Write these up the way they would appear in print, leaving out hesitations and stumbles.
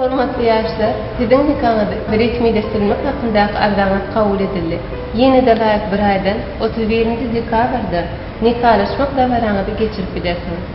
Hormatly ýaşlar, siziň nikaňyzy resmileşdirmek hakyndaky arzaňyz kabul edildi. Ýene-de laýyk bir aýdan, 31-nji dekabrda nikalaşmak dabaraňyzy geçirip bilersiňiz.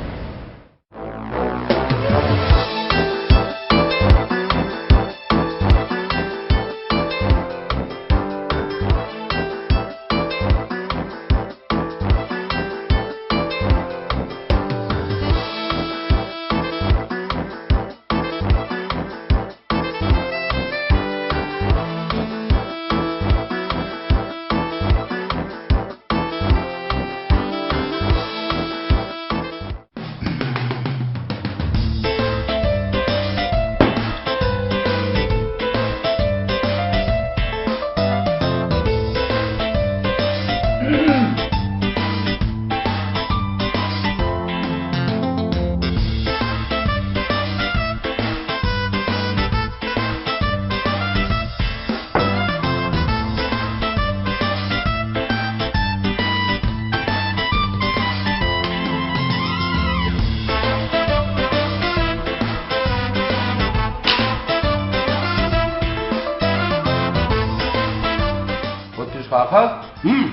Otuz kaka. Hmm.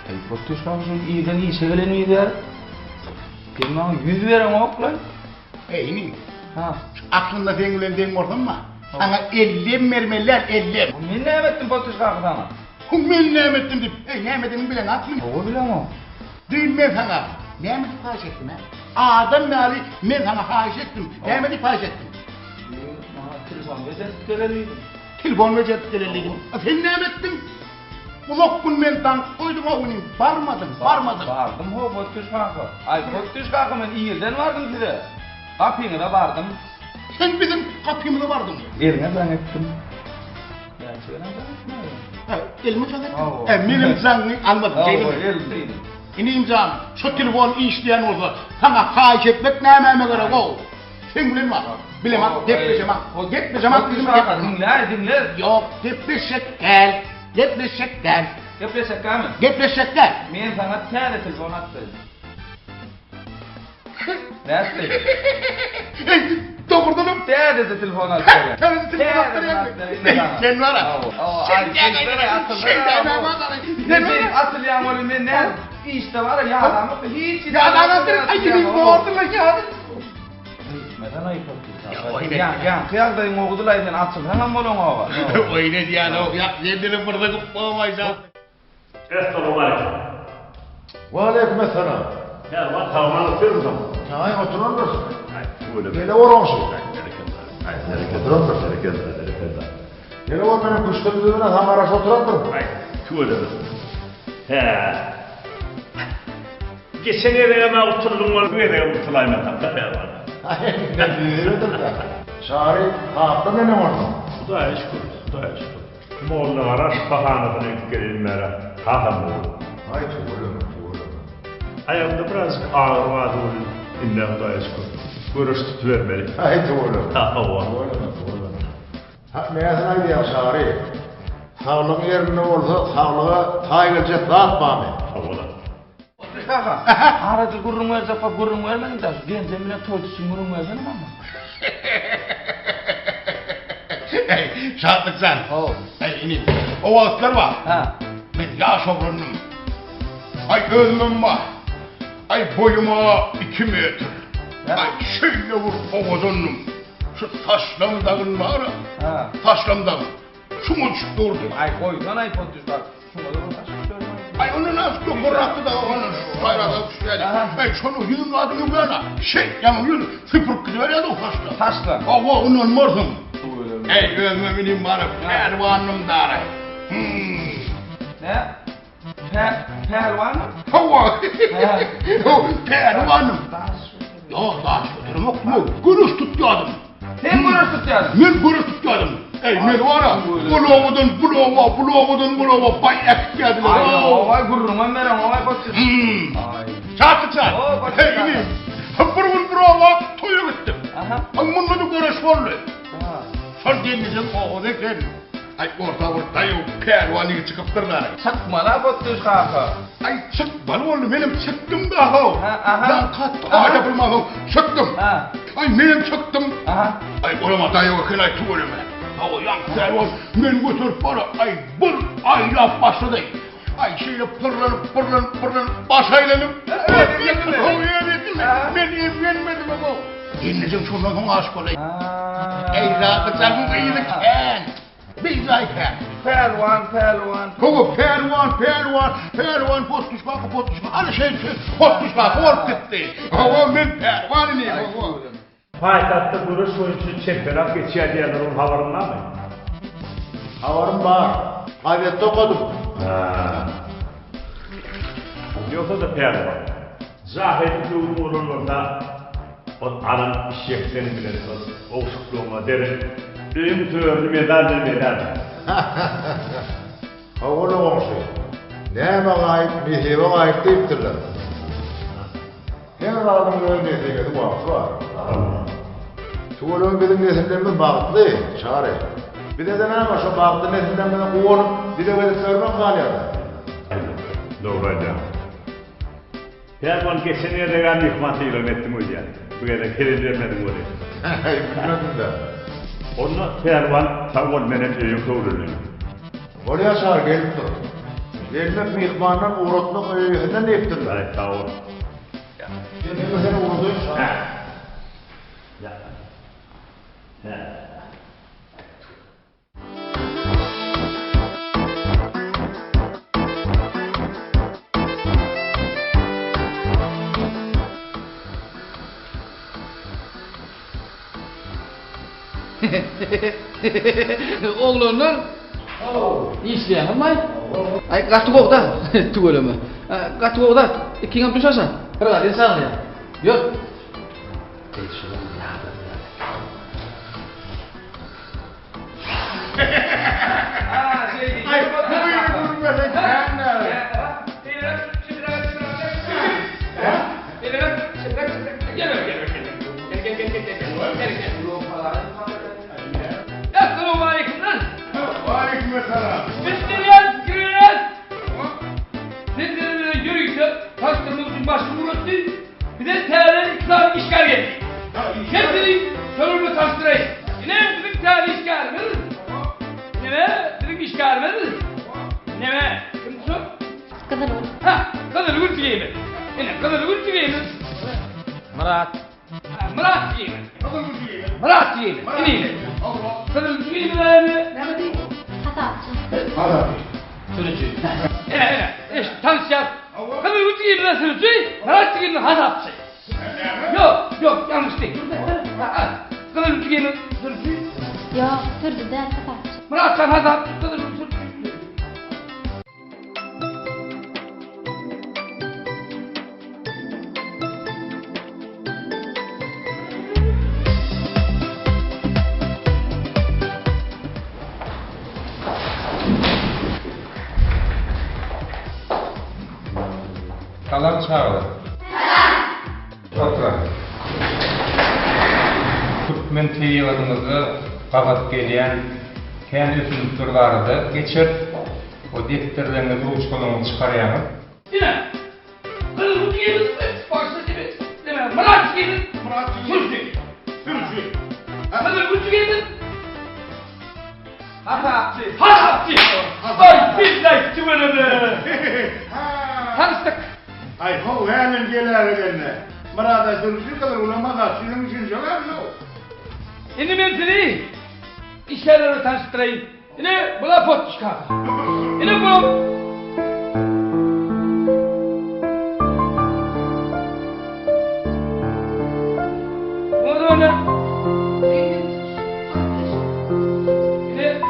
Eý, Otuz kaka şu irden işe gelen ýer. Sen maňa ýüz bereňok-la. Eý, inim. Ha. Şu aslynda seň bilen deň bolsam-a, saňa ellem bermeli däl, ellem. Men näme etdim Potüş kaka saňa? Hu, men näme etdim diýip, eý, näme edeniňi bileňokmy? Hawa, bilemok. Düýn men saňa näme diýip haýyş etdim, hä? Adam ýaly men saňa haýyş etdim, näme diýip haýyş etdim? Düýn maňa telefon bejerip geleli diýdiň. Telefon bejerip geleli diýdim. A sen näme etdiň? Uzak gün meni daňyp goýduň o günim, barmadyň, barmadyň. Bardym ho, Potüş kaka. Aý, Potüş kaka, men irden bardym size. Gapyňyza bardym. Sen biziň gapymyza bardyňmy? Eliňe jaň etdim. Näçe gezek jaň etdim? Hä, elime jaň etdiň? Hä, menem jaňyňy almadym, şeýlemi? Inim jan, şu telefon işleýän bolsa, saňa haýyş etmek nämäme gerek-ow? Seň bilen bar. Bilemok, gepleşemok. Gepleşemok diýdim. Diňle, diňle. Ýok, gepleşjek däl. Gepleşjek däl. Gepleşjek dälmi? Gepleşjek däl. Men saňa täze telefon atdym. Nätdi? Eý, dogrudanam täze telefon alyp berýän. Täze telefon alyp berýän. Sen bar. Sen atylýan welin men näme işde bar ýadamok hiç. Ýadamok. Aý, ýüzüm bordy-la ýadam. Gitmeden aýyp Ýaňky ýagdaýyň ogdulaý sen açylsaňam bolaňoga. Oýun edýän-ow, ýa, men bir gyp bolmaýjak. Essalawmaleýkim. Waleýkim essalam. Pälwan sagman otyrmysyň? Aý, oturandyr. Aý, tüweleme. Gele goňşy. Aý, berekella. Aý, berekella. Oturandyr. Berekella, berekella. Gele gor meniň küşdüm düzüne saňa garaşyp oturandyr. Aý, tüweleme. Hä. Geçen gezegem-ä utuldyň ol, bu gezegem utulaýmasaň-da, Pälwan. Aý, men düýedir-dä. Çary, tapda neneň onsoň? Hudaýa şükür, Hudaýa şükür. Mollagara şypahanasyna gidip gelelim bäri hasam gowy. Aý tüweleme, tüweleme. Aýagymda birazjyk agyry bardy welin, indä Hudaýa şükür, göreş tutubermeli. Aý tüweleme. Hawa. Tüweleme, tüweleme. Hä, näsini aýdýaň, Çary? Saglygyň ýerinde bolsa, saglyga taý geljek zat barmy? Hawa-da. Kaka, arada gürrüň berjek bolup gürrüň bermediň-dä, şu genjem bilen toý tutuşyň gürrüň bersene maňa. Eý, Şatlyk jan. How. Eý, inim, o wagtlar bar. Hä. Men ýaş oglandym. Aý, özümem bar. Aý, boýum-a iki metr. Aý, şeýle bir owadandym. Şu saçlam dagyn bar-a. Hä. Saçlam dagyn. Şuňa düşüp durdy. Aý, goýsana-aý, Potüş kaka. Aý ondan az ýokarrakda da ondan gaýrada düşýärdi. Aý şonu ýüzüň adyny öwrän-ä. Şeý, ýaňy ýüz süpürip gidiberýärdi o saçlar. Saçlar. Hawa, ynanmarsyň. Eý, özüme minim baryp, pälwanym dara. Hmm. Nä? Pä, pälwanmy? Hawa. Pälwanym. Ýok, daş göteremokmy? Göreş tutýardym. Sen göreş tutýardyň? Men göreş tutýardym. Eý, men bar-a, ol obadan bul oba, bul obadan bul oba baý äkitýärdiler. Aý, owaý, gürrüňem beren, owaý, goçjy. Hmm. Aý. Çaky çak. O, goçjy Eý, kaka. inim, bir gün bir oba toýa gitdim. Aha. Aý, munda-da göreş boldy. Aha. Şol gelnejem owadan eken. Aý, orta bir daýaw pälwan ýigit çykypdyr da. Çykmaly-a, Potdüş kaka. Aý, çykmaly boldy, menem çykdym-da-how. Ha, aha. Ýaňky atdy, aýda bilmän soň çykdym. Ha. Aý, menem çykdym. Aý, olam-a daýaw eken-aý, tüweleme. Hawa, ýaňky pälwan meni göterip bara, aý, bir aýlap başlady. Aý, şeýle pyrlanyp, pyrlanyp, pyrlanyp, baş aýlanyp. Hawa, ýykyldy. Men emgenmedim-ow. Gelnejem şondan soň aşyk boldy. Eý, zatly jaňyň yzy kän. Bijaý kän. Pälwan, pälwan. Hawa, pälwan, pälwan, pälwan potduş kaka, potduş kaka. Ana şeýdip, potduş kaka bolup gitdi. Hawa, men pälwan inim, hawa. Paýtagtda göreş boýunça çempionat geçýär diýýärler, onuň habaryň barmy? Habarym bar. Gazetde okadym. Hä. Ýogsa-da pälwan. Jahylyň göwni bolan bolsa, ol alan işekden bilen şol owşuklygyňa derek öýüň törüni medal bilen bezärdiň. Hawa-la goňşy. Näme gaýyp, nesibe gaýyp diýipdirler. Her zadyň öz nesibesi, wagty bar. Tüweleme biziň nesillerimiz bagtly, Çary. Bize-de näme, şo bagtly nesillerimize guwanyp, dileg edip ýörmek galýar-da. Dogry aýdýaň. Pälwan geçen gezeg-ä myhman sylagyny etdiň öýdýän. Bu gezek hezil bermediň welin. Häý, bilmedim-dä. Onda Pälwan sag bol menem öýe köwreleýin. Bolýa Çary gelip dur. Gelmek myhmandan ugratmak öý eýesinden diýipdirler. Aý sag bol. Men seni ugradaýyn Çary. Hä. Hä. Oglanlar işleýäňizmi? Aý gaty gowy-da, tüweleme. Gaty gowy-da, ikiňem düşersen. Bir zat el saglyk. Ýör. Bize täze iki sany işgär geldi. Hepsini şolar bilen tanyşdyraýyn. Ine biziň täze işgärimiz. Neme biziň işgärimiz? Neme? Kim şu? Gyzylgül. Ha, Gyzylgül jigimiz. Ine Gyzylgül jigimiz. Myrat. Myrat jigimiz. Gyzylgül jigimiz. Myrat jigimiz. Ine ine. Gyzylgül jigimiz näme diýdi? Hasapçy. Hasapçy. Sürüji. Ine ine. Eş tanyşýas. Gyzylgül jigimiz sürüji, Myrat jigimiz hasapçy. Ýok, ýok, ýalňyş diý. Gyzylgül jigimiz sürüji. Ýok, sürüji däl, hasapçy. Myratjan hasapçy, Gyzylgül sürüji. Salam çagalar. Salam. Oturan. Türkmen tebigatymyzda gabat gelýän kän ösümlikler barada geçer. O depderleriňizi, ruçkalaryňyzy çykarýaňyz. Ine, Gyzylgül diýeniz başda diýip, neme, Myrat diýeniz, Myrat sürüji. Sürüji. Gyzylgül diýeniz Hasapçy. Hasapçy. Aý, billaý tüweleme. Tanyşdyk. Aý, how, hämen geläwegende. Myrada sürüji, Gyzylgülem hasapçy, seň üçünji gämi-ow? Indi men sizi işgärler bilen tanyşdyraýyn. Ine, bula potçy kaka. Ine bu. Ine,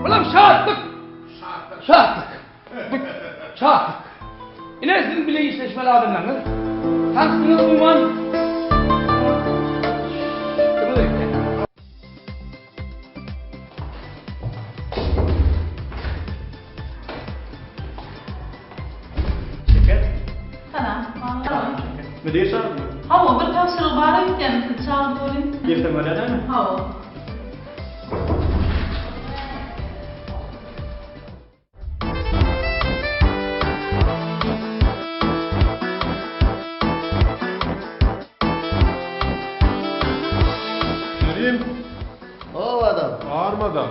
bulam şatlyk. Şatlyk. Bu şatlyk. Ine siziň bile işleşmeli adamlaryňyz. Tanyşdyňyz umuman. Şeker. Salam. Salam. Müdir çagyrdymy? Hawa, bir tabşyrygy bar öýtýän, sizi çagyrdy welin. Gelsem bolýar dälmi? Hawa. Inim. Hawa adam. Barmada.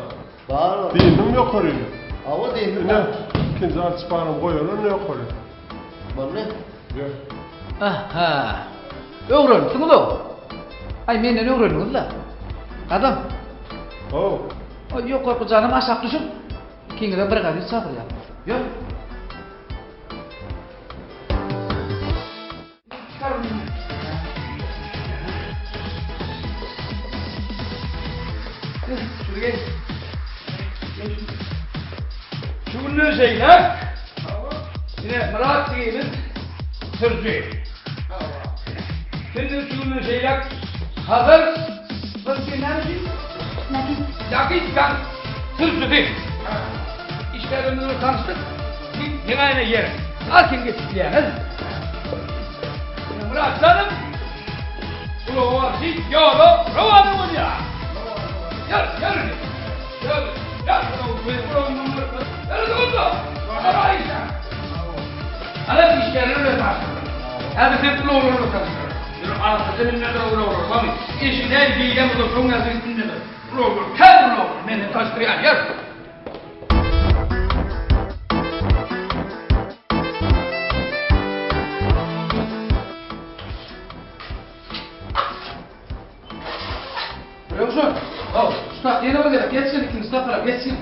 Bar. Dyndyň ýokaryny. Hawa dyndyk. Ine, ikinji arçypanam goýaly onda ýokary. Boldy. Ýör. Aha. Öwrenipsiňiz-ow. Aý, menden öwrendiňiz-le. Gadam. Haw. Aý, ýokarky janam aşak düşüp, ikiňizem bir gazet çagyrýar. Ýör. Şu günden şeýle ine Myrat jigimiz sürüji. Şimdi şu günden şeýle Hazar bir näme diýip? Nakit bank sürüjisi. Işlerimizi tanışdyk. Ýene ýer. Arkin geçip diýýäňiz. Myrat janym. Ulaga hiç ýola rowana bolýar. Ýör, ýör. Ýör, ýör. Ana işlerine öyle taşlar. Hadi sen ulaglaryny taşlar. Ýör, arasy minne de ulaglar. Bak, işine giýen bu soň ýazgy üstünde. Ulaglar, her ulag meni taşdyrýar. Ýör. Röwşen, haw, şu tak ýene bir gezek geç sen ikinji tapgyra geç sen.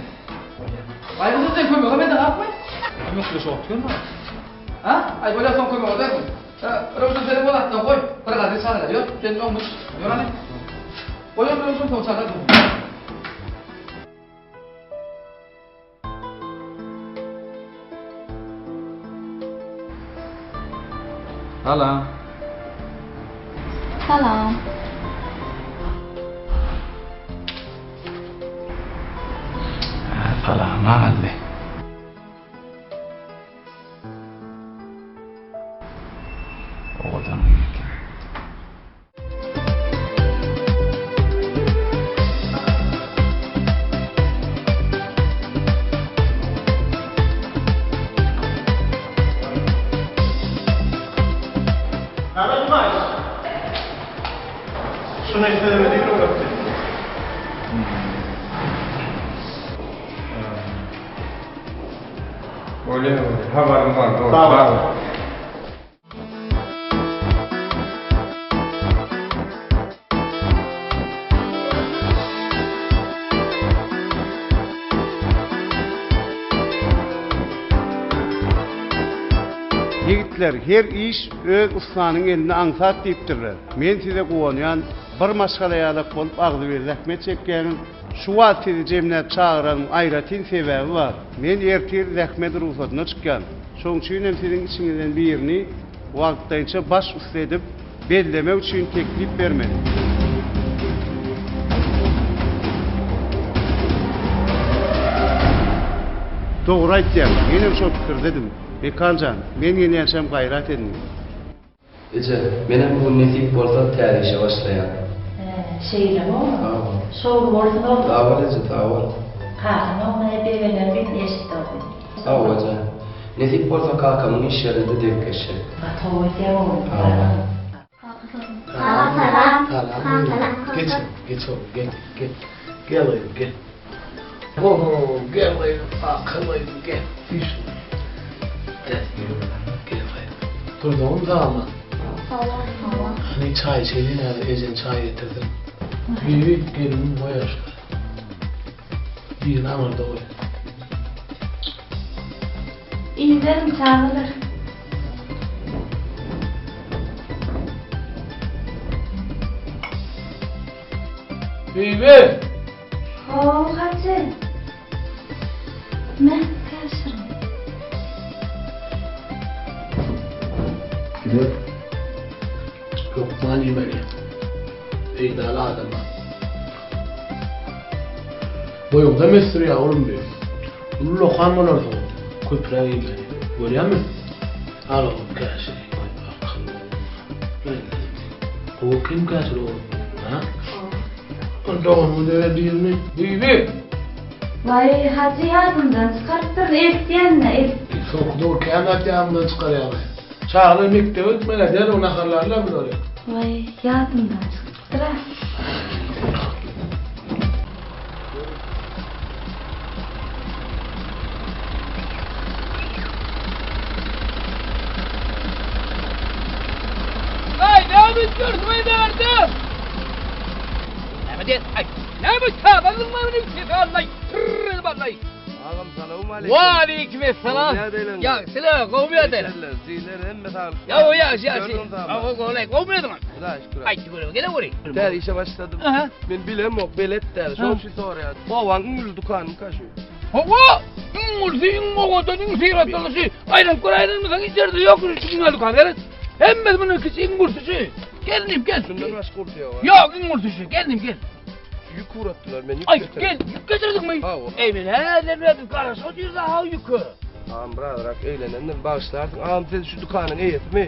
Gaýgysyz sen kömege menden galkmaý. Kömekleşip otyryn ha. Ha? Aý bolýa soň kömek edersiň. Röwşen seni bol atdan goý. Bir gazy çagyrar ýör. Sen öňüne çyk. Ýör hany. Goý ony Röwşen soň çagyrar. Salam. Salam. Salam aldy. Owadan gyz eken. Şuna istemedi öwretdi. Bolýar, habarym bar, Sag bol. Ýigitler, her iş öz ussanyň elinde aňsat diýipdirler. Men size guwanýan, bir maşgala ýalak bolup agzybir zähmet çekýäňiz. Şu wagt sizi jemläp çagyranymyň aýratyn sebäbi bar. Men ertir zähmet rugsadyna çykýan. Şoň üçin hem siziň içiňizden birini wagtlaýynça baş ussa edip bellemek üçin teklip bermeli. Dogry aýtýaň, menem şol pikirdedim. Mekan jan, men gelýänçäm gaýrat ediň. Eje, menem bu gün nesip bolsa täze işe başlaýan. Hä, şeýlemi oglum? Hawa. Şowly bolsun oglum. Sag bol eje, sag bol. Kakaň ogluna begener diýip eşitdi oglum. Hawa eje. Nesip bolsa kakamyň iş ýerine-de dek geçjek. Gaty gowy edýäň oglum. Hawa. Salam. Salam. Salam. Geç, geç oglum, gel, gel. Gel gyzym, gel. Ho-ho, gel gyzym, akylly gel. Üýş. Gel, gel gyzym. Durduňmy sagman? Hawa, hawa. Hany çaý içeýin häzir, ejeň çaý getirsin. Bibi, gelnim goýar şuny. Birini aňyrda goý. Iýiberiň çagalar. Bibi! How, Hajy. Me, käşiriň. Gider. Hökman iýmeli. Peýdaly adama. Boýuňda mesdirýär oglum bi. Ullakan bolarsyň. Köpräk iýmeli. Görýäňmi? Al oglum käşiri. Goý akylly oglum. Gowy kim käşir oglum? Ha? Ol doganyňy döwen birini. Bibi! Waý, Hajy ýadymdan çykarypdyryn, eltýän-dä, elt. Soňky döwür kän zat ýadymdan çykarýaň. Çagalar mekdebe gitmeli, derrew naharlarlar bulary. Waý, ýadymdan çykypdyr-a. Näme diýen? Aý, näme çagalyň meni sesi almaý, tyrr edip almaý. Agam salowmaleýkim. Waleýkim esselam. Ýagşyla, gowmy ýagdaýlar? Jiler hemme saglyk. Ýa o ýagşy ýagşy. Awa gowlaý, gowmy ýadyňa? Hudaýa şükür. Aýtdy görüm, gele göri. Täze işe başladym. Men bilemok, belet däl. Şonuň üçin soraýan. Obaň iň uly dükanymy şu. Hawa, iň ulusy, iň owadan, iň syratlysy. Aýlanyp göräýenmiň, içeride ýok, şu dünya dükan gerek. Hemmesi munuň kiçi, iň ulusy şu. Gel inim, gel. Şundan başga ulusy ýok. Ýok, iň ulusy şu. Gel inim, gel. Ýük uratdylar, men ýük Aý, gel, ýük getirdiňmi? Hawa. Eý, men häzir berdim, garaşyp otyrys ha ýüke. Agam, birazrak eglenendim, bagyşlarsyň. Agam, siz şu dükanyň eýesimi?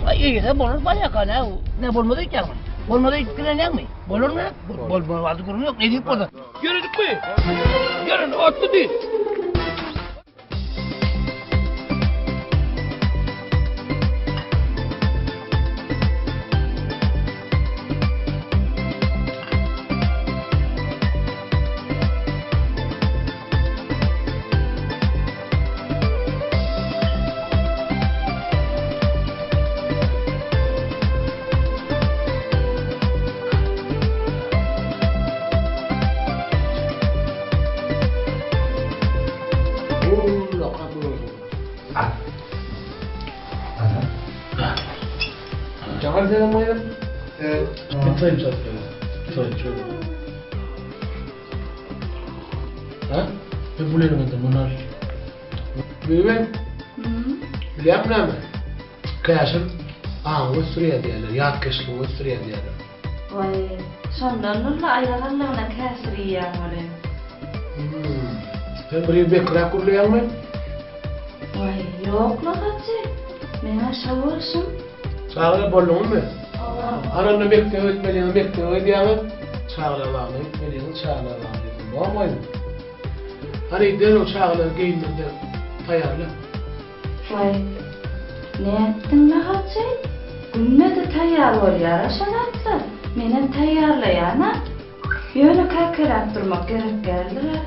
Aý, eýesi bolar barýaka, nä, ne bolmaz öýtýäňmi? Bolmaz öýtüp girenäňmi? Bolarmy? Bol, bolmaz gürrüň ýok, ne diýip bolsa. Ýöredikmi? Ýören, otly diý. Jaňa selam goýdum. Toýum satýar. Toýum şöyle. Ha? Ben bu elime bunlar. Büyüme. Bilýäňmi näme? Käşir aňy ösdürýär diýýärler, ýatkeşligi ösdürýär diýýärler. Waý, şondan nurly aýagallygyna käşir iýýän welin. Sen bir ýyl bekräk gürleýäňmi? Waý, ýok-la Hajy. Meň-ä şo bolşum. Çagalar bolduňyzmy? Ana onda mekdebe gitmeliňiz mekdebe gidýäňiz, çagalar bagyna gitmeliňiz çagalar bagyna gidýäňiz. Bormy? Hany derrew çagalary geýindir-de taýýarla. Waý, nätdiň-le Hajy? Günde-de taýýar bolýar-a şo zatlar. Menem taýýarlaýan-a. Ýöne käkeläp durmak gerek däldir-ä.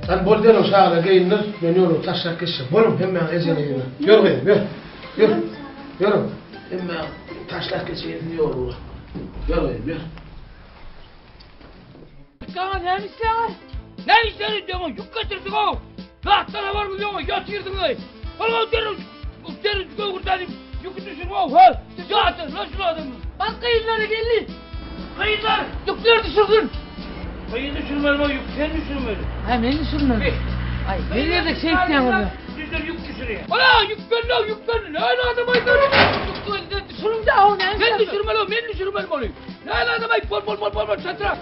Hany bol derrew çagalary geýindir, men ýoluňy taşlap geçjek. Boluň, hemmäňiz ejeňiň ýüzüne. Ýör gyzym, ýör. Ýör. Ýörüň. Hemmäňiz taşlap geçeýin sizi ýoluňa. Ýör gyzym, ýör. Saňa näme isleýäň? Näme isleýäň diýen, ýük getirdiň-ow. Zatdan habaryňyz ýok, ýatyrdyň-aý. Ol derrew, derrew göwürden ýüki düşürip-ow, ha. Ýatyr, lan şul adamy. Bak gyzlara geldi. Gyzlar, ýükleri düşürsün. Gyz düşürmeli, o ýük sen düşürmeli. Ha, men düşürmeli. Aý, bir gezek şeýtýäň Sizler ýük düşürýär. Ola, ýük geldi, ýük geldi. Näme adam aýdar? Ýük geldi, düşüriň-de, aw, näme Sen düşürmeli, men düşürmeli ony. Näme adam aýt, bol, bol, bol, bol, bol, çatyra.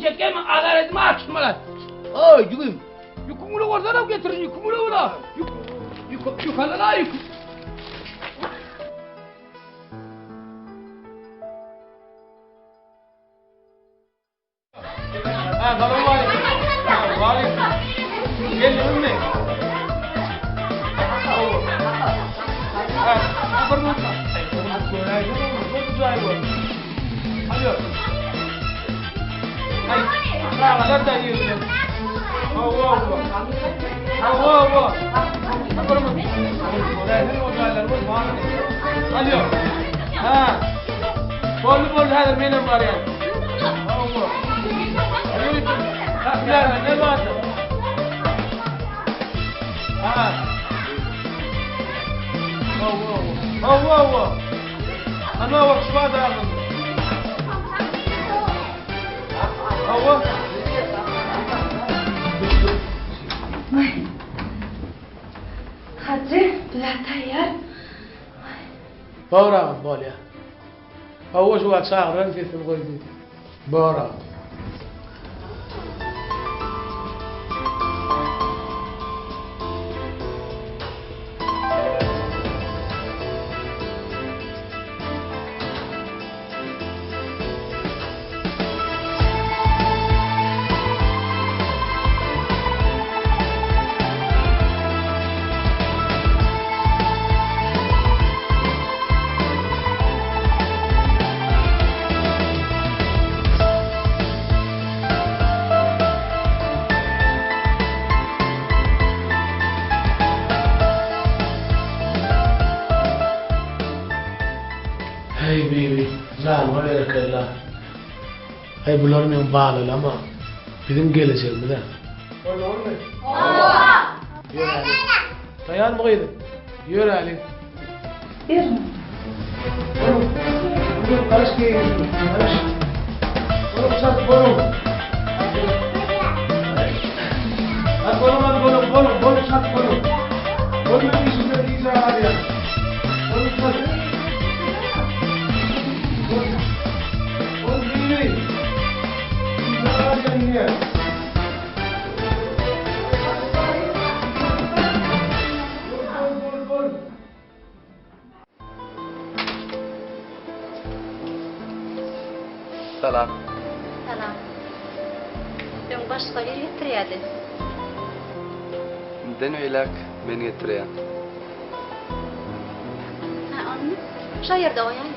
Çekeme azar etme açmalar. Oy jigim. Yükümü oradan getirin yükümü ola. Yük yük yük alala yük. Ha, salowmaleýkim. Waleýkim. Geldiňizmi? Ha, bir minut. Göräýsene, bu jaý bor. Alýo. Aý, çagalar da girdiler. Hawa, hawa. Hawa, hawa. Bir minut. Göräýsene, o jaýlar bor, Alýo. Ha. Boldy, boldy, häzir menem barýan. Hawa. Ha, ne bardy? Ha. Hawa, hawa. Hawa. Ana bak şu adam. Hawa. Waý. Hajy, bizä taýýar. Bor agam, bolýa. Hawa, şu wagt çagyraryn sesini goý diýdi. Bor agam. Heý, Bibi, janyňa berekella. Heý, bular meň balalam-a. Biziň gelejegimiz-ä. Bolduňyzmy? Hawa! Ýöräliň. Taýýarmy gyzym? Ýöräliň. Ýörüň. Boluň. Boluň, garyş geýnişiň. Garyş. Boluň, çalt boluň. Hadi boluň, hadi boluň, boluň, boluň, çalt boluň. Boluň, men işimden gijä galýan. Boluň, çalt. Boluň. Boluň, Bibi. Gijä galýan diýýän. Bol, bol, bol, bol. Salam. Salam. Öň başga biri getirýärdi. Indiden beýläk men getirýän. Hä, onda şo ýerde goýaý.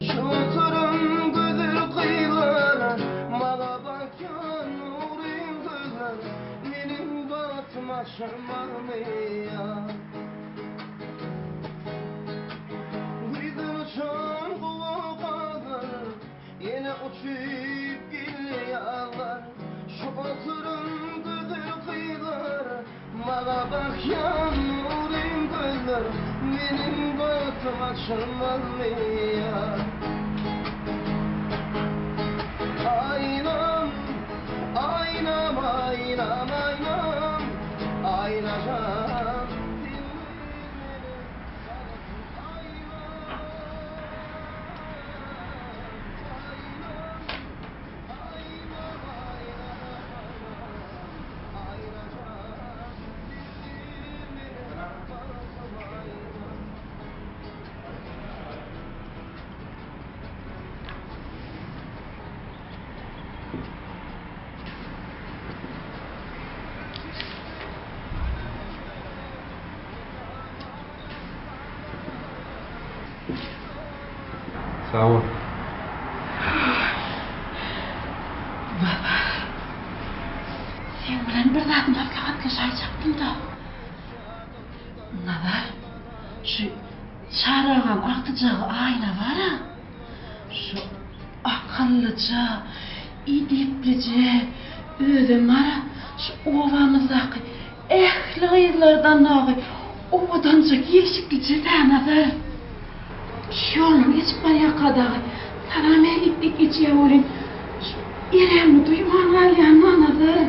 Şoturum gözel gyzlar, Maňa bakýan nuryň gözler, Meniň bagtym açylmazmy ýa? Güýzden uçan gowy gazlar, Ýene uçup gelýärler. Şoturum gözel gyzlar, Maňa bakýan nuryň gözler, Meniň bagtym açylmazmy ýa? Aýnam, aýnam, aýnam, aýnam, Aýna jan, sen meniň bagtym aýnam, aýnam, aýnam, aýnam, aýnam. Sag bol. Baba. Seň bilen bir zat maslahatlaşaýjakdym-da. Nazar, şu Çary agaň agtyjagy Aýna bar-a. Şu akyllyja, edeplije, özem bar-a, şu obamyzdaky ähli gyzlardan dagy owadanja, gelşiklije-dä, Nazar. Şu ýoldan geçip barýarka dagy salam berip diýip geçýär welin, şu erämini duýman galýan-a, Nazar.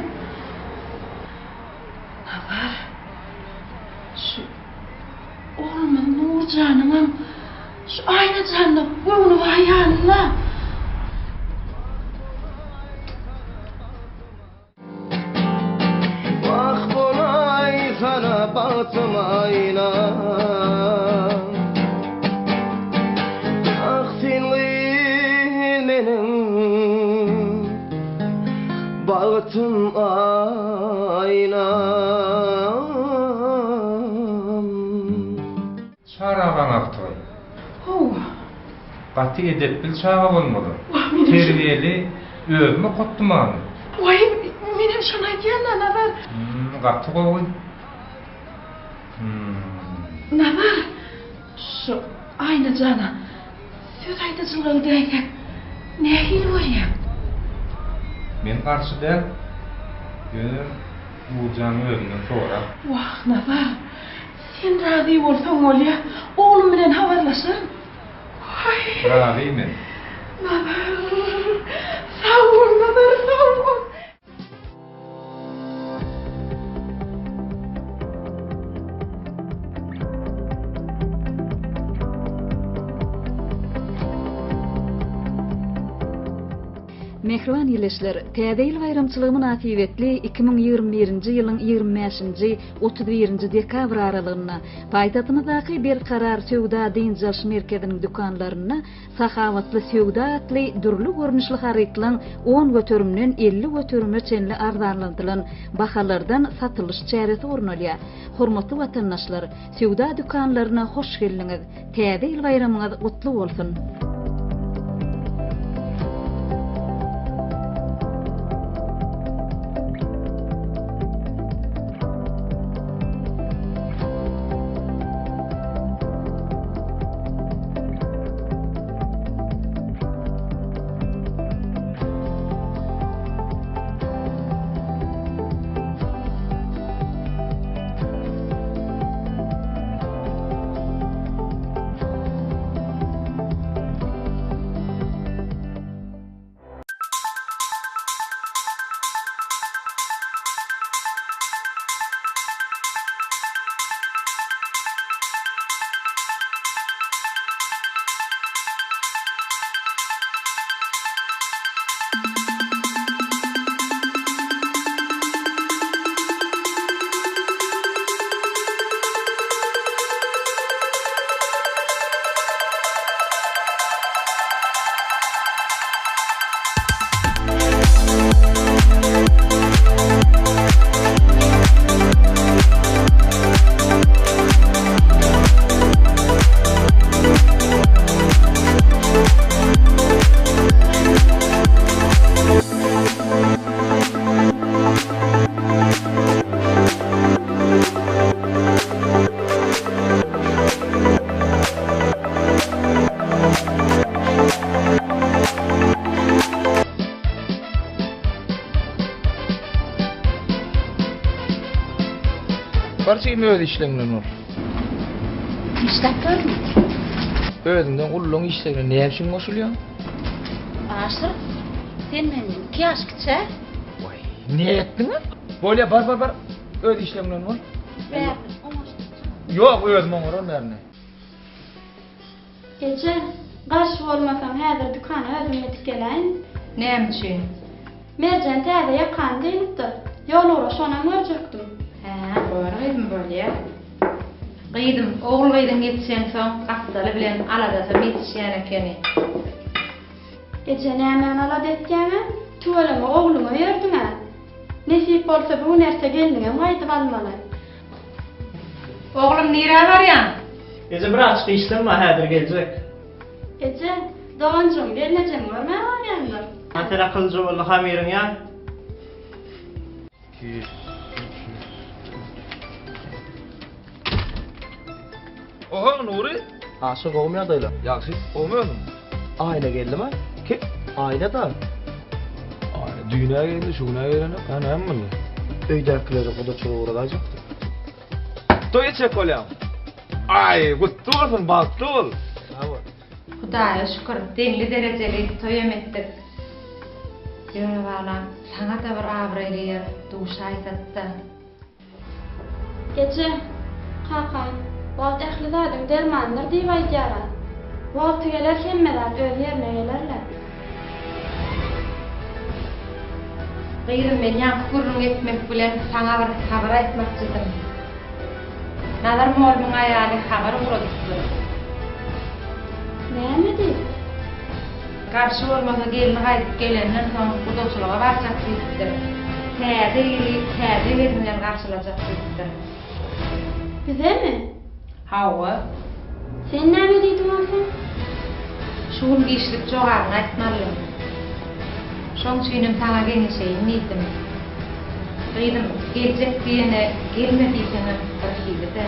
Nazar, şu oglumyz Nurjanyňam şu Aýna janda göwni bar ýaly-la. Wah bolaýsana bagtym aýna Ah sen gyz meniň bagtym aýnam. Çary agaň agtygy. Hawa. Gaty edepli çaga bolmaly. Wah, menem şo. Terbiýeli, özüm okatdym any. Waý, menem şony aýdýan-da, Nazar. Hum, gaty gowy. Hum. Nazar, şu Aýna jana söz aýdyjylyga gidäýsek, nähili görýäň? Men garşy däl. Ýöne Nurjanyň özünden sora. Wah, Nazar, Sen razy bolsaň bolýa, oglum bilen habarlaşaryn. Waý. Razy men. Nazar, sag bol, Nazar, sag bol. Mähriban ildeşler, Täze ýyl baýramçylygy mynasybetli 2021-nji ýylyň 25 nji, 31-nji dekabr aralygynda paýtagtymyzdaky Berkarar söwda-dynç alyş merkeziniň dükanlarynda Sahawatly söwda atly dürli görnüşli harytlaryň on göterimden 50 göterime çenli arzanladylan bahalardan satylyş çäresi gurnalýar. Hormatly watandaşlar, söwda dükanlaryna hoş geldiňiz! Täze ýyl baýramyňyz gutly bolsun! Gyzym öz işleň bilen bol. Işläp ýörün. Özüňden ululaň işlerine näme üçin goşulýaň? Aşyr, sen menden iki ýaş kiçä. Waý, ne etdiň-a? Bolýa, bar, bar, bar. Öz işleň bilen bol. Bärini oňaşdyrjak. Ýok, özüm oňararyn bärini. Eje, garşy bolmasaň häzir dükana özüm ýetip geläýin. Näme üçin? Merjen täze ýakany geýnipdir. Ýol ugra şonam görjekdim. Hä, bor gyzym, bolýa. Gyzym, ogul-gyzyň ýetişensoň gapdaly bilen aladasam ýetişýän ekeni. Eje, nämäni alada etýäň-ä? Tüweleme, ogluňa ýördüň-ä. Nesip bolsa bu gün erte gelniňem gaýdyp almaly. Oglum nirä barýaň? Eje birazjyk işlem bar häzir geljek. Eje, doganjygyň gelnejeňi görmäge barýandyr. Ha sen akyllyja boldy hamyryň ýa. 200, 300. Oho Nury. Aşyr gowumy ýagdaýlar? Ýagşy, gowumy özüň? Aýna geldimi? Kim? Aýna-da. Aýna düýn-ä geldi, şu gün-ä gelenok. Hä, näme boldy? Öýdäkileri gudaçylyga ugradaýjakdy. Toý etjek bolýaň. Aý, gutly bolsun, bagtly bol. Sag bol. Hudaýa şükür, deňli-derejeli toýam etdik. Ýöne balam, saňa-da bir abraýly ýer duşaýsat-da. Eje, kakam, Wagt ähli zadyň dermanydyr diýip aýdýar-a. Wagty geler hemme zat öz ýerine geler-le. Gyzym, men ýaňky gürrüň etmek bilen saňa bir habar aýtmakçydym. Nazar mollumyň aýaly habar ugradypdyr. Näme diýip? Garşy bolmasa gelni gaýdyp gelenden soň gudaçylyga barjak diýipdir. Täze ýyly täze gelin bilen garşylajak diýipdir. Bizemi? Hawa. Sen näme diýdiň onsoň? Şu gün giçlik jogabyny aýtmalydym. Şoň üçinem saňa geňeşeýin diýdim. Gyzym, geljek diýene gelme diýseňem birhili-dä.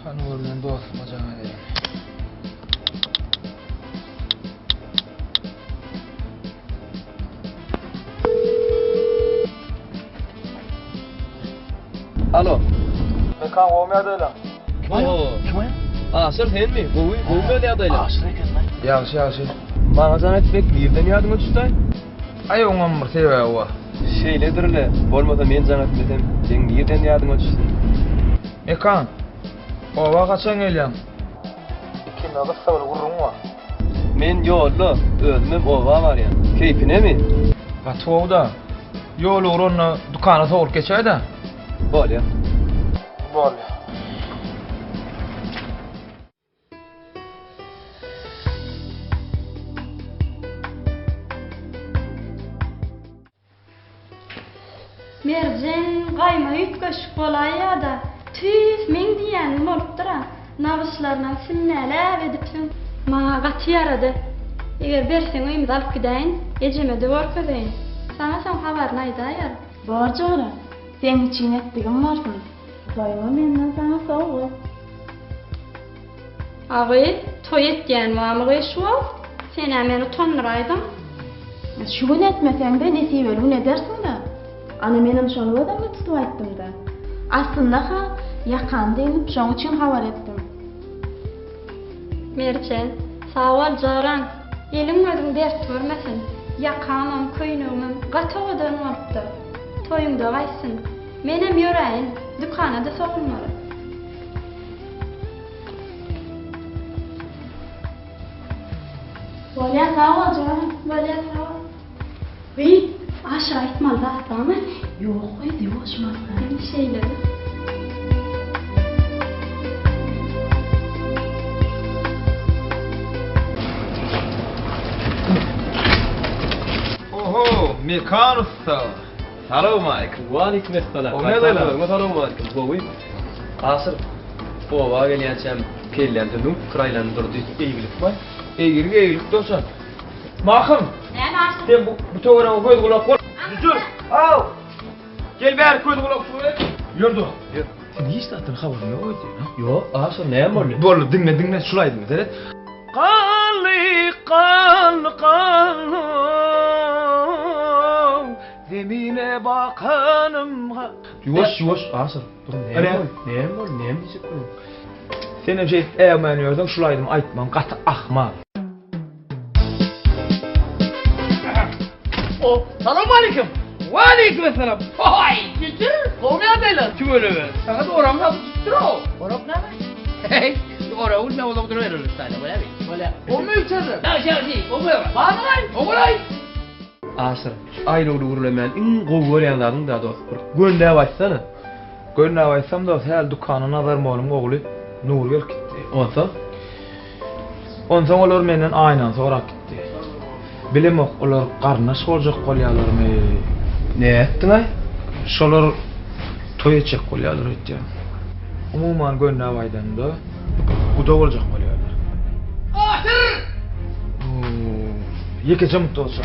Hany görünen dostuma jaň edeýin. Alo. Mekan gowmy ýagdaýlaň? Kim aýa? Kim aýa? Aşyr senmi? Gowy, gowmy öz ýagdaýlaň? Aşyr eken laý. Ýagşy, ýagşy. Maňa jaň etmek nirden ýadyňa düşdi-aý? Aý oňam bir sebäbi bar. Şeýledir-le, bolmasa men jaň etmesem, seň nirden ýadyňa düşsün? Mekan, oba haçan gelýäň? Ikimize gyssagly gürrüň bar. Men ýolda, özümem oba barýan. Keýpinemi? Gaty gowy-da. Ýol ugry onda dükana sowrup geçäý-dä. Bolýa. Bolýa. Merjen gaýma üýtgeşik bolaýýa-da, tüýs meň diýýänim bolupdyr-a. Nagyşlarynam sünnäläp edipsiň. Maňa gaty ýarady. Eger berseň öýümize alyp gidäýin, ejeme-de görkezeýin. Saňa soň habaryny aýdaýar. Bor jora, seň üçin etdigim bolsun. Toýuňa menden saňa sowgat. A gyz, toý etýän barmy gyz şu wagt? Sen-ä meni utandyraýdyň. Şu gün etmeseň-de, nesibeli gün edersiň-dä. Ana, menem şony göz öňünde tutup aýtdym-da. Aslynda-ha, ýakany dynyp, şoň üçin habar etdim. Merjen, sag bol, joram. Eliň-gözüň dert görmesin. Ýakamam, köýnegimem gaty owadan bolupdyr. Toýuňda gaýtsyn. Menem ýöräýin, dükana-da sowulmaly. Bolýa sag bol joram. Bolýa sag bol. Gyz, Aşyra aýtmaly zat barmy? Ýok gyz, ýuwaş maslahat. Indi şeýle-de. Oho, Mekan ussa. Salowmalikim. Waleýkim essalam. Gowy ýagdaýlar? Salowmalikim. Gowy. Aşyr, oba gelýänçäm. Kellämde müň pikir aýlandy durdy. Eýgilikmi? Eýgilik, eýgilik dowşan. Mahym! Näme Aşyr? Sen bu, bu töwerege göz-gulak bol. Jüjür! Aw! Gel bäri göz-gulak şu et. Ýör dost, ýör. Sen hiç zatdan habaryň ýok öýdýän, ha? Ýok, Aşyr, näme boldy? Boldy, diňle, diňle, şul aýdymy seret. Garly, garly, garly, zemine bakanym. Ýuwaş, ýuwaş, Aşyr. Dur, näme boldy? Näme boldy? Näme diýjek bolýaň? Senem şeýdip äwmän ýörseň, şul aýdymy aýtmagyň gaty ahmal. O, salam aleyküm. Ve aleyküm esselam. Hoy, jüjür, gowy ýagdaýlar. Tüweleme. Sana da oram tapyp tutdur o. Orak näme? Hey, oragy bilmän uzak durubererler taýla, bolýamy? Bolýa. Gowymy içerler? Ýagşy, ýagşy, gowy. Barmy? Gowy. Aşyr, şu aýlawly gürlemäni iň gowy görýän zadyň da dost, bir gönläp aýtsana. Gönläp aýtsam dost, häli dükana Nazar mollumyň ogly Nury gelip gitdi. Onsoň? Onsoň olar menden Aýnany sorap gitdi. Bilemok, olar garyndaş boljak bolýarlarmy? Nätdiň-aý? Şolar toý etjek bolýarlar öýtýän. Umuman gönläp aýdanda, guda boljak bolýarlar. Aşyr! Ýekeje mutda bolsa.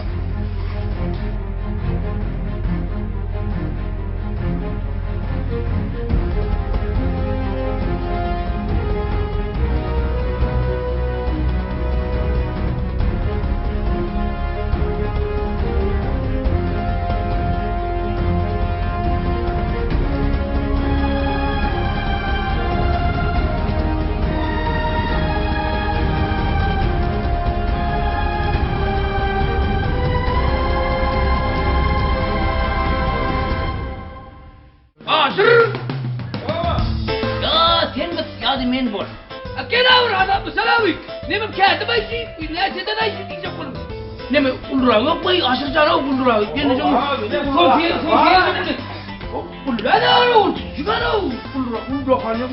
Aşyr! Ýa sen gyt, ýa-da men bol. A gel awr adam salam. Neme kädi baýdy, näçeden aýdy diýjek bolup. Neme ulragy ýok baý, Aşyr jana ulragy. Gelneje Sofiýa, Sofiýa. Ulra da ol, jigara ulra, ulra hany.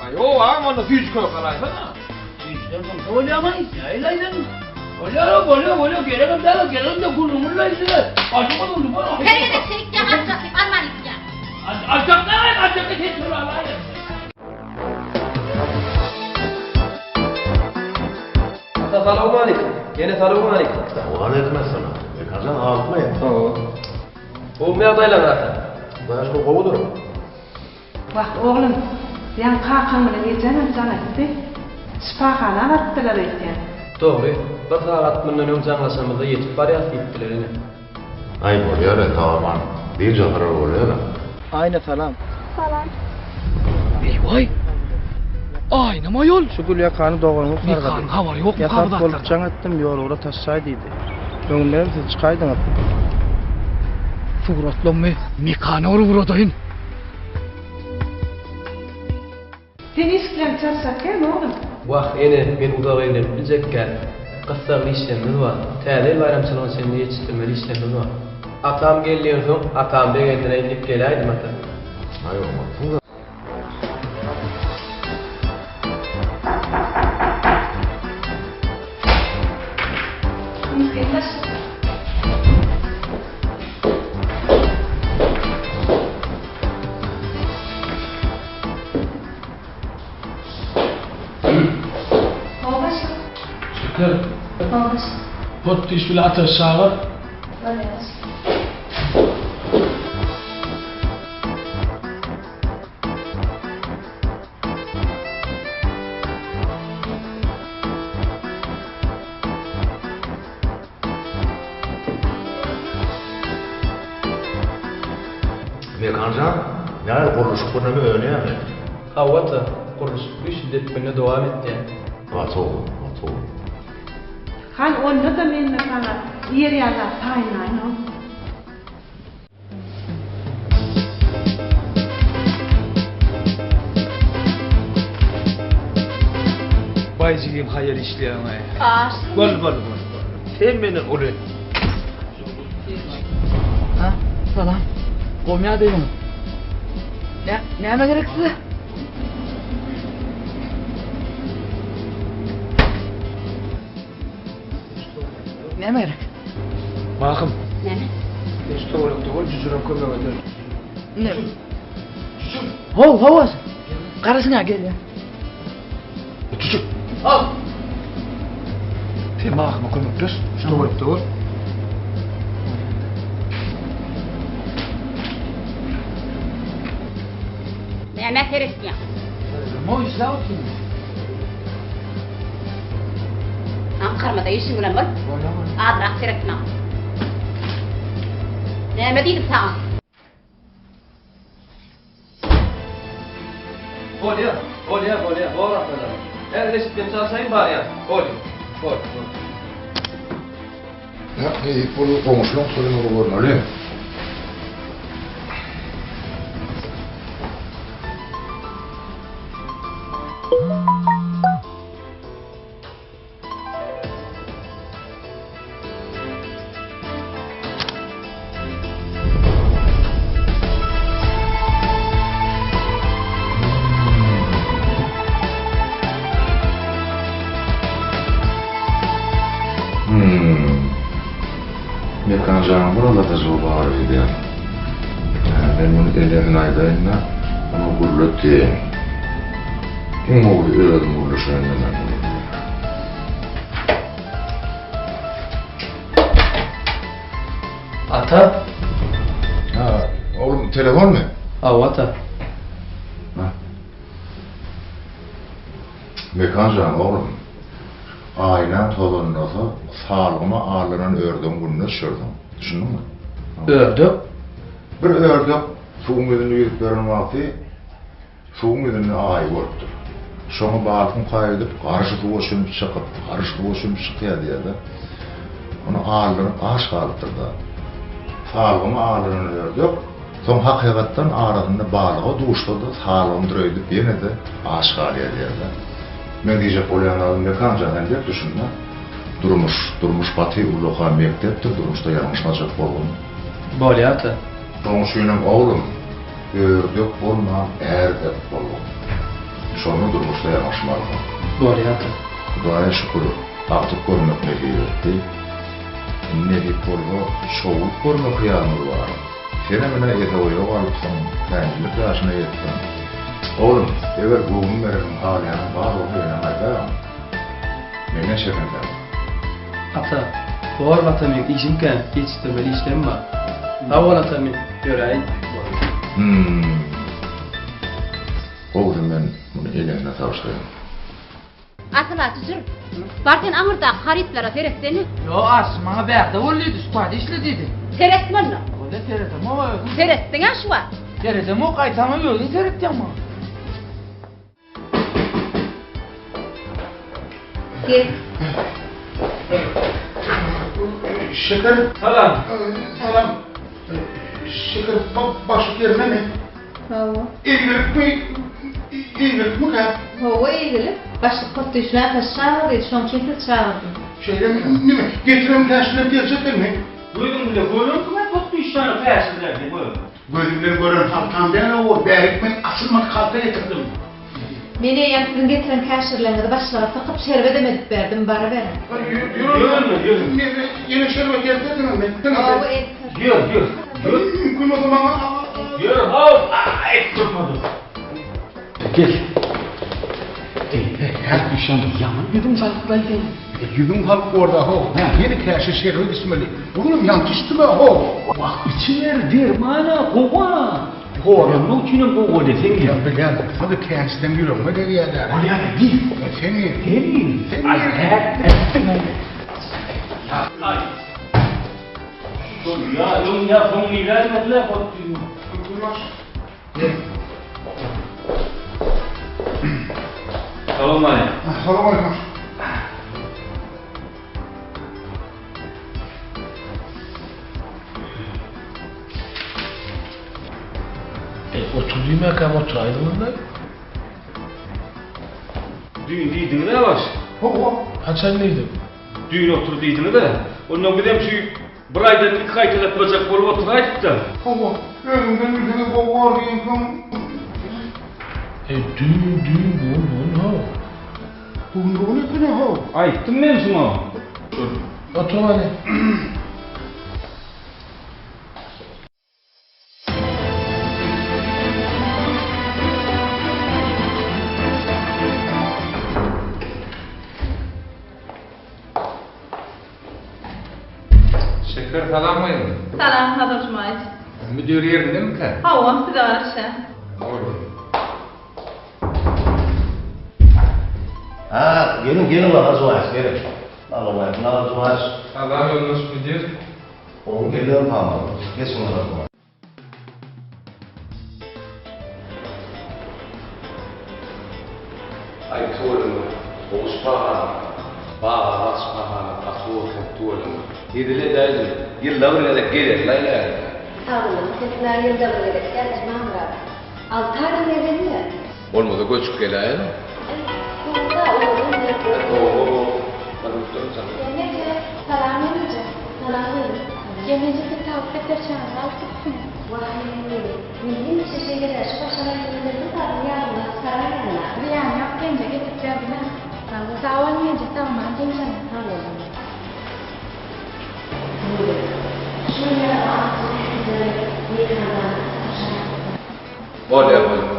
Aý, o agam onda süýji kök alaýsana. Süýjüden soň bolýamy? Näýläýden? Bolýar, bolýar, bolýar, geregem däl, geregem de gürrüňiň size. Aşyk oldy, bol. Her gezek şeýtýäň, alçak diýip, alman gitýäň. Alçak näme, alçak sen şol alaýyn. Ata salowmaleýkim. Ene salowmaleýkim. Waleýkim essalam. Mekanjan galdymy? Hawa. Gowumy ýagdaýlaryň ata? Hudaýa şükür gowudyr. Wah, oglum, ýaňy kakaň bilen ejeňem jaň etdi. Şypahana barypdylar öýdýän. Dogry, bir sagat mundan öň jaňlaşanymyzda ýetip barýas diýipdiler ene. Aý bolýar-a, sag-aman dynç alsalar bolýar-a. Aýna salam. Salam. Eý-waý! Aýnam aýol! Şu gülýakany doganyňyz sargady. Mekanyň habary ýokmy Ýasap bu bolup zatlardan? jaň etdim, ýolugra taşlaý diýdi. Öňündenem siz çykaýdyňyz. Suratlammy Mekana bir ugradaýyn. Sen işiklerini çalşak gelme oglum. Wah, ene, men uzak eglenip biljekgä. Gyssagly işlerimiz bar. Täze ýyl baýramçylygyna çenli ýetişdirmeli işlerimiz bar. Atam geldiňsoň, atamy begendireýin diýip geläýdim, ata. Aý, oňatsyň-da. Mümkin başlyk. Hawa başlyk. Şeker. Hawa başlyk. Pot diş bile ataş çagyr. Bolýar başlyk. Mekan jan, nähili gurluşyk birneme önýärmi? Hawa ata, gurluşyk güýçli depginde dowam etýär. Gaty gowy, gaty gowy. Hany onda-da men-de saňa iýer ýaly zat taýynlaýyn-ow. Baý jigim haýal işleýäňaý. Aşyr. Bol bol bol. Sen meni uly. Ha, salam. Gowmy ýagdaýyňyz? Nä, näme gerek size? Näme gerek? Mahym. Näme? Sen şu töwerekde bol, jüjürem kömek eder. Ne? How, how. Garaşyň ha gelýän. Al. Sen mahyma kömekleş. Şu töwerekde bol. Nämä seretýäň? Mo işläp otyryn. Aňkarmada işiň bilen bol. Azrak seret maňa. Näme diýdim saňa? Bolýa, bolýa, bolýa, bor atalar. Häzir eşitmem çalşaýyn barýan. Bolýa, bol, bol. Ýa, nesip bolsa goňşulaň toýuny bir görmeli. Hmm. Mekan janyň bir aladaja bar öýdýän. Men muny enesine aýdaýyn-da, oňa gürlet diýeýin. Iň gowusy özüm gürleşeýin-de men muny. Ata. Ha, oglum telefonmy? Hawa ata. Ha. Mekan jan oglum. Aýnaň tozanlasa, salgyma aldanan ördegiň gününe düşersiň. Düşündiňmi? Ördek? Bir ördek suwuň ýüzünde ýüzüp ýören wagty suwuň ýüzünde aýy görüpdir. Şoňa balyk mukaý edip, garşy suwa çümüp çykyp, garşy suwa çümüp çykýar diýýär-de. Ony aldanyp aç galypdyr-da. Salgyma aldanan ördek, soň hakykatdan arasynda balyga duşsa-da salgymdyr öýdüp ýene-de aç galýar diýýär-de. Meň diýjek bolýan zadym Mekan jan sen berk düşün-de. Durmuş, durmuş gaty ullakan mekdepdir, durmuşda ýalňyşmajak bolgun. Bolýa ata. Şoň üçinem oglum, ördek bolman ärdek bolgun. Şonda durmuşda ýalňyşmarsyň. Bolýa ata. Hudaýa şükür, agtyk görmek nesip etdi. Indi nesip bolsa, çowluk görmek hyýalymyz bar. Senem ine ese-boýa galypsyň, kämillik ýaşyna ýetdiň. Oglum, eger göwün bereniň, halaýanyň bar bolsa eneňe aýdaýaň. Menden çekinseň. Ata, bor ata meň işim kän, ýetişdirmeli işlerim bar. Sag bol ata men ýöräýin. Hum. Gowusy men muny enesine tabşyraýyn. Asyl-a jüjür. Bar sen aňyrdaky harytlara seretsene. Ýok Aşyr maňa bärde bol diýdi, şu taýda işle diýdi. Seretme onda. Bolýa seredemok özüň. Seretdiň-ä şu wagt. Seredemok gaýtama özüň seretýäň maňa. Gel. Şeker. Salam. Salam. Şeker başlyk ýerindemi? Hawa. Eýgilikmi? Eýgilikmikä? Hawa, eýgilik. Başlyk Potdyşyn ataş çagyrdy, şoň üçin sizi çagyrdym. Şeýlemi? Nime, getiren käşirler geljeklermi? Gözüň bile görensiň-ä Potdyşyny käşirlerini gör. Gözüm bilen gören haltam däl-ow, bärik men açylmadyk halta getirdim. Men eýýäm siziň getiren käşirleriňizi başlyga sykyp, şerbedem edip berdim, baryberiň. Ýör, ýör. Ýene şerbet eltersiňizmi? Hawa, elterin. Ýör, ýör. Ýör. Mümkin bolsa maňa. Ýör, how, aýt durmady. Gel. Eý, her düşende ýaman ýüzüň salyklaý sen. Ýüzüň salyk borda, how. Ýene käşir şerbet içmeli. Oglum, ýaňky içdim-ä, how. Wah, içiber, derman-a, gowy-a. Goranmak üçinem gowy bolýar, sen gir. Bilýän, hadi käşirden ýüregime degýär-dä. Bolýar, gir. Sen gir. Sen gir. Sen Aý, gir. nätdiň-aý? Aý. Ýa, öň ýa soň giräýmedi-le, hot düýn. Salam aleýkum. Salam aleýkum. E, otur diýmäkäm oturaýdyňyz-da. Düýn diýdiňiz-ä baş. Hawa. Haçan diýdim? Düýn otur diýdiňiz-ä. Ondan bizem şu bir aýdan iki gaýtalatmajak bolup oturaýdyk-da. Hawa, özüňden bilseňiz gowy bor diýensoň. E, düýn, düýn, bu gün, bu gün, how. Bu gün, bu gün ekeni, how. Aýtdym men şuňa. Otur hany. Şeker salam gyzym. Salam Nazar Jumaýewiç. Müdir ýerindemikä? Hawa, size garaşýar. Boldy. Ha, geliň, geliň Nazar Jumaýewiç, geliň. Salowmaleýkim Nazar Jumaýewiç. Salam ýoldaş müdir. Gowy geldiňiz hamala. Geçiň Nazar Jumaýewiç. Aý tüweleme, gowy şypahana. Bazar şypahana gaty gowy eken tüweleme. Hezil edäýdim. Ýylda bir gezek geleli-laý ärde. Saglygyň sesine ýylda bir gezek däl Jumamyrat. Alty adam gelende. Bolmasa göçüp geläýelim. Aý, ýok-da, owadan ýer gowy. Gowy, gowy. Bir mutdum saňa. Gelneje, Salam gelneje. Salam gelin. Gelneje siz tawus depderçäňizi alyp gidipsiňiz. Waý, men hemişe şeýle-dä, şu başagaýlygy bilen bir zadyň ýadymdan çykaraýýan-a. Zyýany ýok, Genje getirip berdim-ä. Sag bol. Sag boluň eje, sag-aman dynç alyň. Sag boluň. Nurly, şu gün ýaly akja ählileri meýhanada sataşaýypdyr. Bolýar, bolýar.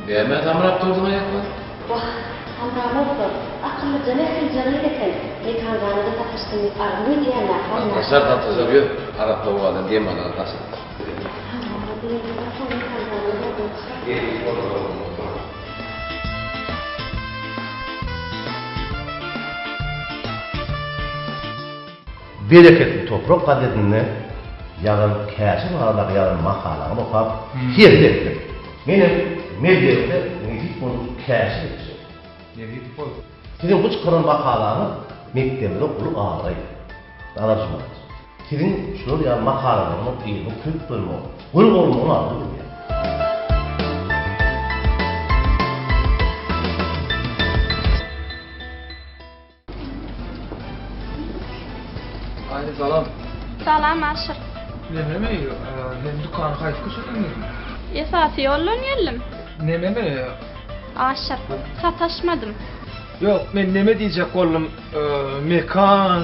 Näme samrap durduň aýaklar? Wah, samramokda, akyllyja mährijan gyz eken, Mekanjana-da sataşsyn diýip arzuw edýän-ä, hany. Sataşar, sataşar, ýör, arassa howadan dem alar, daşyna. Hawa, diýen soň Mekanjanyň ýadyna çykardy. Gelin bolsa bolmasa. Bereketli toprak gazetinde ýazan käşir baradaky ýazan makalaňyzy okap hezil etdim. Menem mellekde nesip bolsa käşir ekjek. Nesip bolsa. Siziň bu çykaran makalaňyz mekdebimize uly abraý. Nazar Jumaýewiç. Siziň şular ýaly makalalaryňyz yzynyň köp bolmagyny, gür bolmagyny arzuw edýän. Aýna salam. Salam Aşyr. Nememi, sen dükana haýsy köçeden geldiň? Esasy ýoldan geldim. Nememi? Aşyr, sataşmadym. Ýok, men neme diýjek boldum, Mekan,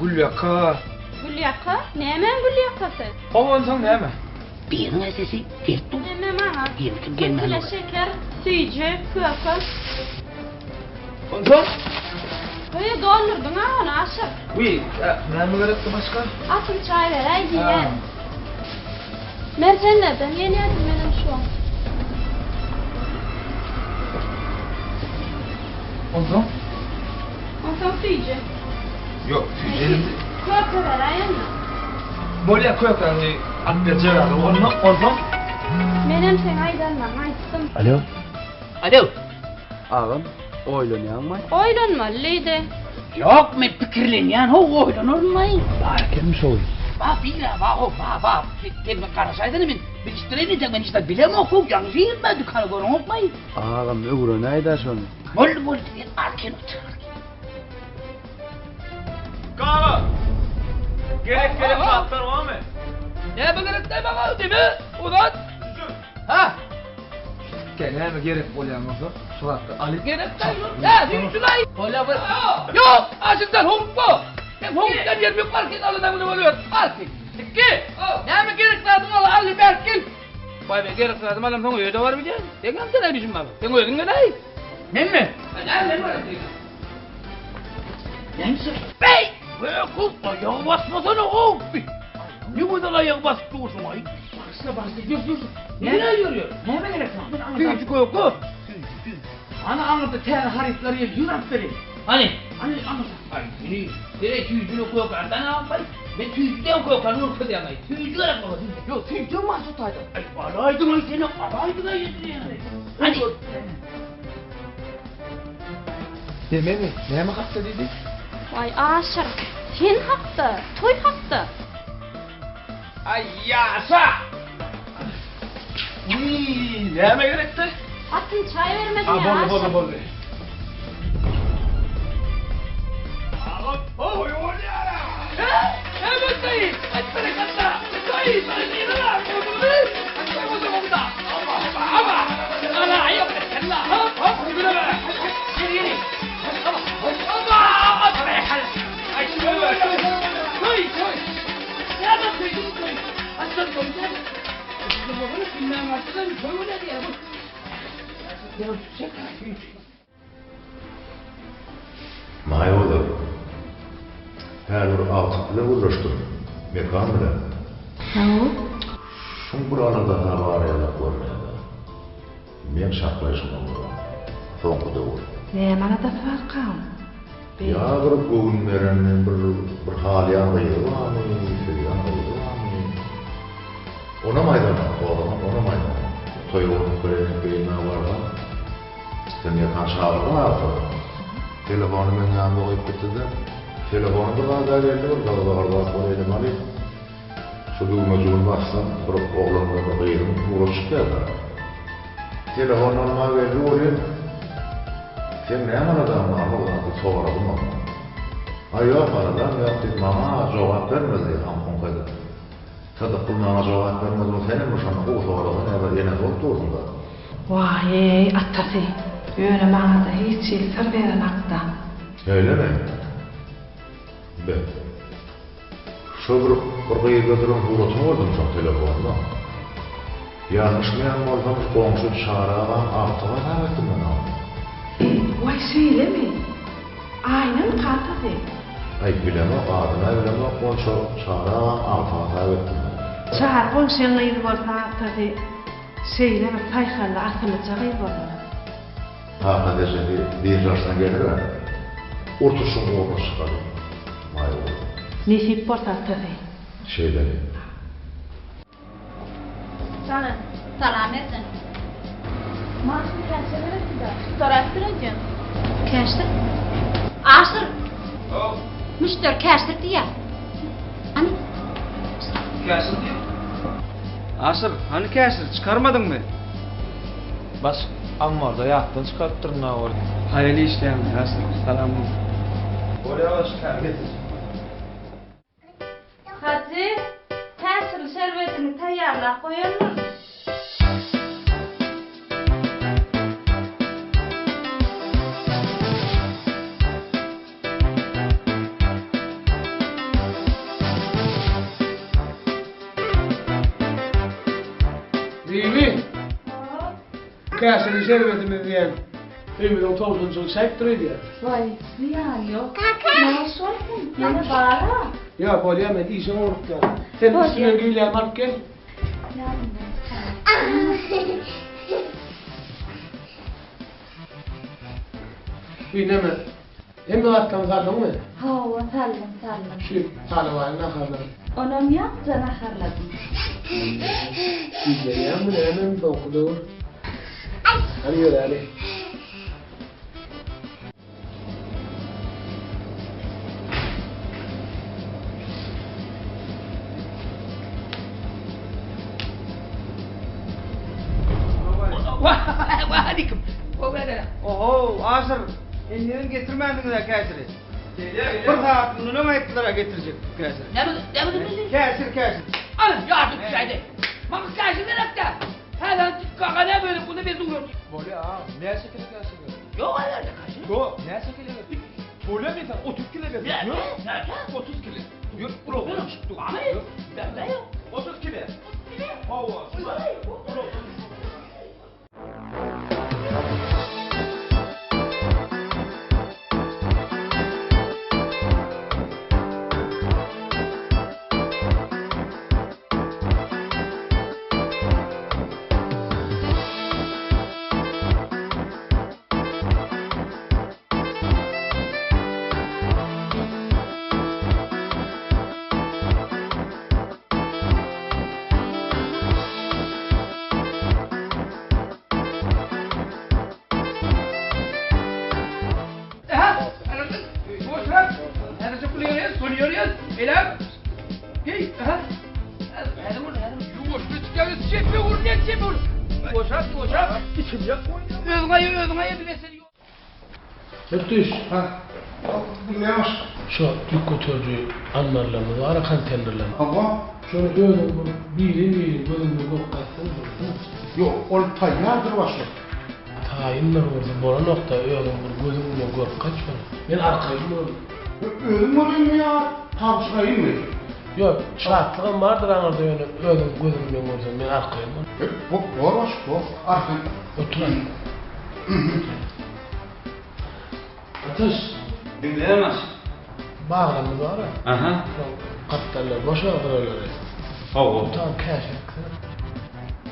gülýaka. Gülýaka? Nämäň gülýakasy? Hawa, onsoň näme? Biriniň sesi gelip dur. Neme maňa? Biriniňki Bir gelmän kile dur. şeker, süýji, köke. Onsoň? Öýe doldurdyň-a ony, Aşyr. Wiý, näme gerekdi başga? Atym çaý beräý diýýän. Merjenlerden gelýärdim menem şu wagt. Onsoň? Onsoň süýji. Ýok, süýji elimde. Köke beräý onda. Bolýa kökäňi alyp berjek adam. Onda, onsoň? Menem seň aýdanlaryňy aýtdym. Alo. Alo. Agam, oýlanýaňmy? Oýlanmaly diýdi. Ýok, men pikirlenýän how, oýlanarynmaý. Bar ekenmi şo gyz? Ba, bir-ä, ba how, ba, ba. Sen bir garaşaýsana, men bilişdireýin entek, men hiç zat bilemok how, ýalňyş girdim-ä dükana, göreňokmaý? Agam, öwrenäý-dä şony. Boldy, boldy, sen arkaýyn otur, arkaýyn. Gala! Gerek gerek zatlar barmy? Näme gerek däý maňa, deme, o zat? Ha? Gel näme gerek bolýan bolsa şu zatlar alyp. Gerek däl. Hä, süýjülaý. Bolýa bir. Ýok, aşykdan howlukma. Sen howlukdan ýerim ýok, arkaýyn aladaň bilen boluber. Arkaýyn. Dikki. Näme gerek zadyň ol, al bärik gel. Baý men gerek zadymy alam soň öýe-de baryp bilýän. Sen hem sen işim bar. Sen özüň geläý. Menmi? Näme men barayım diýdim. Näme sen? Beý! Köküp aýagy basmasana how. Ne gözel aýagy basyp dursuň aý. Bagyşla bagyşla ýör ýör. Näme ýör ýör? Näme gerek saňa? Süýji köke. Süýji süýji. Ana aňyrda täze harytlar geldi ýör alyp bereýin. Hany? Hany aňyrda. Aý meni sere süýjüli kökäni aňmay. Men süýjüden kökäni görkezýän aý. Süýji gerek maňa süýji. Ýok süýjem bar şu taýda. Aý alaýdyň aý seni alaýdyň aý. Hany? Nememi? Näme hakda diýdi? Waý Aşyr, sen hakda, toý hakda. Aý ýaşa! Wiý, näme gerekdi? Atym çaý bermediň A ýa boldy, boldy, Aşyr. boldy. Agam, toý bolýar-a! Hä? Näme toýy? Aý berekella! Toý, toý diýdiler-ä, gördüňizmi? Aý toý bolsa gowy-da. Aba, aba, aba! Ala, aý, berekella! Hop, hop, güleme! Ýeri, ýeri! Aba, aba, berekella! Aý, toý bolýar! Toý, toý! Näme toý, toý? Haçan toý, näme? Toý bolýar diýýär bu. Maýa ozal. Häzir agtyk bilen gürleşdim. Mekan bilen. Hawa. Şuň bir aladasy-a bar ýalak görünýär-dä. Meň çaklaýşyma görä, soňky döwür. Näme aladasy barka oň? Ýa bir göwün beren bir bir halýan gyzy barmy, söýýän gyzy barmy? Onam aýdanok, sorasaň onam aýdanok. Toýa bolup bileýin geýinmäge barsam, sen Mekan çagyrdyň agtygy. Telefony meň ýanymda goýup gitdi-de, telefony bir zada geldi, bir gyzga bir zat bor elime alyp, şu düwmejigini bassam, bir oglan bilen bir gyzyň suraty çykýar-da. Telefony almaga geldi welin, Seň näme aladaň bar bu zat diýip soradym ondan. Aý ýok aladam ýok diýip maňa jogap bermedi haňk-huňk edip. Sydykgül maňa jogap bermedi ol senem bir şonda gowy sorasana ýa bir enesi bolup dursuňda. Waý-eý, atasy, ýöne maňa-da hiç hili syr berenakda. Şeýlemi? Be. Şo bir bir gyzda duran suratyny gördüm şoň telefonda. Ýalňyşmaýan bolsam şu goňşy Çary agaň agtygy hasap etdim men ony. Waý şeýlemi? Aýnamy kakasy? Aý bilemok adyna bilemok ol şo Çary agaň agtygy hasap etdim men. Çary goňşyň gyzy bolsa atasy şeýle bir saýhally asyllyja gyz bolmaly. Kakasy ejesi dynç alşdan gelir-ä. Urtuşyň ugruna çykaly, Maýa gyzym. Nesip bolsa atasy. Şeýdeli. Salam. Salam Erjan. Maşyn käşir gerekdi-dä. Sorapdyr öýdýän. Käşir? Aşyr! Haw. Müşderi käşir diýýär. Hany? Käşir diýýär. Aşyr, hany käşir, çykarmadyňmy? Baş ammarda ýatdan çykarypdyryn-a ol. Haýal işleýäňmi, Aşyr? Salam. Bolýa baş, häzir getirjek. Hajy, käşirli şerbetiňi taýýarlap goýanmyň? Bibi! Käşirli şerbetimiz diýen öýümiziň towşanjygy çäýyp dur öýdýän. Waý, zyýany ýok. Näş bolsun, ýene bar-a. Ýok, bolýa, men işe ugrukýan. Sen üstünden geýilýänimi alyp gel. Ýadymdan çykaran. Bi neme? Hemme zatlaryňy saldyňmy? Hawa, saldym, saldym. Şu talabaýyň naharlary. Onam ýaňja naharladym. Güýjenýäňmi näme soňky döwür? Hany ýöräli. Waleýkim. Oho, Aşyr, endigem getirmändiňiz-ä käşiri. Bir sagat mundan öň aýtdylar-a getirjek diýip käşiri. Näme, näme diýdiň? Käşir, käşir. Ana, ýadyň düşäýdi. Maňa käşir gerekdä. Häzir kaka näme berip, onda men durar. Bolýa, aga, näçe kile käşir gerek? Ýok, aýarda käşir. Ýok, näçe kile gerek? Bolýa, men saňa 30 kile berjek. Näçe? 30 kile. Ýör, ulagdan düşüp dur. 30 kile. 30 kile? Hawa. Ulagdan düşüp dur. Aha, anladın? Boşrak. Häzirje pul ýörýäs, pul ýörýäs. Eläm. Geý, aha. Häzir bol, häzir. Ýuwaş geçýäs, çepe ur, ne çepe ur. Boşrak, boşrak. Içim ýak goýun. Özüň aýy, özüň aýy bize sen. Ötüş. Ha. Diňleýän başlyk. Şo ýük göteriji ammarlarymyz bar-a konteýnerlerimiz. Hawa. Şony özüň bir biri-biri gözüňde görüp gaýtsaň bolsun. Ýok, ol taýýardyr başlyk. Taýyndyr bolsa bolanok-da, özüň bir gözüň bilen görüp gaýt şony. Men arkaýyn bolaryn. Özüm bolayynmy ýa tabşyraýynmy? Ýok, şatlygam bardyr aňyrda ýöne özüň gözüň bilen görseň men arkaýyn bolaryn. Bor başlyk, bor. Arkaýyn. Otur. Atyş. Diňleýän başlyk. Baglarymyz bar-a. Aha. Şoň gapdallary boş-a gyralary. Hawa. Tam käşir eksene.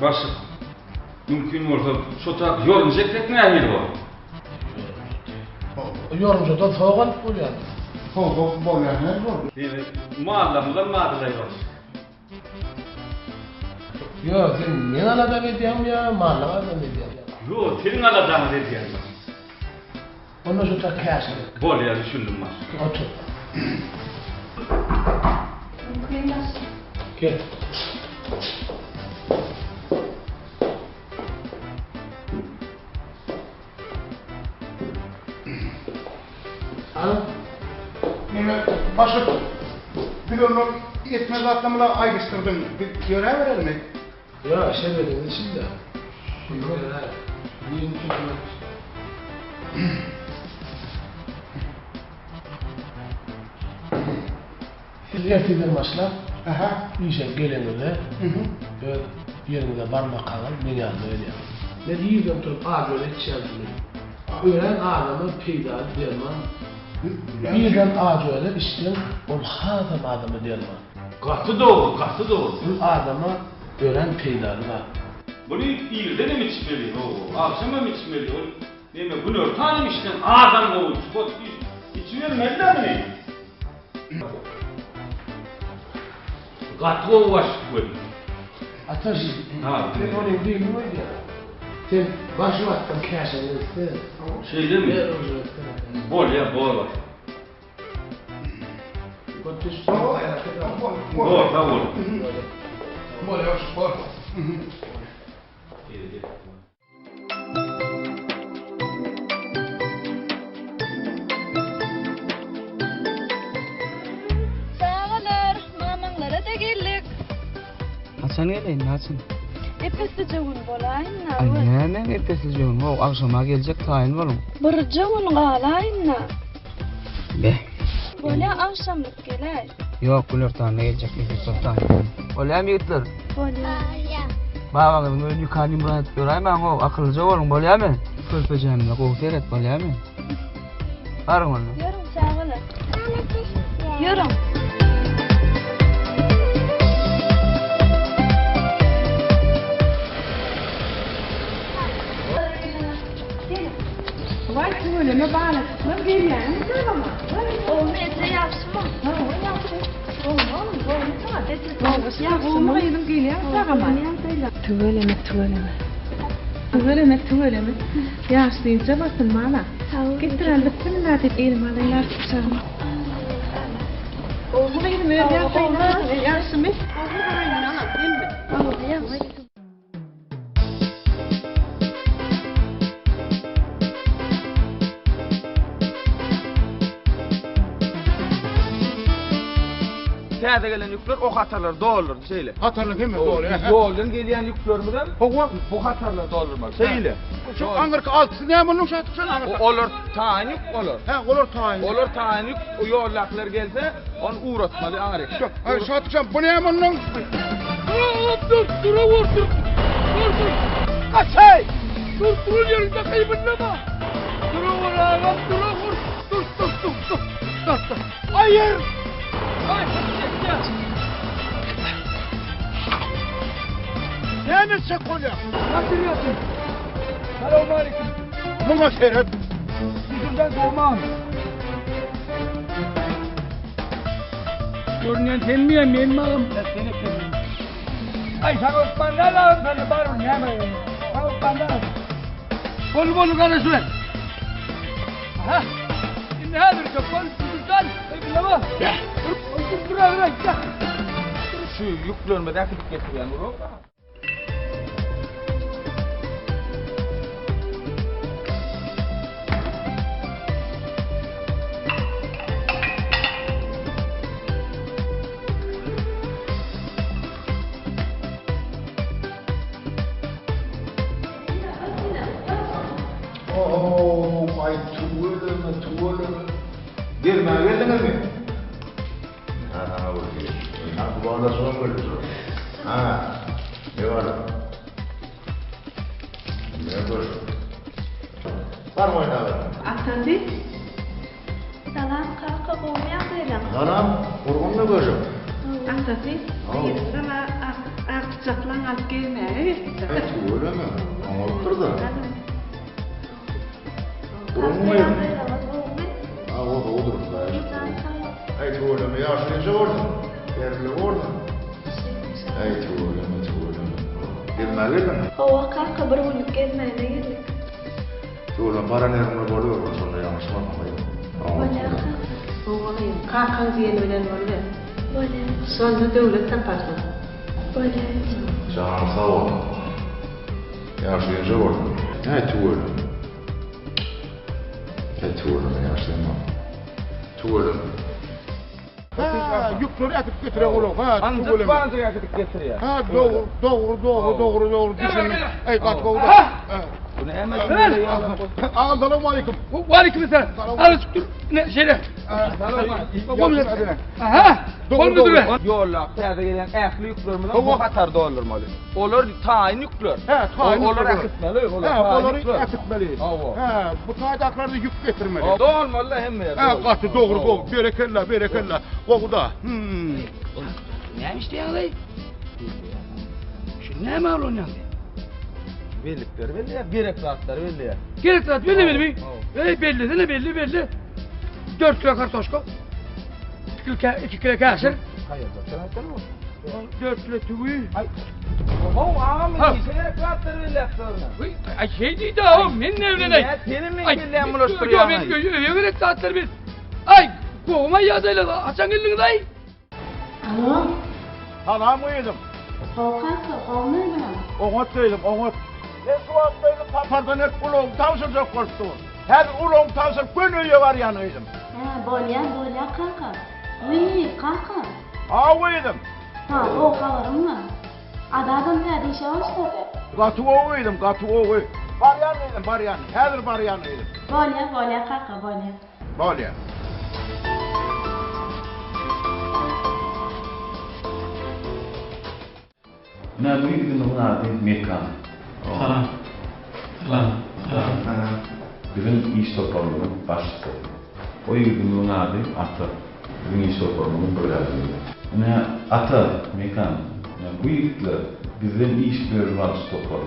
Başlyk, mümkin bolsa şo tarap ýorunja eksek nähili bolar? Ýorunjadan sowuk alyp bolýar. Sowuk bolýar, näme boldy? Diýmek, mallarymyzam bardylaý başlyk. Ýok, sen meň aladamy edýäňmi ýa mallaň aladamy edýäňmi? Ýok, seniň aladaňy edýän başlyk. Onda şu tak käşir. Bolýar, düşündim başlyk. Otur. Mümkin başlyk. Gel. Hany? Neme, başlyk, biz ondan etmeli zatlarymyzy aýdyşdyrdyň. Biz ýöräberelimi? Ýa, şerbediň içinde. Şunda ýöräber. Birini tutmak. Siz ertirden başlap, işe geleňizde, öz ýeriňize barmakaňyz meň ýanyma gelýäňiz. Men irden turup ajy içýän şuny. Örän adama peýdaly derman. Irden ajy içseň, ol hasam adama derman. Gaty dogry, gaty dogry. Bu adama örän peýdaly zat. Muny irdenem içmeli, hawa, agşamam içmeli. Ol neme, günortanam içseň adam gowy, çukat içibermeli-dä muny. Gaty gowy başlyk weli. Ataş, sen onuň düýbüni goýdýaň. Sen başy batdan käşiňi etse. Şeýlemi? Bolýa, bor başlyk. Bor, sag bol. Bolýa, başlyk, bor. Çagalar, mamaňlara-da geldik. Haçan geleýin, haçan? Ep-eslije gün bolaýyn-da. Aý, nämäň ep-eslije gün? How, agşama geljek, taýyn boluň. Birje gün galaýyn-da. Beh. Bolýa, agşamlyk geläý. Ýok, günortanda geljek, nesip bolsa. Bolýamy, ýigitler? Bolýa. Babaňyzyň öýüni ýykan ýumran edip ýöräýmäň-ow, akyllyja boluň, bolýamy? Körpejämize gowy seret, bolýamy? Baryň onda. Ýörüň, çagalar. Ýörüň. Waý, tüweleme balajyklar gelýäňmi çagama? Gowumy eje, ýagşymy? Hawa, ýagşy. Gowumy oglum, gowumy saňa? Ýagşymy? Gowumy gyzym, gelýäňmi çagama? Tüweleme, tüweleme. Tüweleme, tüweleme. Ýaş dynja basyn, bala. Getir al, bismillah diýip elime alaýyn artykçagymy. Gowumy gyzym, öz ýagdaýyň ýagşymy? Gowumy garaýyn, gelme. Hawa, ýagşy. Täze gelen ýükler o hatarlary doldurdy şeýle. Hatarlaryň hemmesi doly. Ýoldan gelýän ýüklerimizem Hawa. bu hatarlary doldurmaly. Şeýle. Şu aňyrky altysy näme onuň şatyk şol aňyrky? Olar taýyn ýük olar. Hä, olar taýyn. Olar taýyn ýük, o ýoldakylar gelse, ony ugratmaly aňryk. Aý, Şatykjan, bu näme onnoň? Dur, dur, dur, dur. Dur, dur. Gaçaý! Dur, dur ýeriňde gyýbyllama. Dur, agam, dur, dur. Dur, dur, dur, dur. Dur, dur. Aýyr! Aý, çekýär. Näme etjek bolýaň? Ýatyr, ýatyr. Salowmaleýkim. Muňa seret. Ýüzümden gorman. Görünýän senmi ýa menmi agam? Sen ekeniň. Aý saňa ökman däl agam sende barybir näme Saňa ökman däl. Bol bol garaşyber. Aha. Indi häzir köp bol ýüzümden. Bileme. Dur dur dur dur. Şu ýüklerimizi äkidip getirýän ulag. Ohow, aý tüweleme, tüweleme. Gezmäge geldiňizmi? Ha, saňa bir gelip. Ha, bu balalar gelip dur. Ha, ne bar? Ne dur? Bar oýnaber. Atasy. Salam kaka, gowmy ýagdaýlaryň? ýagdaýlaň? Salam, gurgunmy göžek? Atasy, gyzy saňa agtyjaklaň alyp gezmäge gelipdir. Äý, tüweleme, oňarypdyr-da. Gurgunmy gyzym? Hawa, gowudyr, Hudaýa şükür. Äý, tüweleme, ýaşy näçe bolsun? Berkli bolsun. Äý, tüweleme, tüweleme. Gezmäge geldiňmi? Hawa, kaka, bir günlük gezmäne geldik. Tüweleme, baran ýeriňde bolubergin, şonda ýalňyşmarsyň gyzym. Bolýar, kaka. Hawa, gyzym, kakaň diýeni bilen boluber. Bolýar. Şonda döwlet taparsyň. Bolýar, eje. Janyň sag bolsun. Ýaşy ýenje bolsun. Äý, tüweleme. Äý, tüweleme, ýaşy ýenje. Tüweleme. Hä, ýükleri äkidip getiren olar. Hä, tüweleme. Banjyk äkidip getirýär. Hä, dogry, dogry, dogry, dogry, dogry, düşündim. Äý, gaty gowy-da. Bu näme? Agam, salowmaleýkim. Waleýkim salam. Azajyk dur. Ine, şeýle. Aha. Bol müdüre. Ýollap täze gelen ähli ýüklerimizi bu hatar doldurmaly. Olar taýyn ýükler. Hä, taýyn ýükler. Olary äkitmeli. Hä, olary äkitmeli. Hä, bu taýdakylarda ýük getirmeli. Dolmaly hemme ýerde. Hä, gaty dogry, gowy. Berekella, berekella. Gowy-da. Hmm. Näme işleýäňiz-eý? Şu näme ulanýaň sen? Bellikleri belleýär, gerek zatlary belleýär. Gerek zat belli belli. Eý, bellesene belli belli. 4 kilo kartoşka. 2 kilo käşir. 4 kilo tüwi. Aý. Oho, agam, işe gerek zatlary belläp durna. Aý, şey diýdi, o men ne bilen aý. Senin men belläm bulaşdyrýaň. Ýok, men öýe gerek zatlary bil. Aý, gowuma ýagdaýlar, haçan geldiňiz aý? Alo. Salam gyzym. Gowy kaka, gowumy özüňem? Oňat gyzym, oňat. Men şu wagt gyzym sapardan gelip ulagymy tabşyrjak bolup durun. Häzir ulagymy tabşyryp göni öýe barýan gyzym. Hä, bolýa, bolýa kaka. Wiý, kaka. Haw gyzym. Saňa gowy habarym bar. Azadam täze işe başlady. Gaty gowy gyzym, gaty gowy. Barýan gyzym, barýan. Häzir barýan gyzym. Bolýa, bolýa kaka, bolýa. Bolýa. Ine bu ýigidimiziň ady Mekan. Salam. Salam. Salam. Biziň iş toparymyzyň başçysy. O ýigidimiziň ady Ata. Biziň iş toparymyzyň brigadiri. Ine Ata, Mekan. Ine bu ýigitler bizden iş bölüp alyjy topar.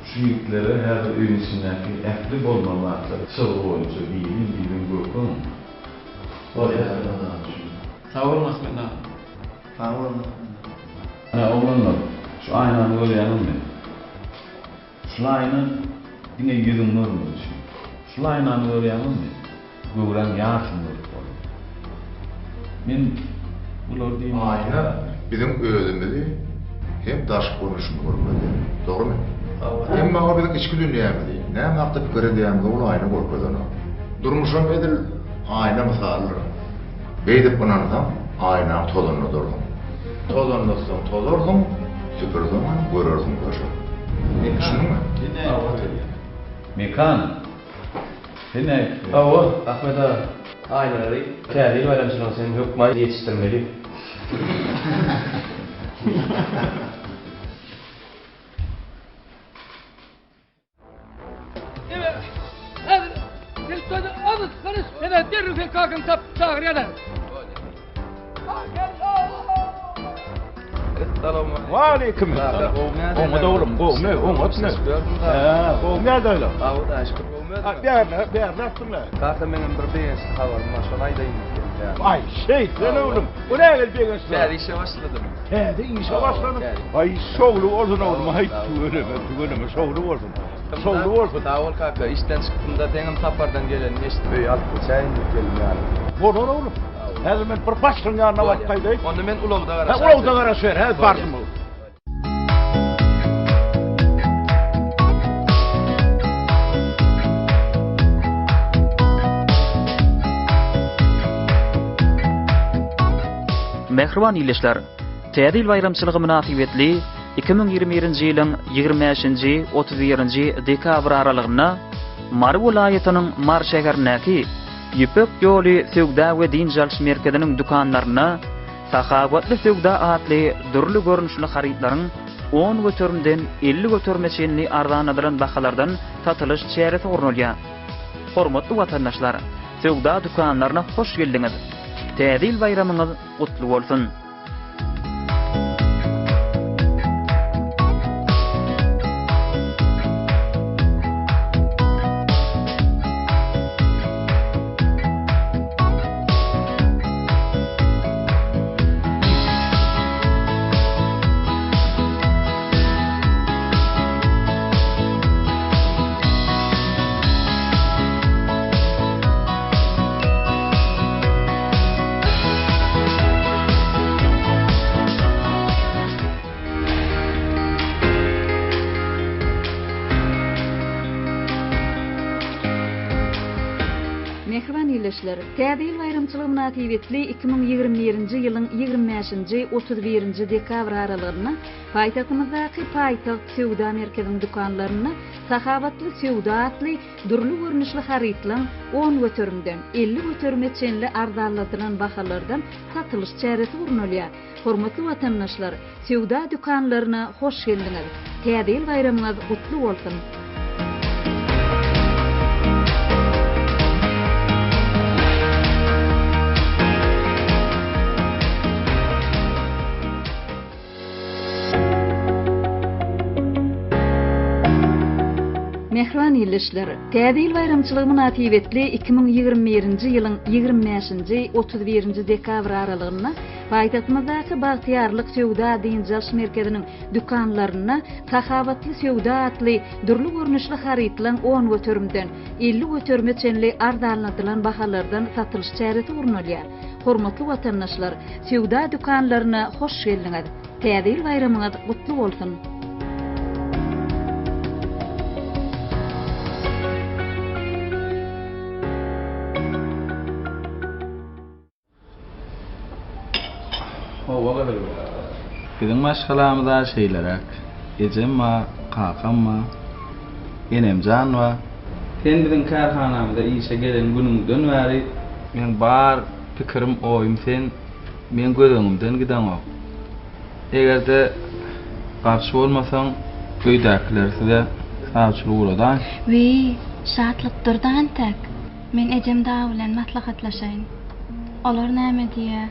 Şu ýigitlere häzir öýüň içindäki ähli bolmaly zatlary çyzgy boýunça birin-birin görkeziň. Bolýar Ramazan üçin. Sag boluň Ahmet aga. Sag boluň Ahmet aga. Ine oglanlar, şu aýnany görýäňizmi? Şul aýna diňe ýüzüňi görmek üçin. Şul aýnany görýäňizmi? Göwräň ýarsyny görüp bolýar. Men bulary diýmek. Aýna biziň özümizi hem daşky görnüşimizi görkezýär. Dogrumy? Emma ol biziň içki dünýämizi, näme hakda pikir edýänimizi ol aýna görkezenok. Durmuşam edil aýna mysalydyr. Beýdip ynansaň, aýnaň tozanladyrsyň. Tozanlatsaň tozarsyň, süpürseňem görersiň köşek. Düşündiňmi? Mekan! Sen nädip? Hawa, Ahmet aga. Aýnalary Täze ýyl baýramçylygyna çenli hökman ýetişdirmeli. Waleýkim. Oňat oglum, gowmy? Oňatmy? Hä, gowmy ýagdaýlar? Hudaýa şükür. Bärde, bärde atdyňlar. Kaka meňem bir begençli habarym bar, şony aýdaýyn diýip geldim. Aý, şeýtsen oglum. Bu nähili begençli? Täze işe başladym. Täze işe başladyň? Aý, şowly bolsun oglum, aý, tüweleme, tüweleme, şowly bolsun. Şowly bolsun. Sag bol kaka, işden çykdym-da, seňem sapardan geleniňi eşidip öýe alyp geçäýin diýip geldim ýaly. Bolar oglum. Häzir men bir başlygyň ýanyna baryp gaýdaýyn. Onda men ulagda garaşaýyn. Hä, ulagda garaşyber, häzir bardym oglum. Mähriban ildeşler! Täze ýyl baýramçylygy mynasybetli 2021-nji ýylyň 25-nji, 31-nji dekabr aralygynda Mary welaýatynyň Mary şäherindäki Ýüpek ýoly söwda we dynç alyş merkeziniň dükanlarynda Sahawatly söwda atly dürli görnüşli harytlaryň on göterimden 50 göterime çenli arzanladylan bahalardan satylyş çäresi gurnalýar. Hormatly watandaşlar, söwda dükanlaryna hoş geldiňiz! Täze ýyl baýramyňyz gutly bolsun! Mähriban ildeşler, Täze ýyl baýramçylygy mynasybetli 2021-nji ýylyň 25-nji, 31-nji dekabr aralygynda paýtagtymyzdaky Paýtagt söwda merkeziniň dükanlarynda Sahabatly söwda atly Dürli görnüşli harytlaň on göterimden, 50 göterime çenli arzanladylan bahalardan satylyş çäresi gurnalýar. Hormatly watandaşlar, söwda dükanlaryna hoş geldiňiz! Täze ýyl baýramyňyz gutly bolsun! Mähriban ildeşler! Täze ýyl baýramçylygy mynasybetli 2021-nji ýylyň 25-nji, 31-nji dekabr aralygynda paýtagtymyzdaky Bagtyýarlyk söwda-dynç alyş merkeziniň dükanlarynda Sahabatly söwda atly dürli görnüşli harytlaň on göterimden, 50 göterime çenli arzanladylan bahalardan satylyş çäresi gurnalýar. Hormatly watandaşlar, söwda dükanlaryna hoş geldiňiz! Täze ýyl baýramyňyz gutly bolsun! Hawa gyzym. Biziň maşgalamyz-a şeýleräk. Ejem bar, kakam bar, enemjan bar. Sen biziň kärhanamyza işe gelen günüňden bäri meň bar pikirim, oýum sen meň göz öňümden gideňok. Eger-de garşy bolmasaň, öýdäkileri size sawçylyk ugradaýyn. Wiý, Şatlyk dur-da entek. Men ejem dagy bilen maslahatlaşaýyn. Olar näme diýýär?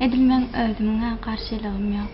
Edil meň özümiň-ä garşylygym ýok.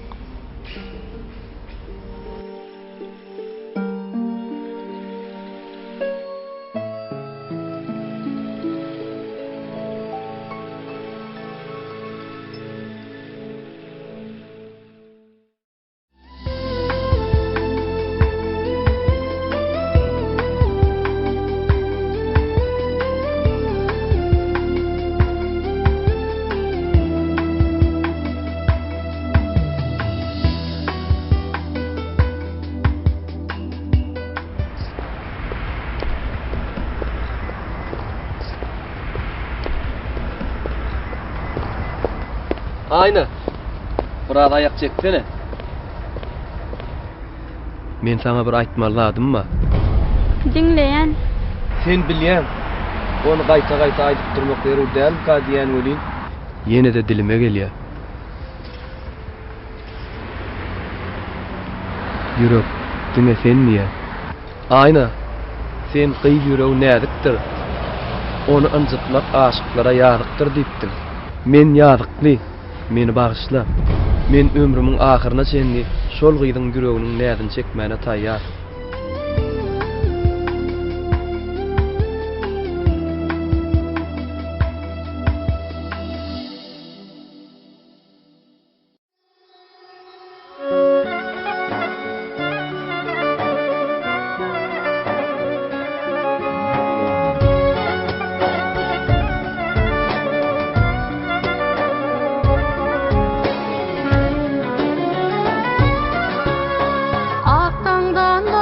Aýna, biraz aýak çeksene. Men saňa bir aýtmaly zadym bar. Diňleýän. Sen bilýäň, ony gaýta-gaýta aýdyp durmak zerur dälmika diýýän welin, ýene-de dilime gelýär. Ýürek, diňe sen diýýär. Aýna, sen gyz ýüregi näzikdir, ony ynjytmak aşyklara ýazykdyr diýipdiň. Men ýazykly, meni bagyşla. Men ömrümiň ahyryna çenli şol gyzyň ýüreginiň näzini çekmäne taýýar. Ak daňdan.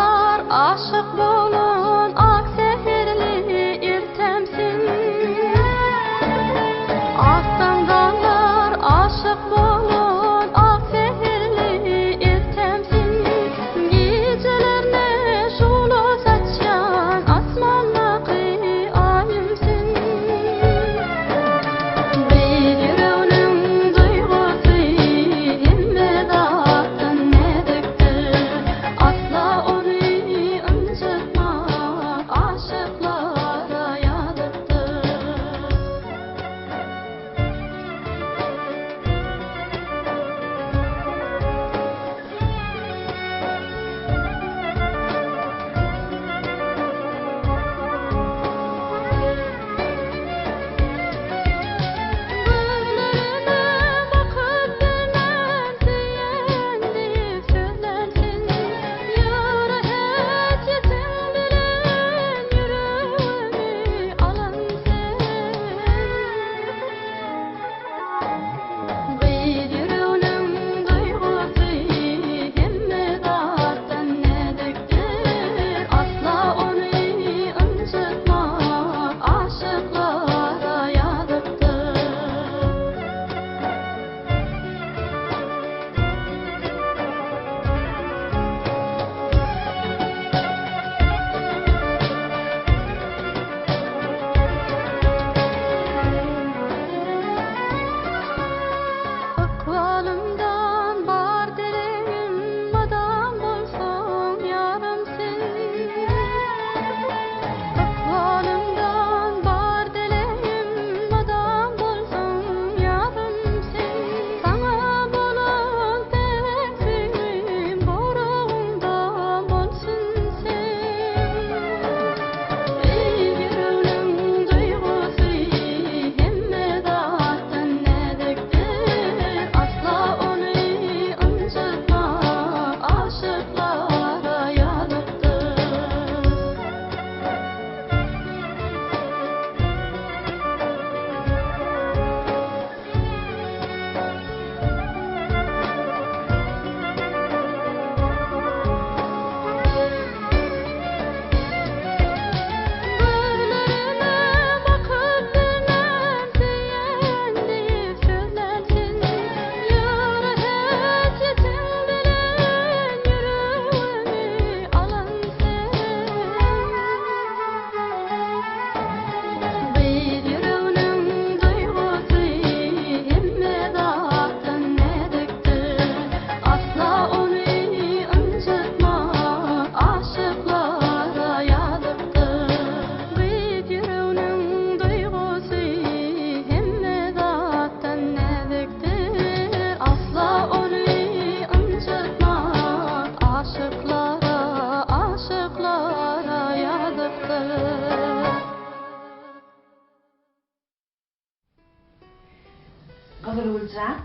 Gyzylgül jan.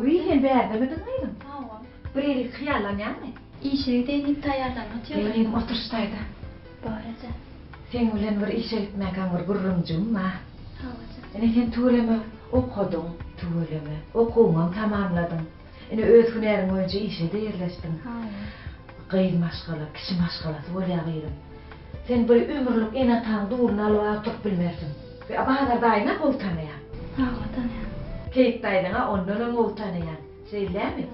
Wiý, sen bärdemidiň gyzym? Hawa. Bir ýerik hyýallanýaňmy? Işe gideýin diýip taýýarlanyp otyrdym. Gel gyzym, otur şu taýda. Bor eje. Seň bilen bir işe gitmäkäm bir gürrüňjigim bar. Hawa eje. Ine sen tüweleme okadyň, tüweleme. Okuwyňam tamamladyň. Ine öz hünäriň boýunça işe-de ýerleşdiň. Hawa. Gyz maşgala, kişi maşgalasy bolýar gyzym. Sen bir ömürlik ene-ataň duluny alyp-a oturyp bilmersiň. Bazar daýyň-a gowy tanaýaň. Hawa, tanaýan. Keýik daýzaň-a ondanam gowy tanaýaň. Şeýle dälmi?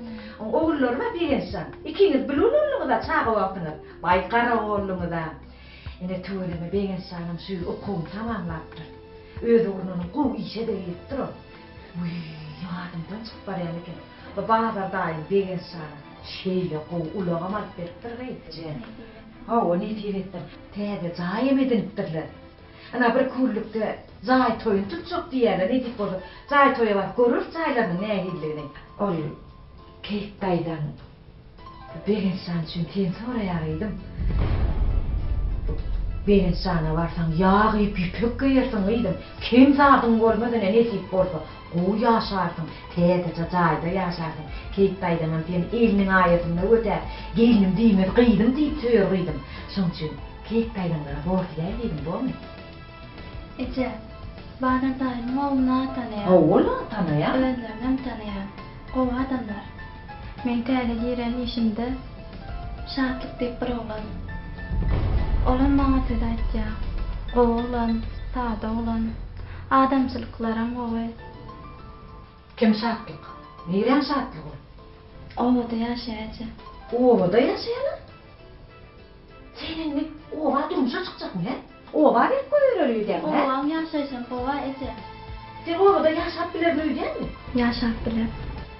Oň ogullary bar Begençjan. Ikiňiz bile ulaldyňyz-a çaga wagtyňyz. Baý garagolluňyz-a. Ine tüweleme Begençjanam şu ýyl okuwyny tamamlapdyr. Öz ugrunanam gowy işe-de giripdir ol. Wiý, ýadymdan çykyp barýan eken. Bu Bazar daýyň Begençjana şeýle gowy ulagam alyp beripdir gyz. Hawa, nesip etsin. Täze jaýam edinipdirler. Ynha, bir küllükde jaý toýuny tutjak diýýärler, nesip bolsa, jaý toýa baryp göreris jaýlarynyň nähilidigini. Ol Keýik daýzaň Begenç jan üçin seni soraýar gyzym. Begenç jana barsaň, ýag iýip ýüpek geýersiň gyzym. Kem zadyň bolmaz ine, nesip bolsa, gowy ýaşarsyň, täzeje jaýda ýaşarsyň. Keýik daýzaňam seni eliniň aýasynda götär, gelnim diýmez, gyzym diýip söýer gyzym. Şoň üçin Keýik daýzaňlara bor diýäý gyzym, bormy? Eje, Bazar daýymyň ogluny-a tanaýan. Hawa-la, tanaýan. Özlerinem tanaýan. Gowy adamlar. Meň täze giren işimde Şatlyk diýip bir oglan. Olam maňa söz aýtýa. Gowy oglan, sada oglan. Adamçylyklaram gowy. Kim Şatlyk? Niräň Şatlygy ol? Obada ýaşaýa eje. Obada ýaşaýana? Sen indi oba durmuşa çykjakmy, hä? Oba berip goýberer öýdýäňmi, hä? Obaň ýaşaýşam gowa eje. Sen obada ýaşap bilerin öýdýäňmi? Ýaşap bilerin.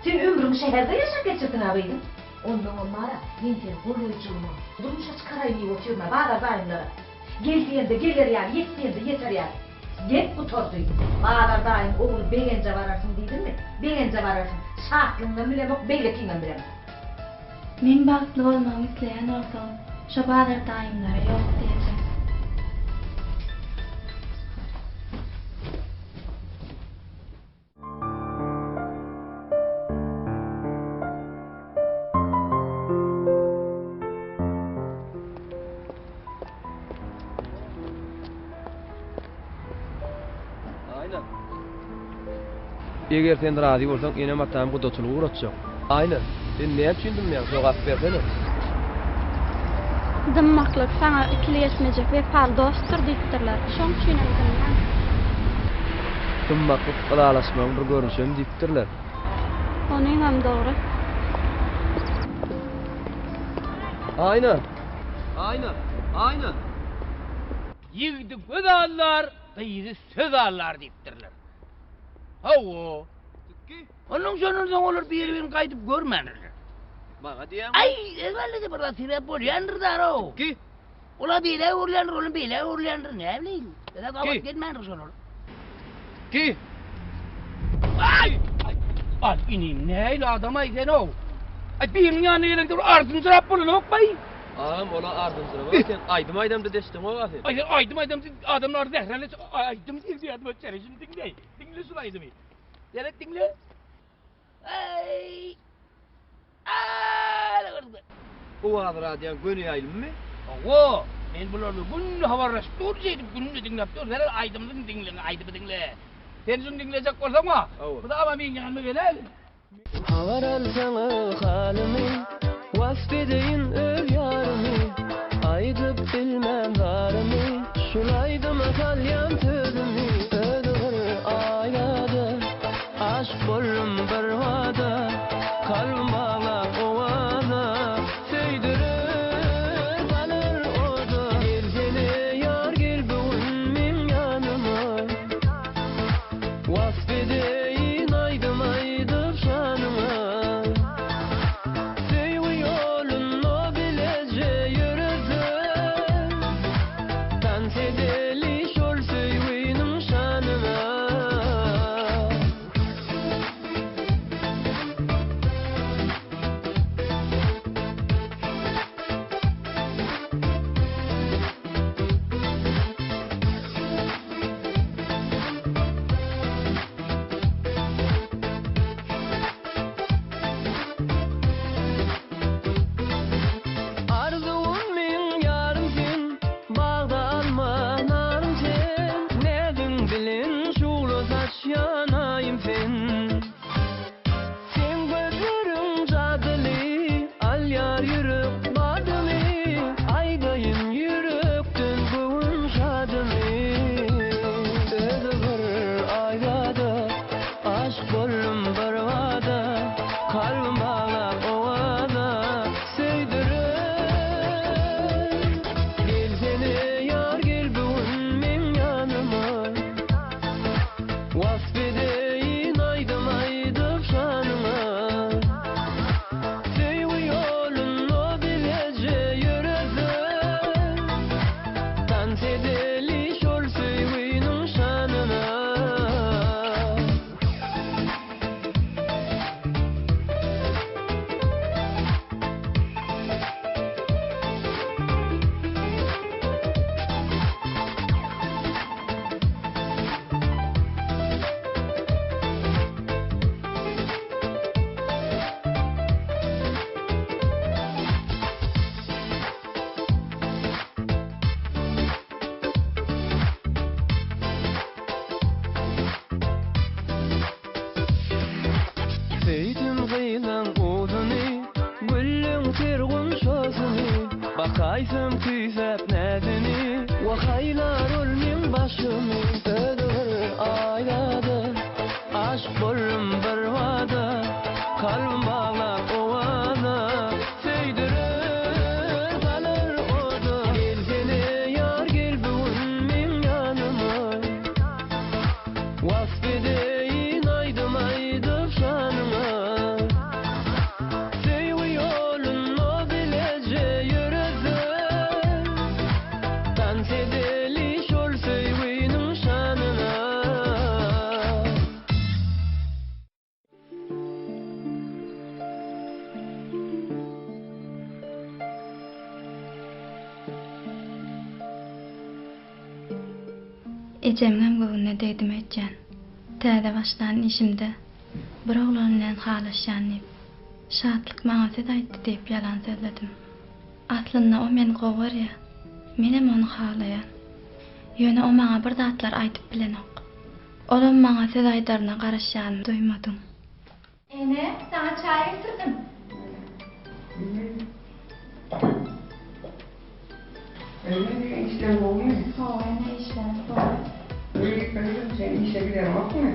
Sen ömrüňi şäherde ýaşap geçirdiň-ä gyzym. Onnoňam bar-a, men seni golaýjygyma durmuşa çykaraýyn diýip otyryn-a, Bazar daýymlara. Gel diýende geler ýaly, ýet diýende ýeter ýaly. Gep gutardy. Bazar daýyň ogly Begenje bararsyň diýdimmi? Begenje bararsyň. Şatlygyňam bilemok, beýlekiňem bilemok. Meň bagtly bolmagymy isleýän bolsaň, şo Bazar daýymlara ýok diýjek. Aýna. Eger sen razy bolsaň, enem-atam gudaçylyga ugratjak. Aýna, sen näme üçin dymýaň, jogap bersene. Dymmaklyk saňa ikilik etmejek wepaly dostdur diýipdirler. Şoň üçinem dymýan. Dymmaklyk ylalaşmagyň bir görnüşem diýipdirler. Onyňam dogry. Aýna! Aýna! Aýna! Ýigidi göz aldar, gyzy söz aldar diýipdirler. Hawa. Ondan şondan soň olar biri-birini gaýdyp görmändirler. Maňa diýýäňmi? Aý, elbetde bir zat sebäp bolýandyr da-ow. Ki? Olar beýle öwrülýändir, olam beýle öwrülýändir, näbileýin. Bize gabat Ki? gelmändir şolar. Ki? Aý! Al inim, nähili adam-aý sen-ow? Aý, biriniň ýanyna geleňde bir ardynjyrap bolanokmy-aý? Agam, ola ardynjyrap, sen aýdym aýdamda deşdiň-ow-a sen. Aý, sen aýdym aýdamda adamlary zährenle aýdym diýip ýadyma düşýär, şuny diňle, diňle şul aýdymy. Seret diňle. Aý! Owaz radioň göni ýaýlymymy? Hawa, men bular bilen günde habarlaşyp dur şeýdip günde diňläp dur. Seret aýdymyny diňle, aýdymy diňle. Sen şuny diňlejek bolsaň-a, mydama meň ýanyma geläý. Habar alsaňyz halymy, Wasp edeýin öz ýarymy, Aýdyp bilmen zarymy, Şul aýdyma salýan sözümi, Özi bir aýnada, Aşyk boldum bir bada, Kalbym baglap owaza, Söýdürer salar oda. Gelsene ýar gel bu gün meň ýanyma, Wasp edeýin aýdym aýdyp şanyňa. Söýgi ýolunda bileje ýöresek, Tans edeli şol söýginiň şanyna. ýanaýyn sen. Seň gözleriň jadyly, alýar ýürek badymy, Aýdaýyn ýürekden göwün şadymy. Özi bir aýzada, aşyk boldum birbada, Kalbym baglap owaza, söýdürer. Gelsene ýar gel bu gün meň ýanyma. Wasp edeýin aýdym aýdyp şanyňa. Söýgi ýolunda bileje ýöresek. Tans edeli şol söýginiň şanyna. Söýdüm gyzyň uzuny, Gülüň ter gunçasyny, Bakaýsam küýsäp näzini, Wah aýlar ol meň başymy. Özi bir aýdada, Aşyk boldum birbada, Kalbym baglap owaza, Söýdürer salar oda. Gelsene ýar gel bu gün meň ýanyma. Wasp edeýin aýdym aýdyp şanyňa. Söýgi ýolunda bileje ýöresek. Tans edeli şol söýginiň şanyna. Ejemiňem göwnüne degdim öýtýän. Täze başlan işimde bir oglan bilen halaşýan diýip, Şatlyk maňa söz aýtdy diýip ýalan sözledim. Aslynda o meni gowy görýär. Menem ony halaýan. Ýöne o maňa bir zatlar aýdyp bilenok. Olam maňa söz aýdaryna garaşýanymy duýmadyň. Ene, saňa çaý getirdim. Ene, işleň gowumy? Hawa, ene, işlerim gowy. Gyzym, sen işe gideňokmy?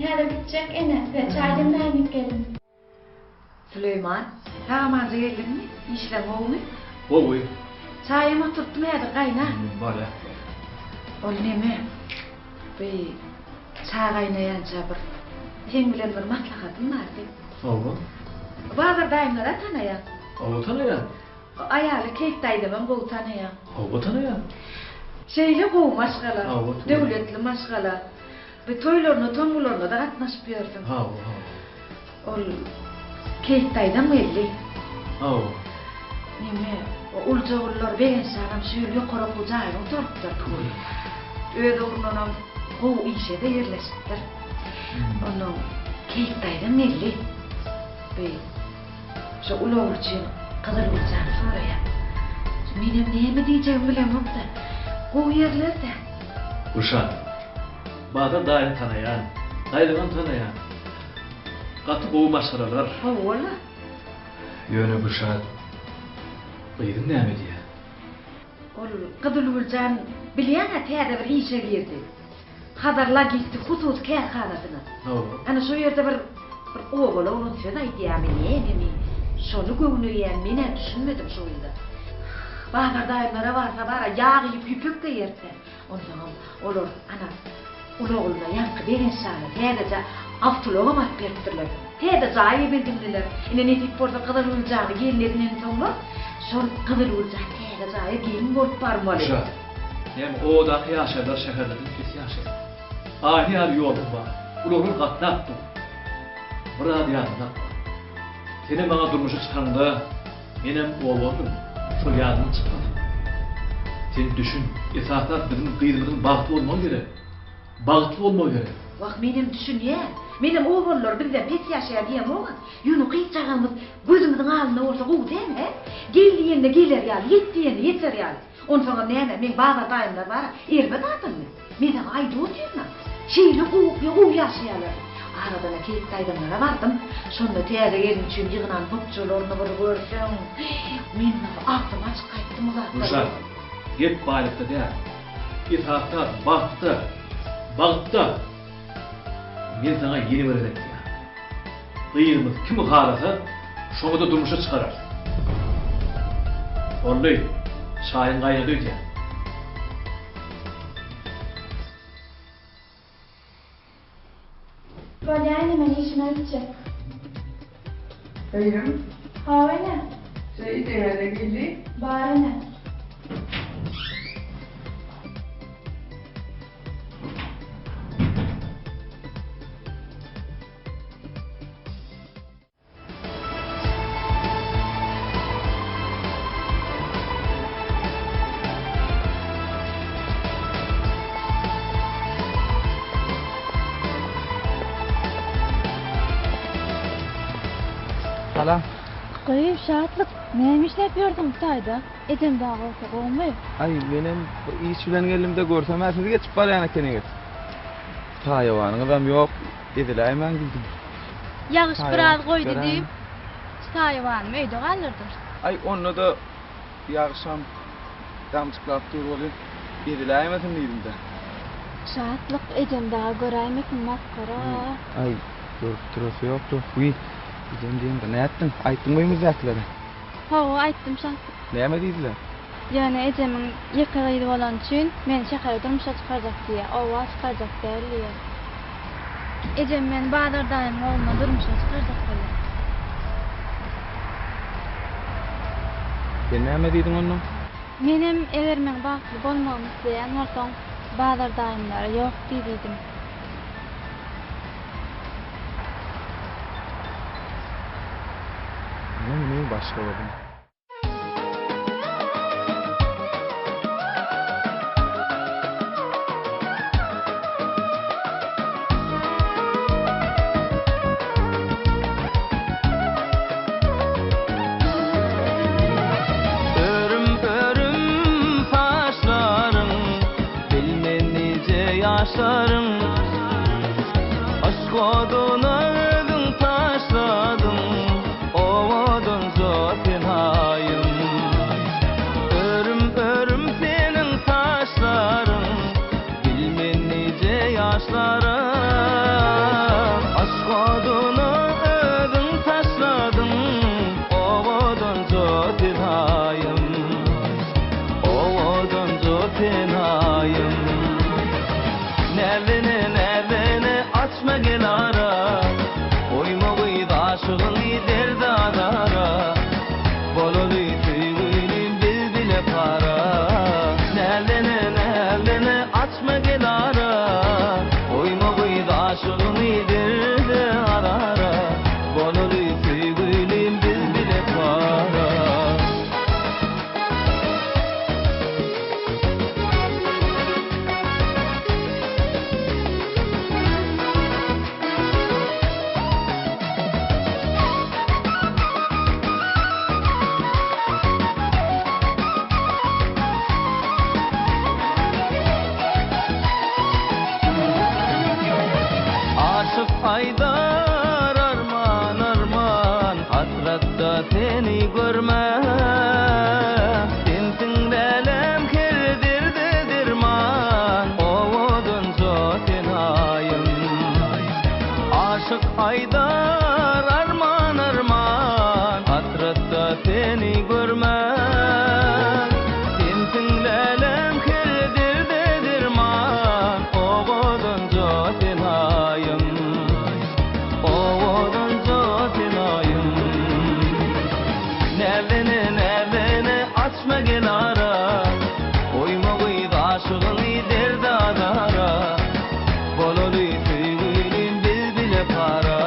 Häzir gitjek, ene, size çaý demläýin diýip geldim. Süleýman, sag-amanja geldiňmi? Işleň gowumy? Gowy. Çaýam oturtdym häzir gaýna. Bolýa. Ol neme, bi çaý gaýnaýança bir seň bilen bir maslahatym bardy. Hawa. Bazar daýymlar-a tanaýaň. Hawa tanaýan. Aýaly Keýik daýzamam gowy tanaýaň. Hawa tanaýan. Şeýle gowy maşgala, Hawa, döwletli maşgala. Bi toýlaryna, tomgularyna-da gatnaşyp ýörsüň. Hawa, hawa. Ol Keýik daýzam geldi. Hawa. Neme, o Uljagullar Begençjanam şu ýyl ýokary okuw jaýyny gutarypdyr. Öz ugrundanam gowy işe-de ýerleşipdir. Onnoň Keýik daýzam geldi. Bi şo uly ogly üçin Gyzylgüljany soraýar. Menem näme diýjegimi bilemok-da. Gowy ýerler-dä. Gülşat. Bazar daýyny tanaýan, daýzaňam tanaýan. Gaty gowy maşgalalar. Hawa-la. Ýöne Gülşat, gyzyň näme diýýär? Ol Gyzylgüljan bilýäň-ä täze bir işe girdi. Hazar logistik hususy kärhanasyna. Hawa. Ana şo ýerde bir bir obaly oglan söz aýdýarmy, nämemi, şony göwneýän, men-ä düşünmedim şo gyza. Bazar daýymlara barsa bar-a, ýag iýip ýüpek geýerdi. Onsoňam olar, ana, uly ogluna, ýaňky Begenç jana täzeje awtoulagam alyp beripdirler. Täze jaý edindiler. Ine, nesip bolsa, Gyzylgül jany gelin edinensoňlar, şol Gyzylgül jan täze jaýa gelin bolup barmaly. Gülşat, näme, obadaky ýaşaýjylar şäherlerden pes ýaşaýar. Aýna ýaly ýolumyz bar. Ulaglar gatnap dur. Bir zady ýadyňda sakla. Senem maňa durmuşa çykanyňda, Menem obalydym, şol ýadymdan çykmasyn. Sen düşün, esasy zat biziň gyzymyzyň bagtly bolmagy gerek. Bagtly bolmagy gerek. Wah, menem düşünýän. Menem obalylar bizden pes ýaşaýar diýemog-a. Ýöne gyzjagazymyz gözümiziň alnynda bolsa gowy dälmi, hä? Gel diýende geler ýaly, ýet diýende ýeter ýaly. Onsoňam näme, meň Bazar daýymlar bar-a, erbet adammy? Men saňa aýdyp otyryn-a. Şeýle gowy, gowy ýaşaýarlar. Aradan-a Keýik daýzamlara bardym. Şonda täze gelin üçin ýygnan bukjalaryny bir görseň. Men agzym açyk gaýtdym o zatlardan. Gülşat, gep baýlykda däl. Esasy zat bagtda. Bagtda! Men saňa ýene bir gezek diýýän. Gyzymyz kimi halasa, şoňa-da durmuşa çykararys. Boldy, çaýyň gaýnady öýdýän. Bolýa ene men işime gitjek. Gyzym. Hawa ene. Şu ejeňede geldi. Bar ene. Salam. Gyz, Şatlyk, näme işläp ýörsüň bu taýda? Ejem dagy bolsa gowumy? Aý, menem bir iş bilen geldim-de, görsem-ä siz geçip barýan ekeniňiz. Saýawanyňyzam ýok, eziläýmäň diýdim. Ýagyş biraz goýdy diýip, saýawanymy öýde galdyrdym. Aý, onda-da ýagyşam damjyklap dur welin, eziläýmesin diýdim-dä. Şatlyk, ejem dagy göräýmesin, masgara. Aý, görüp durasy ýok-da. Wiý, ejem diýeňde, nätdiň? Aýtdyňmy öýüňizdäkilere? Hawa, aýtdym, Şatlyk. Näme diýdiler? Ýöne ejemiň ýeke gyzy bolany üçin meni şähere durmuşa çykarjak diýýär, oba çykarjak däl diýýär. Ejem meni Bazar daýymyň ogluna durmuşa çykarjak bolýar. Sen näme diýdiň onda? Menem eger meň bagtly bolmagymy isleýän bolsaň, Bazar daýymlara ýok diý diýdim. Ine muny başga bir. Örüm-örüm saçlaryň, bilmen nije ýaşlaryň. Yşk oduna özüň taşladyň, Owadanja tenaýym. Örüm-örüm seniň saçlaryň, Bilmen nije ýaşlaryň. Yşk oduna özüň taşladyň, Owadanja tenaýym. Owadanja tenaýym. Näzini, näzini açma gel ara, Goýma gyz aşygyňy derde azara. Bolaly söýgülim biz bile para. Näzini, näzini açma gel ara, Goýma gyz aşygyňy derde azara. Bolaly söýgülim biz bile para. Aşyk aýdar arman arman hasratda seni görmän Sensiň lälem her derde derman owadanja senaýym Aşyk aýdar arman arman hasratda seni görmän Sensiň lälem her derde derman owadanja senaýym Owadanja senaýym Näzini näzini açma gel ara Goýma gyz aşygyňy derde azara Bolaly söýgülim biz bile para.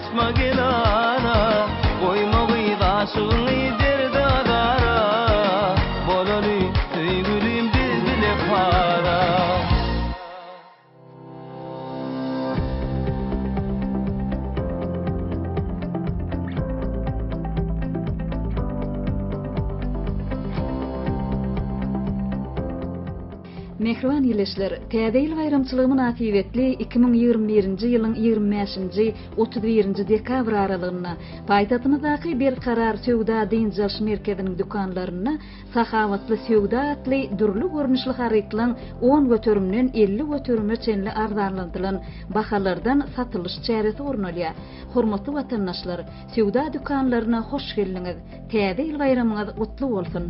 açma gel ara Goýma gyz aşygyňy derde azara Bolaly söýgülim biz bile para. Mähriban ildeşler, Täze ýyl baýramçylygy mynasybetli 2021-nji ýylyň 25-nji, 31-nji dekabr aralygynda paýtagtymyzdaky Berkarar söwda-dynç alyş merkeziniň dükanlarynda Sahawatly söwda atly dürli görnüşli harytlaryň on göterimden 50 göterime çenli arzanladylan bahalardan satylyş çäresi gurnalýar. Hormatly watandaşlar, söwda dükanlaryna hoş geldiňiz! Täze ýyl baýramyňyz gutly bolsun!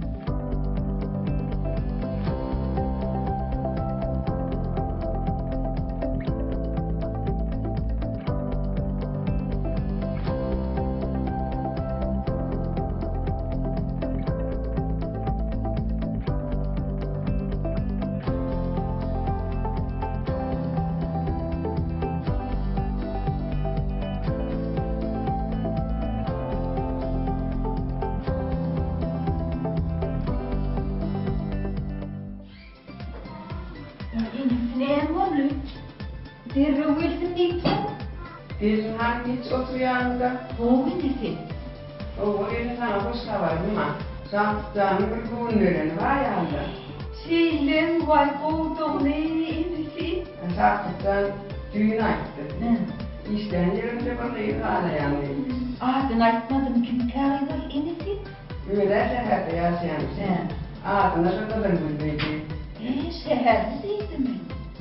Enesi näme boldy? Derrew gelsin diýipsiň. Gelin han hiç oturýaňda. Gowy enesi. Hawa gelin saňa hoş habarym bar. Şahyjanyň bir göwün bereni bar ýalyda. Şeýlemi waý gowudygyny enesi. Şahyjan düýn aýtdy. Işleýän ýerimde bir gyz halaýan diýdi. Adyny aýtmadymy kimkä gyz enesi? Öz-ä şäherde ýaşaýanmyş. Adyna-da Gyzylgül diýdi. He, şäherli diýdimi?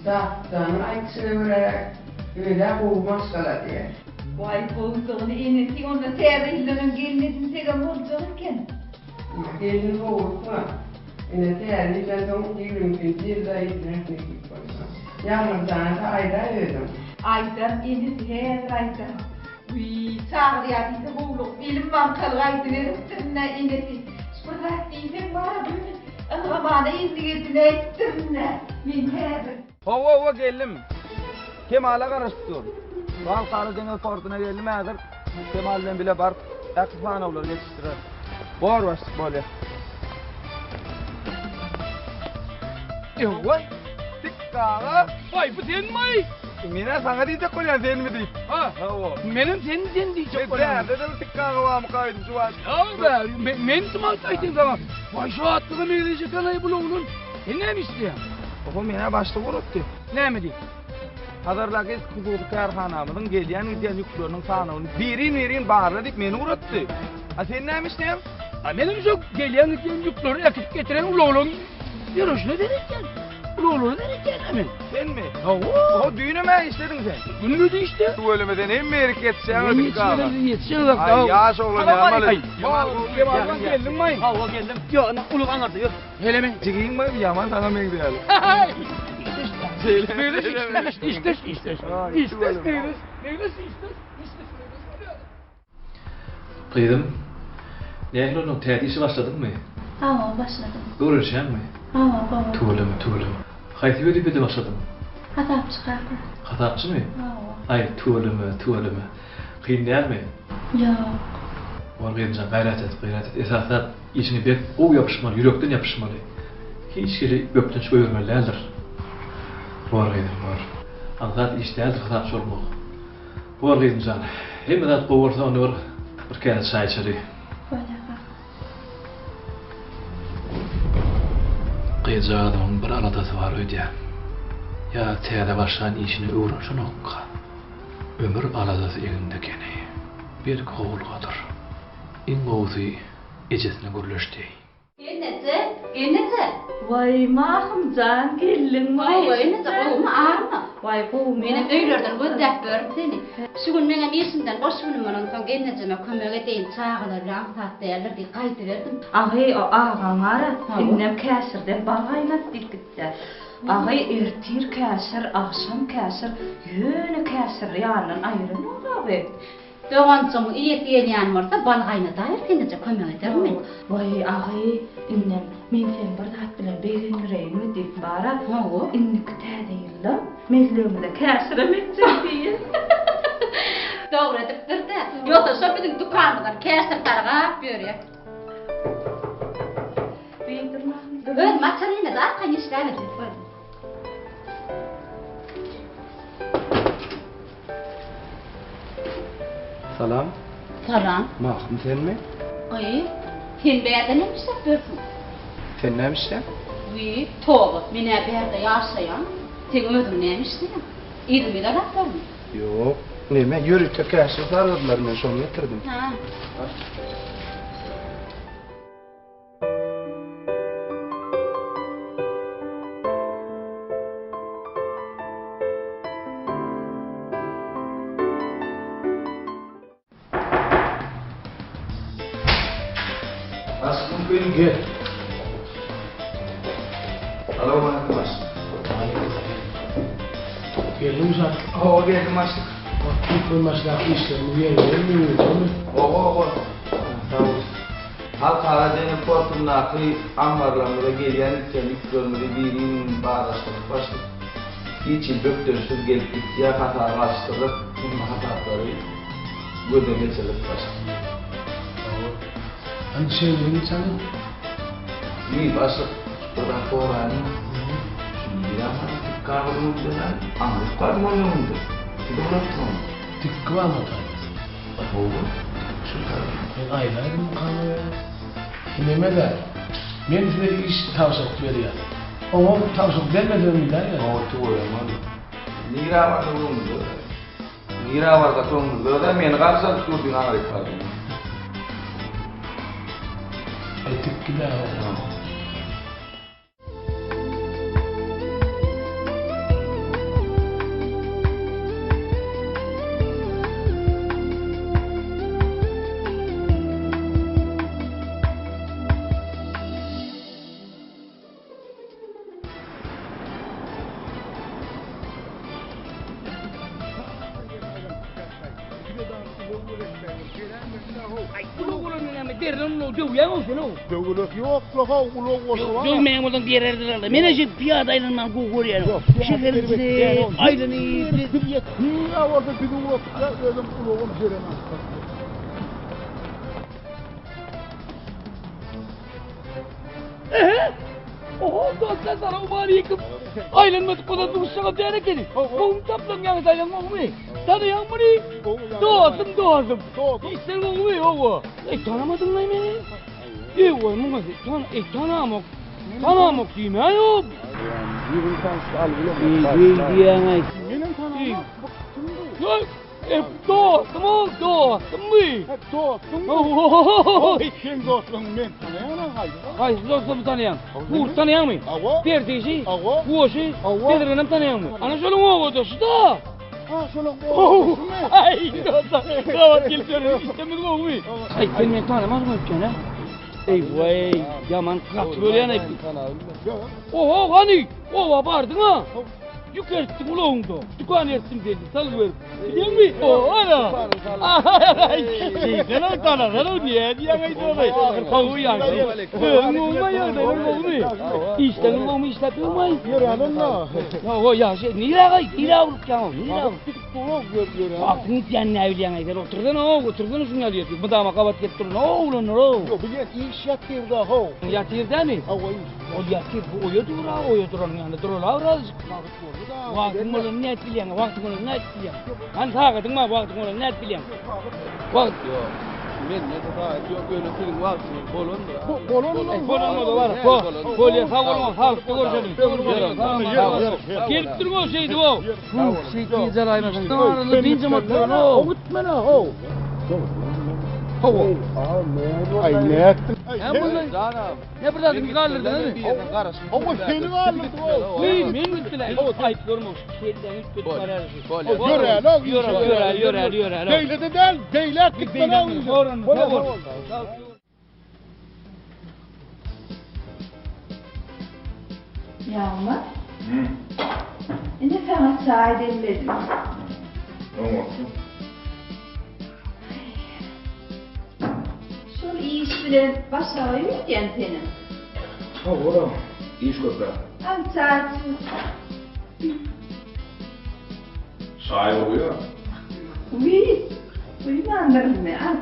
Şahyjanyň aýdyşyna görä öz-ä gowy maşgala diýýär. Waý gowudygyny enesi onda täze ýyldan öň gelin edinsegem boljak eken. Gelin howlukma. Ine täze ýyldan soň ýigriminji ýylda ediner nesip bolsa. Ýagmyrjana-da aýdaý özüň. Aýdar enesi häzir aýdar. Wiý, çagyrýar diýse howlugyp elim maňkaly gaýdyberipdirin-ä enesi. Şu bir zat diýseň bar-a göni ylgamana endik edinäýipdirin-ä men häzir. Hawa, hawa, geldim. Kemala garaşyp dur. Bu Halkara deňiz portuna geldim häzir. Kemal bilen bile baryp, ähli sanawlary geçişdireris. Bor başlyk, bolýa. Ewa, Dik aga. Waý, bu senmi? Men-ä saňa diýjek bolýan senmi diýip. Ha. Hawa. Menem sen sen diýjek bolýan. Bärde-de bir Dik aga barmyka öýdüp şu wagt. Ýa be, men kim aýtdyň saňa? Waý, şu atlyga meňzeş eken-aý bul oglan. Sen näme işleýäň? Oho, men-ä başlyk ugratdy. Näme diýip? Hazar Logistik hususy kärhanamyzyň gelýän-gidýän ýükleriniň sanawyny birin-birin barla diýip meni ugratdy. A sen näme işleýäň? A menem şo gelýän-gidýän ýükleri äkidip getiren ulaglaryň ýörüşine seretýän. Ulaglara seretýän men. Senmi? Hawa. Oho, düýnem-ä işlediň sen. Günde-de işde. Tüweleme sen hemme ýerik ýetişýäň öýdüp galan. Ýetişýän. Aý, ýaş oglan ýalmaly. Kemal, geldiňmi? Hawa, geldim. Ýok, ine, ulag aňyrda, ýör. Helemi? Jigiň mi ýaman saňa meňzeýär. Işdeş, işdeş, işdeş. Işdeş, meňzeş, meňzeş, işdeş, işdeş. Gyzym, nähili bolduň, täze işe başladyňmy? Hawa, başladym. Öwrenişýäňmi? Hawa, gowy. Tüweleme, tüweleme. Haýsy wezipede başladyň? Hasapçy kaka. Hasapçymy? Hawa. Aý, tüweleme, tüweleme. Kyn dälmi? Ýok. Bor gyzymjan, gaýrat et, gaýrat et. Esasy zat, işiňe berk, gowy ýapyşmaly, ýürekden ýapyşmaly. Hiç hili bökdenç goýbermeli däldir. Bor gyzym, bor. Aňsat iş däldir hasapçy bolmak. Bor gyzymjan, hemme zat gowy bolsa onda bir bir käse çaý içeli. Bolýar kaka. Gyzjagazymyň bir aladasy bar öýdýän. Ýa täze başlan işine öwrenişenokka. Ömür aladasy egninde ekeni. Belki howulgadyr. Iň gowusy ejesine gürleşdi. Gelneje, gelneje. Waý, Mahym jan, geldiňmi? Hawa, gelneje, gowumy, army? Waý, gowy. Menem öýlerden gözläp ýörün seni. Şu gün meňem işimden boş günüm bolansoň gelnejeme kömek edeýin, çagalar bilen aňsat däldir diýip gaýdyberdim. Agy, o agaň bar-a, indem käşirden bal gaýnat diýip gitdi. Agy, ertir käşir, agşam käşir, ýöne käşiri ýanyndan aýyranok agy. Doganjygyň iýesi gelýän bolsa bal gaýnadaýyr gelneje kömek ederin men. Waý agy indem men seni bir zat bilen begendireýinmi diýip bara indiki täze ýylda mellegimize käşirem etjek diýýä. Dogry edipdir-dä. Ýogsa şol biziň dükanymyzdan käşir sargap ýörýär. Özüm açaryn ine-de arkaýyn işläberiň. Salam. Salam. Mahym senmi? Gyz, sen bärde näme işläp ýörsüň? Sen näme işläň? Wiý, toba, men-ä bärde ýaşaýan. Seň özüň näme işleýäň? Yzymy yzarlaplarmy? Ýok. Neme, ýörite käşir sargadylar, men şony getirdim. Hä. Başlyk mümkin gel. Salowmaleýkim başlyk. Geldiňmi Şatlyk? Hawa geldim başlyk. Türkmenbaşydaky işlerimiz ýerine ýetirilmimi? Hawa hawa. Sag bol. Halkara deňiz portundaky ammarlarymyza gelýän gitýän ýüklerimizi biri-birini badaşdyryp başlyk. Hiç hili bökdençsiz gelip gitýär, hasaba alyşdyryp, hemme hasaplary gözden geçirilip başlyk. Sag bol. Hany şeýle geçeli. Wiý, başlyk, bir zat soraýyn. Şu nirä baryp tikgi aldyňyz diýen-ä, aňryk bardyň onuň öňünde. Siz ugrapdyňyz ony. Tikgi barmy o taýda? Hawa, şu tarapda. Men aýlaýdymykam öýe? Neme-dä, men size iş tabşyryk berýän. Oňa tabşyryk bermesegem biläýer. Hawa, tüweleme. Nirä barsa öňümizde. Nirä barsak öňümizde-de meni garşyladyp durdyň aňryk bardyň. Aý, tikgi-dä o. Döwülesi ýok-la how, ulag bolsa bar. Döwmeýän bolsaň bererdiler-le. Men-ä şeýdip pyýada aýlanmany gowy görýän. Şäheriň içine aýlanyp. Biz ýetip, bolsa bizi ugratdylar, özem ulagam jeren alyp. Ehe! Oho, dostlar, salowmaleýkim. Aýlanmadyk bolsa duşuşagam däl ekeni. Gowumy tapdyň ýaňy saýlan gowumy? Tanaýaňmy muny? Dostum, dostum. Işler gowumy? Hawa. Eý, tanamadyňlaý meni? Eý, goý, muňa tan, eý, tanamok. Tanamok diýmäý-ow. Ýüzüni tanyşdy, al bilen. Eý, diýýäň-aý. Menem tanamok. Bu kim bu? Ýok. E, dostum ol, dostum bu. He, dostum. Oy. Sen dostlugyňy men tanaýan haýsy? Haýsy dostumy tanaýaň? Gurt tanaýaňmy? Hawa. Berdişi? Hawa. Goşy? Hawa. Bezirgenem tanaýaňmy? Ana şolaň obadaşy-da. Ha, şolaň obadaşymy? Aý, dostum, gabat gelip ýörün, işdemiz gowumy? Aý, sen meni tanamazmyň öýtýän, hä? Eý, waý, ýaman gaty görýän-aý. Oho, hany, oba bardyň-a? Ýük eltdim ulagyňda, dükan eltdim seni, salgy berip. Bilýäňmi? O, ana. Aý, şeýtan ol tanasan ol diýä diýýäň aýdýaň. Hawy ýagşy. Özüň gowumy ýagdaýlar gowumy? Işleriň gowumy işläp ýörmüň? Ýörälim-le. Hawa, ýagşy. Nirä gaý? Nirä urupýaň? Nirä? Gidip dur, ýör, ýör. Wagtyň gitýän näbilýäň aý sen otursana, otursana şuň ýaly ýerde. Mydama gabat gelip durun, oglanlar-ow. Ýok, bilýän, iş ýatyr-da, how. Ýatyr dämi? Hawa, iş. Ol ýatyr, bu oýa dur-a, oýa duranyň ýanynda durala birazjyk. Wagt boldy-da. Wagtyň bolanyny nädip bilýäň? Wagtyň bolanyny nädip bilýäň? Hany sagadyň bar, wagtyň bolanyny nädip bilýäň? Wagt ýok. Mende-de sagat ýok, ýöne siziň wagtyňyz bolandyr. Bolandyr. Bolan bolsa bar. Bolýar, sag boluň, saglykda görşeliň. Gelip duruň-ow şeýdip-ow. Şeýdip dynç alaýmasaň. Dynjam oturan-ow. Gitmene-ow. Hawa. Aý, nätdiň? Ne bir zadymy galdyrdyňyz? Hawa, seni galdyrdyk. Men men gitdiler. Aýyp görme, kelläňi üýtgedip barýar. Ýöräli, ýöräli, ýöräli, ýöräli. Beýle-de däl, beýläk gitmeli. Ýagmyr. Ine saňa çaý demledim. Oňarsyn. Şol iş bilen başagaý öýdýän senem. Hawa, iş köpräk. Al çaý iç. Çaý bolýar. Wiý. Duýmandyrynmy? Al.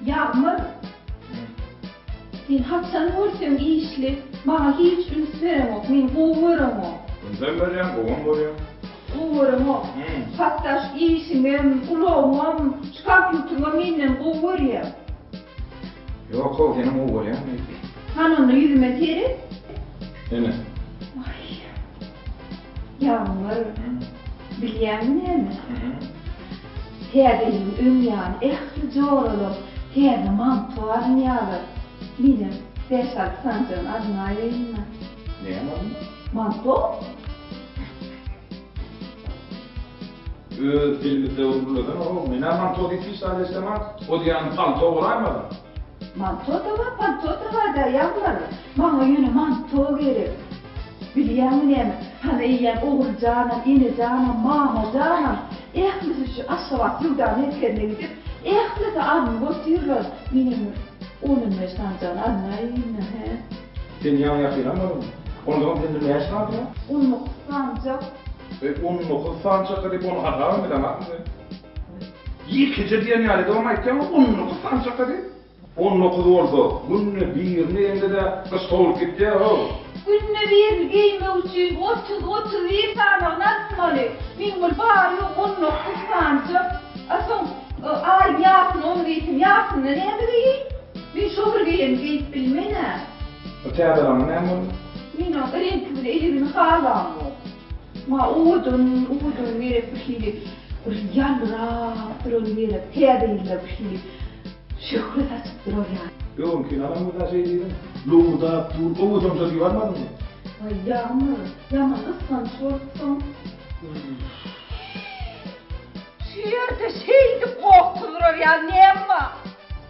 Ýagmyr, sen haçan görseň işli, maňa hiç üns bereňok, meni gowy göreňok. Ünsem berýän, gowam görýän. Gowy göreňok. Hatda şu işiňem, ulagyňam, şu kompýuteriňem menden gowy görýäň. Ýok-ow, senem gowy görýän belki. Hany onda ýüzüme seret. Ene. Waý. Ýagmyr, bilýäňmi näme? Täze ýylyň öň ýany ähli joralar täze manto alynýarlar. Menem bäş-alty sanjygyny alynaýaýyn-da. Näme alyndy? Manto? Öz dilimizde bir gürlesene-ow. Men-ä manto diýip hiç zat eşidemok. O diýýäniň palto bolaýmasyn? Manto-da bar, palto-da bar-da, Ýagmyr. Maňa ýöne manto gerek. Bilýäňmi näme, hany eýýäm Oguljanam, Enejanam, Mamajanam, ählisi şu Aşgabat söwda merkezine gidip, ählisi alnyp otyrlar. Menem bir on-on bäş sanjygyny alynaýyn-da, hä? Sen ýaňy ýakynam bolduň. Onsoňam sende näçe sanjy bar? 19 sanjak. Eý, 19 sanjak diýip ony hasabam bileňokmy sen? Ýekeje diýen ýaly edibem aýtýaň, 19 sanjak diýip. 19 bolsa, günde birini geýeňde-de gyş sowulyp gitýär-ow. Günde birini geýmek üçin otuz, 31 sanagyny atmaly. Meň bul bary-ýogy 19 sanjak. A soň aýyň ýarsyny ony geýsem, ýarsynda näme geýeýin? Men şo bir geýeni geýip bilmen-ä. Bu täzelaňy näme boldy? Men oň reňki bilen eligini halamok. Maňa owadan, owadan gerek bir hili bir ýalbyrap duran gerek. Täze ýylda bir hili şöhle saçyp durar ýaly. Öňkini alanymyzda şeý diýdiň. Lowurdap dur, owadanja diýip almadyňmy? Waý, Ýagmyr, ýaman gysganç bolupsyň. Şu ýerde şeýdip gorkuzdyrar ýaly näme bar?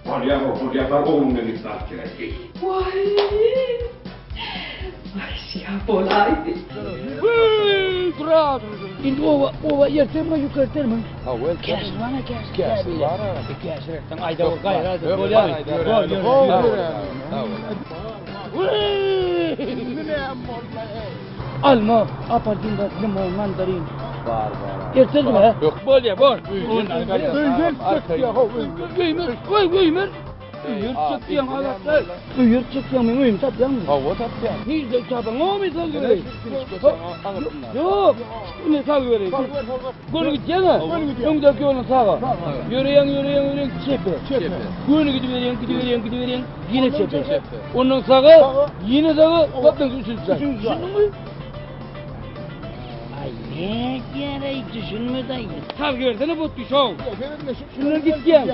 Bolýa-how, bolýa, bar ogluň bilen gidip alyp geläý. Waý! Waý, şýa bolaýdy. Wiý, dur-a, dur, dur. Indi oba, oba ertemi, ýük ertemi? Hawa, ertemi. Käşir bar-a, käşir. Käşir bar-a. E, käşir ertseň, aýda bol, gaýra aýda, bolýamy? Bol, ýör. Wiý! Indi näme boldy-eý? Alma, apelsin, limon, mandarin. Bar, bar. Ertemi, hä? Bolýa, bol. Öýden çykýa-how, öýden. Öýmer, goý, öýmer. Öýer çykýaň, alatlar. Öýer çykýaň, meň öýümi tapýaňmy? Hawa, tapýan. Nirde tapaň, o men salgy bereýin. Ýok, ine salgy bereýin. Göni gidýäň-ä? Öňdäki ýoluň saga. Ýöreýäň, ýöreýäň, ýöreýäň, çepe. Göni gidiberýäň, gidiberýäň, gidiberýäň, ýene çepe. Ondan saga, ýene saga, gapdan üçünji jaý. Düşündiňmi? Aý, nädýär-aý, düşünmedi-aý. Salgy bersene, botdy, şow. Şundan gitýäň.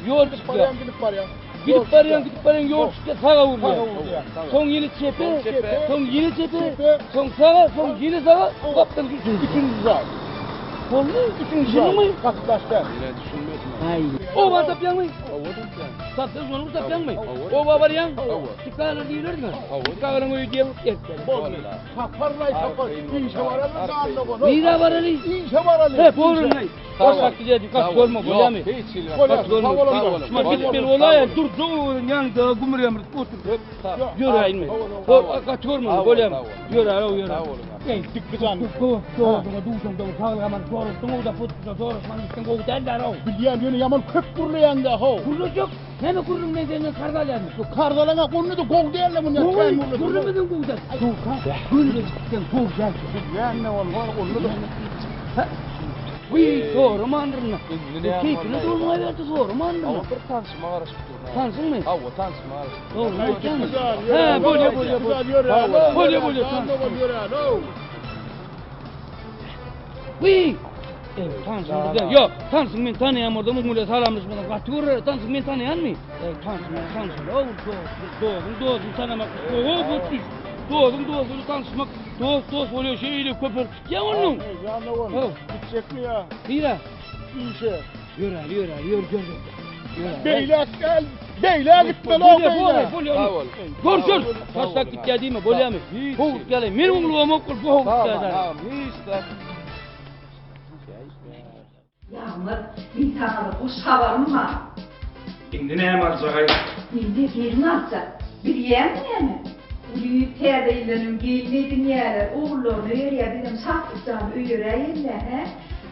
Ýol çykýar. Gidip barýaň. Gidip barýaň, gidip barýaň, ýol çykýar, saga urýar. Soň ýene çepe, soň ýene çepe, soň saga, soň ýene saga, gapdan üçünji. Üçünji jaý. Boldy, üçünji jaý. Gaty daş däl. Ýene düşünmedim. Aý. Oba tapýaňmy? Oba tapýan. Tapsaň şony tapýaňmy? Oba barýaň? Çykarlar diýilermi? Çykarlaryň öýi diýip erteli. Boldy. Taparlaý tapar. Işe baraly zanna bol. Nirä baraly? Işe baraly. He, bolunlaý. Boş wagt gidýär, gaty görme, bolýamy? Hiç hili. Gaty görme. Şuma gidip men bolaýan, dur, dur, ýanyňda gümür ýamyr oturyp. Ýöräýinmi? Hop, gaty görme, bolýamy? Ýöräý, ýöräý. Eý, dikki jan. Dogruňa duşaňda bir saglyk aman soruşdyň, o-da putda soruşman gitseň gowy däl-dä, how. Bilýän, ýöne ýaman köp gürleýäň-dä, how. Gürlejek. Näme gürrüň men senden karz alýarmy? Bu karz alaňa onda-da gowy däl-le muny kän gürleseň. Gürlemeseň gowy däl. Gürle gitseň gowy däl. Bilýän-de ol, onda-da. Wiý, soramandyryn-a. Keýpine dolmaýberdi, soramandyryn-a. Hawa, bir tanşyma garaşyp durun. Tanşyňmy? Hawa, tanşyma garaşyp durun. Dogruny aýtýaňmy? Hä, bolýa, bolýa, bolýa. Bolýa, bolýa, tanşym. Wiý! Eý, tanşyň bizden. Ýok, tanşyň men tanaýan bolsam, oň bilen salamlaşmasam gaty görer. Tanşyň men tanaýanmy? Eý, tanşyň men tanşym. Ow, dostuň dostuny tanamak. Oho, bu düş. Dostuň dostuny tanyşmak. Dost dost bolýar, şeýle köpelip gitýär onuň. Eý, jana bol. Gitjekmi ýa? Nirä? Işe. Ýöräli, ýöräli, ýör, ýör, ýör. Beýläk gel, beýläk gitmeli o beýläk. Görüşürüz. Taşlap gitýär diýme, bolýamy? Howup gel. Men oňlugam ok, bu howup gel. Hiç zat. Ýagmyr, men saňa bir hoş habarym bar. Indi näme aljagaý? Indi gelin aljak. Bilýäňmi näme? Uly täze ýyldan öň gelin edinýäler, ogullaryny öýerýär, bizem Şatlyk jany öýeräýeli-dä, hä?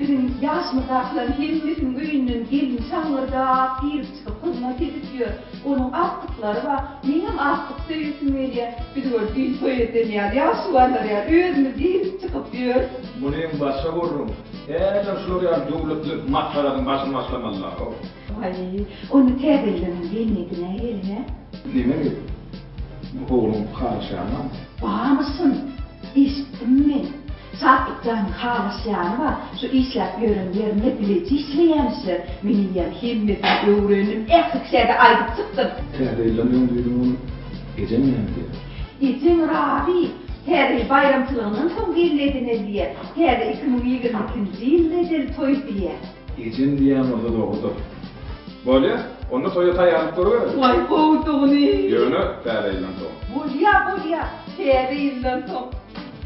Biziň ýaşymyzdakylaryň hemmesiniň öýünden gelin şaňňyrdap girip-çykyp hyzmat edip ýör. Onuň agtyklary bar. Meňem agtyk söýesim gelýär. Biz görüp düýn toý eden ýaly, ýaşulanlar ýaly özümiz girip-çykyp ýörüs. Munyň başga gürrüň. Häzir şular ýaly döwletli maslahatyň başyny başlamalylar-ow. Waý, onda täze ýylyň gelin edinäýeli, hä? Neme gelin? Bu ogluň halaşýany barmy? Barmyşyn, eşitdim men. Şatlyk janyň halaşýany bar. Şu işläp ýören ýerinde bileje işleýämişler. Men eýýäm hemmesini öwrendim, ähli kişä-de aýdyp çykdym. Täze ýyldan öň diýdiň ony. Ejeň näme diýýär? Ejeň razy. Täze ýyl baýramçylygyndan soň gelin edineli diýýär. Täze 2022-nji ýylda edeli toý diýýär. Ejem diýýän bolsa dogrudyr. Bolýa, onda toýa taýýarlyk görübereli. Waý gowudygyny. Ýöne täze ýyldan soň. Bolýa, bolýa, täze ýyldan soň.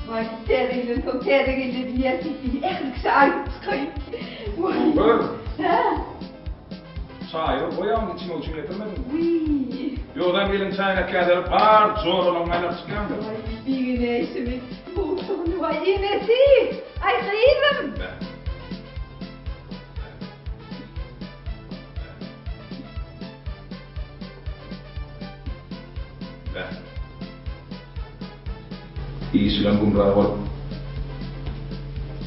Waý, täze ýyldan soň täze gelin edinýäs diýip men ähli kişä aýdyp çykaýyn. Waý. Gör. Hä? Çaýy bir goýaň içmek üçin getirmediňmi? Wiý. Ýogsam gelin çaýnak käseler bar joralaryň aýlap çykýandyr. Waý, begenäýşimi. Gowudygyny, waý, enesi! Aý, gyzym! Beh. Iş bilen gümra bolup,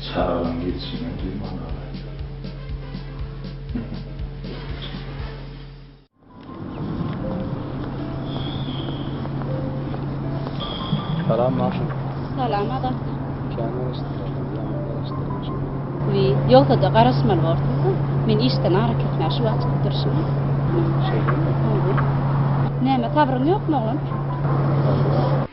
çagalaň gelşinem duýman galaýdym. Salam Maşa. Salam Azat. Kän garaşdyrarlar, ýaman garaşdyrdyň şu gün. Wiý, ýogsa-da garaşmaly borsuň-da. Men işden arakesmä şu wagt çykyp durşuma. Şeýlemi? Hawa. Näme, sabryň ýokmy oglan? Hawa.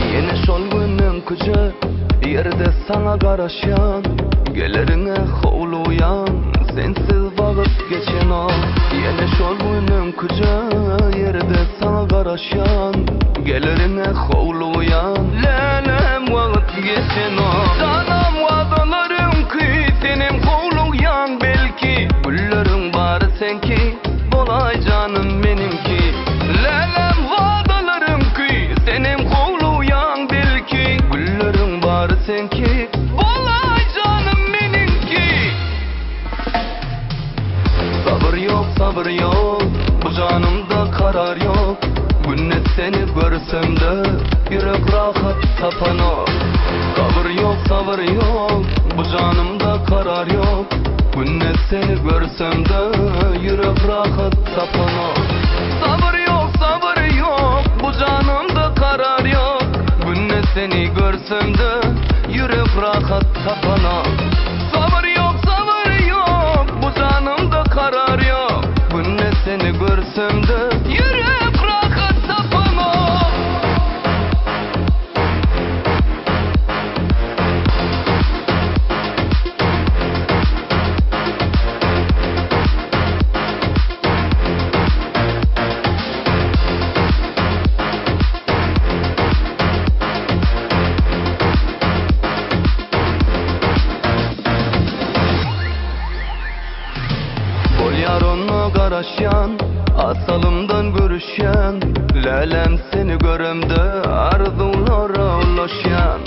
Ýene şol gün öňküje ýerde saňa garaşýan Geleriňe howlugýan sensiz wagt geçenok Ýene şol gün öňküje ýerde saňa garaşýan Geleriňe howlugýan lälem wagt geçenok Janam wadalar öňki senem howlugýaň belki Gülleriň bary seňki bolaý janym meniňki Lälem wadalar öňki senem howlugýaň belki Gülleriň bary seňki bolaý janym meniňki Sabyr ýok sabyr ýok bu janymda karar ýok Günde seni görsemde ýürek rahat tapanok Sabyr ýok sabyr ýok bu janymda karar ýok Günde seni görsemde ýürek rahat tapanok Sabyr ýok sabyr ýok bu janymda karar ýok Günde seni görsemde ýürek rahat tapanok Sabyr ýok sabyr ýok bu janymda karar ýok Günde seni görsemde ýürek rahat tapanok. Bolýar onda garaşýan, Asalymdan görüşýän, Lälem seni göremde arzuwlara ulaşýan.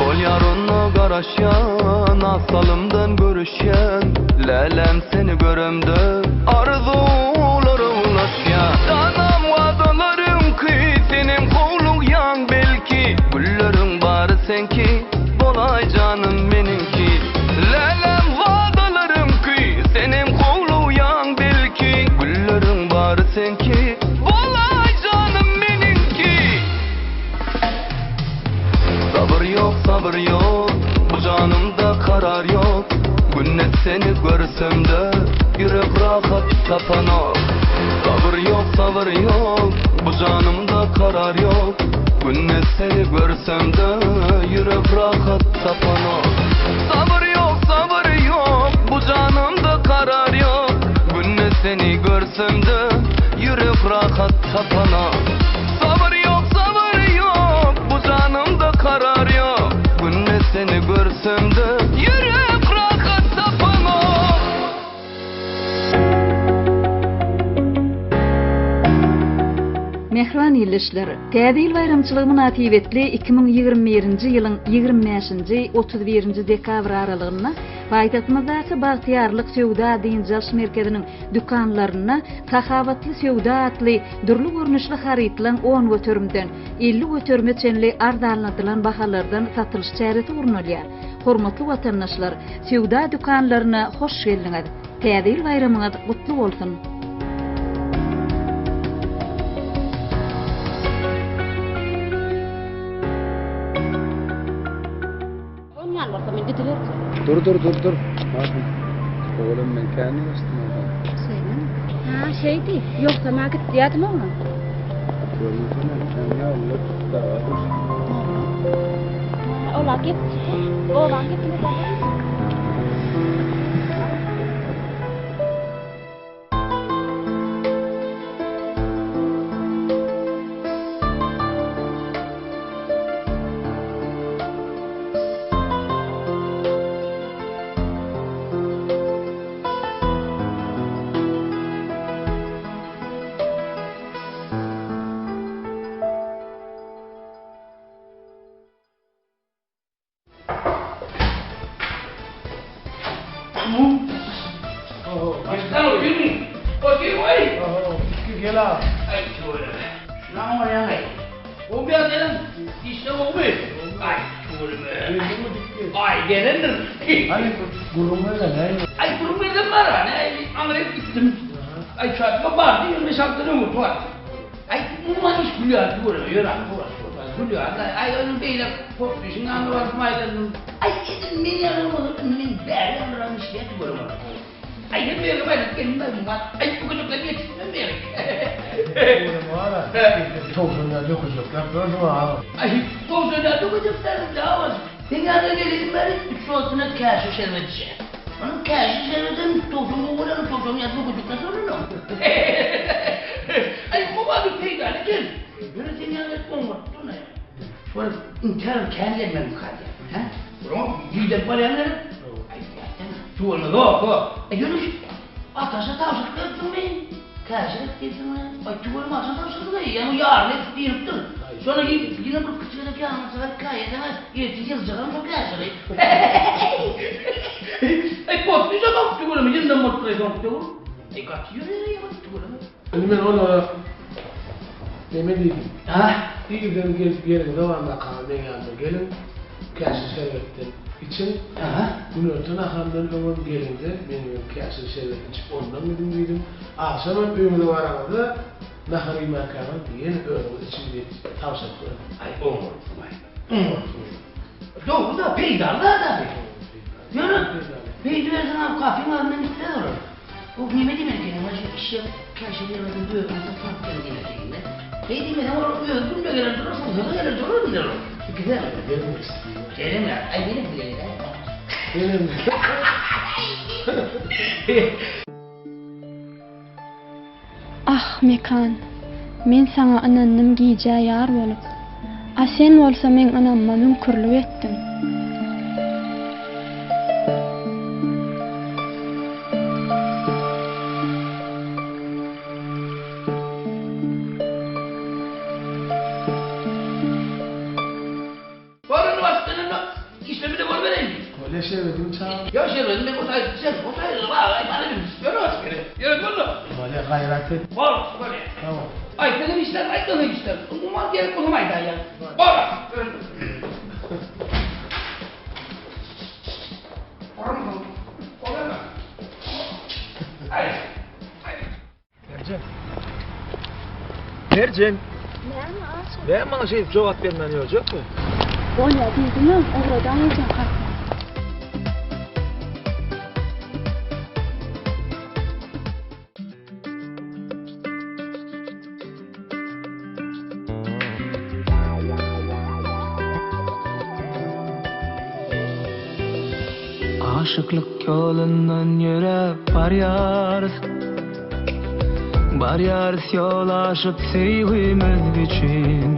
Bolýar onda garaşýan, Asalymdan görüşýän, Lälem seni göremde arzuwlara ulaşýan. Janam wadalar öňki, senem howlugýaň belki, Gülleriň bary seňki, bolaý janym meniňki. Lälem wadalar öňki, senem howlugýaň belki, Gülleriň bary seňki, bolaý janym meniňki. Sabyr ýok, sabyr ýok, bu janymda karar ýok, Günde seni görsemde ýürek rahat tapanok. Sabyr ýok, sabyr ýok, bu janymda karar ýok, Günde seni görsemde ýürek rahat tapanok. Sabyr ýok, sabyr ýok, bu janymda. görsemde ýürek rahat tapanok. Sabyr ýok sabyr ýok bu janymda karar ýok. Günde seni görsemde ýürek rahat tapanok. Mähriban ildeşler! Täze ýyl baýramçylygy mynasybetli 2021-nji ýylyň 25-nji, 31-nji dekabr aralygynda paýtagtymyzdaky Bagtyýarlyk söwda-dynç alyş merkeziniň dükanlarynda Sahabatly söwda atly dürli görnüşli harytlaryň on göterimden, 50 göterime çenli arzanladylan bahalardan satylyş çäresi gurnalýar. Hormatly watandaşlar, söwda dükanlaryna hoş geldiňiz! Täze ýyl baýramyňyz gutly bolsun! Bolmaýan bolsa men gidiberjek. Dur dur dur dur. Bakyn. Owalam men kän ýaşdym ondan. Şeýlemi? Ha, şeýdi. Ýogsa ma git diýýärdim oňa. Görmesenem, sen ýolda daga dur. Ha, ola gep. Olan gepini Indi men olara neme diýdim? Irden gelip ýeriňize barmakaňyz meň ýanyma geliň, käşir şerbetden içiň. Günorta naharyndan öňem geliň-de, meň bilen käşir şerbet içip ondan gidiň diýdim. Agşamam öýüňize baraňyzda nahar iýmänkäňiz ýene özüňiz içiň diýip tabşyryk berdim. Aý, oňarsyň-aý, oňarsyň. Dogry-da, peýdaly zat-a bu. Ýöne, beýdiberseňem gapyň agzyndan gitmez olar. Bu neme diýmeli ekeni, mana şu eşek käşir ýerlerden özüni satyn alyp gel diýmeli ekeni-dä. Beý diýmeseň olar özi günde geler durar, suwsada geler durar indi olar. Gider. Şeýlemi? Aý menem bileýin-dä. Menem. Ah, Mekan! Men saňa ynandym gijä ýar bolup. A sen bolsa meň ynamyma müňkürlik etdiň. Bar indi baş sen indi işlemede bolubereýin. Bolýa şerbediňi çagyr. Ýok şerbedini men otaý içerin otaý aý bana bir ýör baş gere. Ýör boldy. Bolýa gaýrat et. Bor bolýa. Tamam. Aýtsaňam işler aýtmasaň işler. Umuman gerek bolsam aýdaýýan. Bor. Aý. Aý. Merjen. Merjen. Näme Aşyr? Näme maňa şeýdip jogap bermän ýörjekmi? Bolýa diýdim-ä, ugradan ejeň kakaň. Aşyklyk ýolundan ýöräp barýarys. Barýarys ýol aşyp söýgimiz üçin.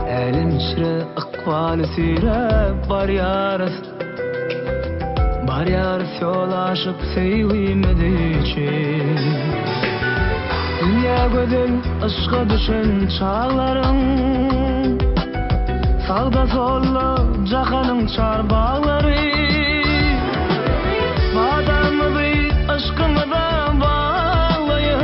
Älem içre ykbaly süýräp barýarys. Barýarys ýol aşyp söýgimiz üçin. Dünýä gözel yşka düşen çaglaryň. Sagda solda jahanyň çar baglary. Badamyzy yşkymyza baglaýyp,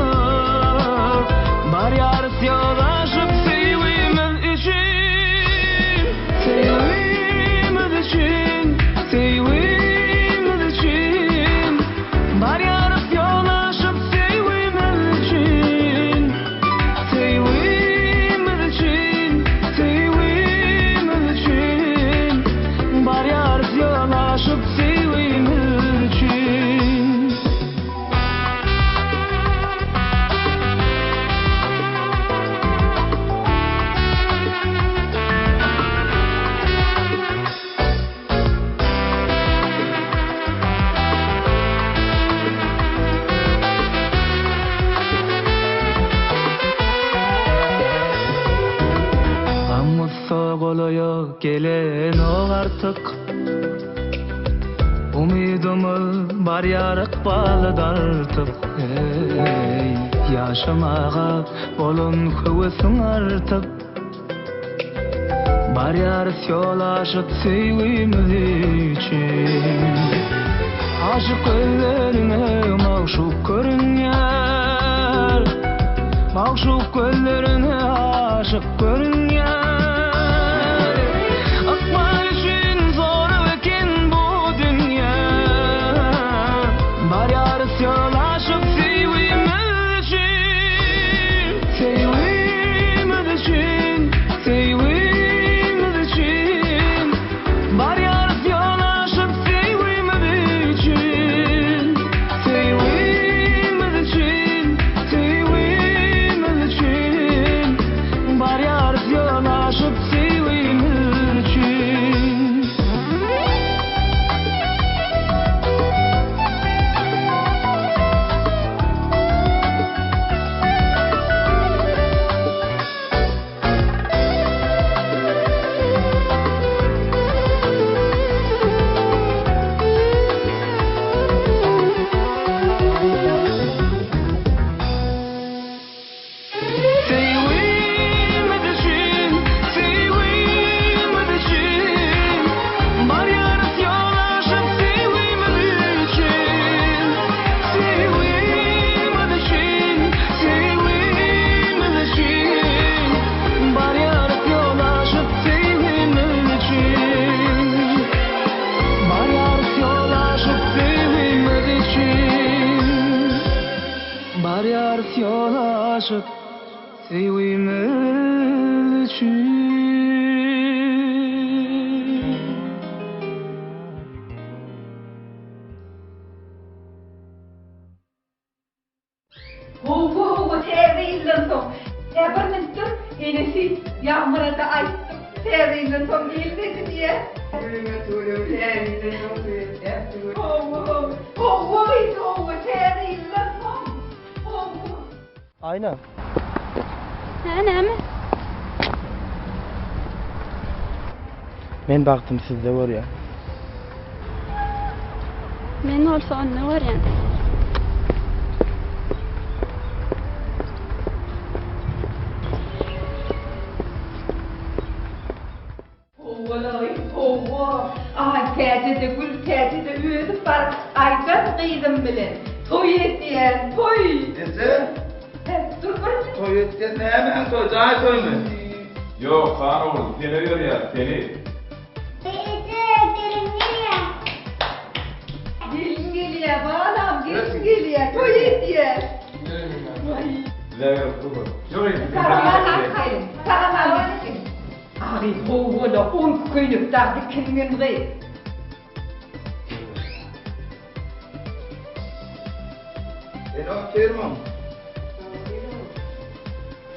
Barýarys ýol aşyp söýgimiz üçin. Söýgimiz üçin, söýgimiz üçin, Barýarys ýol aşyp söýgimiz üçin. Söýgimiz üçin, söýgimiz üçin, Barýarys ýol aşyp söýgimiz üçin. Gam-gussa golaýa gelenok artyk. Umydymyz barýar ykbaly dartyp. Eý, ýaşamaga bolan höwesiň artyp. Barýarys ýol aşyp söýgimiz üçin. Aşyk gözleriňe magşuk görünýär. Magşuk gözleriňe aşyk görünýär. Ykbal üçin zorag eken bu dünýä. Barýarys ýol aşyp söýgimiz üçin. Söýgimiz üçin, söýgimiz üçin, Barýarys ýol aşyp söýgimiz üçin. Söýgimiz üçin, söýgimiz üçin, Barýarys ýol aşyp söýgimiz üçin. Söýgimiz üçin, söýgimiz üçin, Barýarys ýol aşyp söýgimiz üçin. Söýgimiz üçin, söýgimiz üçin, Barýarys ýol aşyp söýgimiz üçin. Barýarys ýol aşyp söýgimiz üçin. Barýarys ýol aşyp söýgimiz üçin. Howwa howwa täze ýyldan soň. Hä bir minut dur enesi Ýagmyrada aýtdym täze ýyldan soň gelmedi diýä. Tüweleme tüweleme täze ýyldan soň tüweleme tüweleme. Howwa howwa howwa gyz howwa täze ýyldan soň howwa. Aýna. Hä näme? Men bagtymy sizde görýän. Men bolsa onda görýän. Howwa-laý, howwa. Aýtäje-de, Gültäje-de özüm baryp aýdan gyzym bilen. Toý edýän, toý! Eje! Hä, dur bir minut. Toý etýän nämäň toýy, jaý toýumy? Ýok, han ogul, seni öýerýäs, seni. Eje, gelin gelýär. Gelin gelýär, balam, gelin gelýär, toý edýäs. Bize gerek dur. Ýör, Sag-aman gitsin, sag-aman gitsin. Agy howwala onki köýnek dagy dikingen gyz. Sen otyrmyň?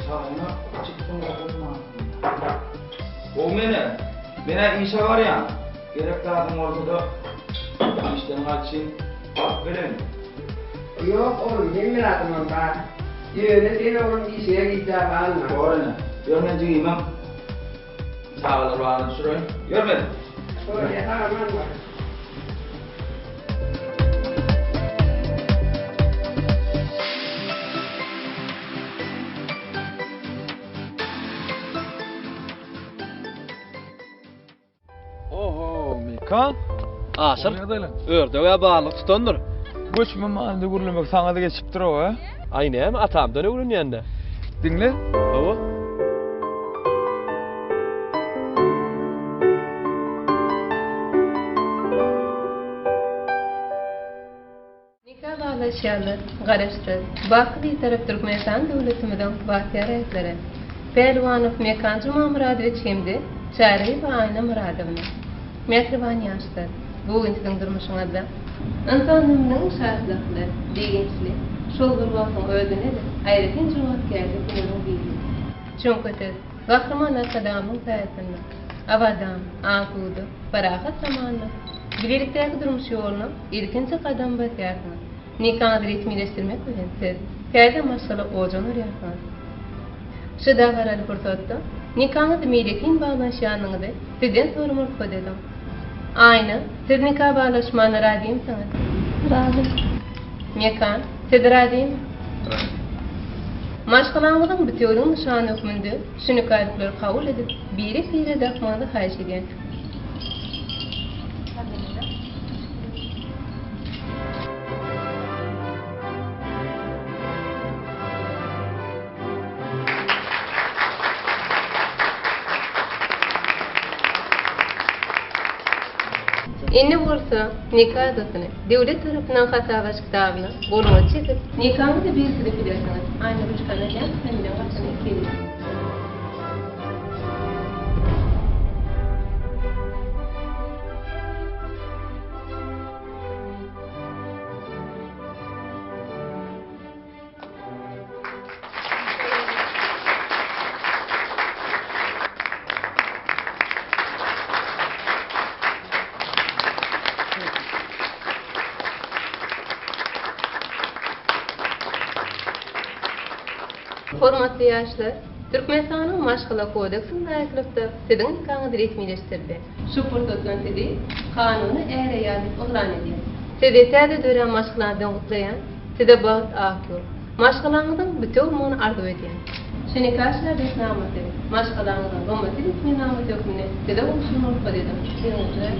Çaýyňa çykdyň oglum. Gowy mene. Menä işe barýan. Gerek zadyň bolsa-da işden gaçyn. Baryp geleýin. Ýok, oglum, meň myradymam bar. Ýöne sen oglum işiňe gijä galma. Bor ene. Ýör men jigimem çagalar bagyna düşüreýin. Ýör men. Bolýa, sag-aman bar. Oho, Mekan. Aşyr. Ördeg-ä balyk tutandyr. Göçme manyda gürlemek saňa-da geçipdir-ow, a? Aý näme, atamdan öwrenýän-dä. Diňle. Hawa. Nika baglaşýarlar. Garaşsyz, baky Bitarap Türkmenistan döwletimiziň bagtyýar raýatlary Pälwanow Mekan Jumamyradowiç hem-de Çaryýewa Aýna Myradowna. Mähriban ýaşlar, bu gün siziň durmuşyňyzda ynsan ömrüniň şatlykly, begençli, şol bir wagtyň özünde-de aýratyn jogapkärli gününiň biri. Çünki siz Gahryman Arkadagymyň saýasynda abadan, asuda, parahat zamanda bilelikdäki durmuş ýoluna ilkinji gadam basýarsyňyz. Nikaňyzy resmileşdirmek bilen siz täze maşgala ojagyny gurýarsyňyz. Şu dabaraly pursatda nikaňyzy meýletin baglanyşýandygyňyzy sizden soramak rugsat ediň. Aýna, siz nika baglaşmana razymysyňyz? Razy. Mekan, siz razymy? Razy. Maşgalaňyzyň bitewüligiň nyşany hökmünde şu nika ýüzükleri kabul edip, birek-birege dakmagyňyzy haýyş edýän. Indi bolsa nika adasyny döwlet tarapyndan hasaba kitabyna goluňyzy çekip, nikaňyzy berkidip bilersiňiz. Aýna ruçkany alýan, familiýaň gatyny kelýän. Hormatly ýaşlar, Türkmenistanyň Maşgala kodeksine laýyklykda siziň nikaňyz resmileşdirildi. Şu pursatdan sizi kanuny är-aýal diýip yglan edýän. Sizi täze dörän maşgalaňyzdan gutlaýan, size bagt, ak ýol, maşgalaňyzyň bütewi bolmagyny arzuw edýän. Şu nika şahadatnamasy maşgalaňyzyň gymmatly resminamasy hökmünde size gowşurmagy rugsat ediň. Ýeňiljiräk.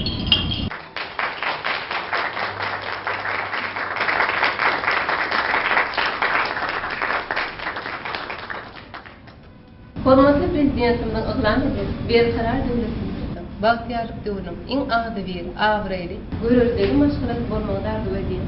Hormatly Prezidentimiziň yglan eden Berkarar döwletimizde bagtyýarlyk döwrüniň iň agzybir, abraýly, göreldeli maşgalasy bolmagyny arzuw edýän.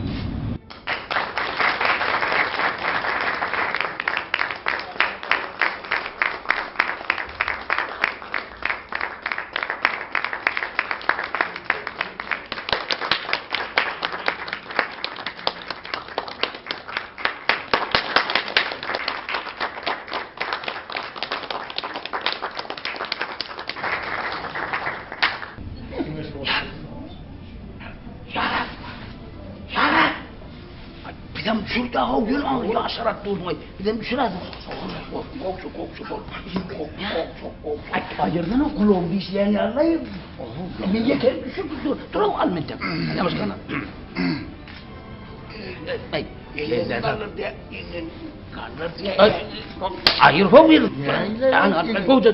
Bizem düşürdi ha gül al ýaşarak durmaý. Bizem düşürädi. Gowşu gowşu gowşu gowşu gowşu. Aýyrdan gulagyny dişleýän ýaly. Men ýeter düşür düşür. Dur al menden. Ýavaş gana. Ay, Aýyr ho bir. An gowja.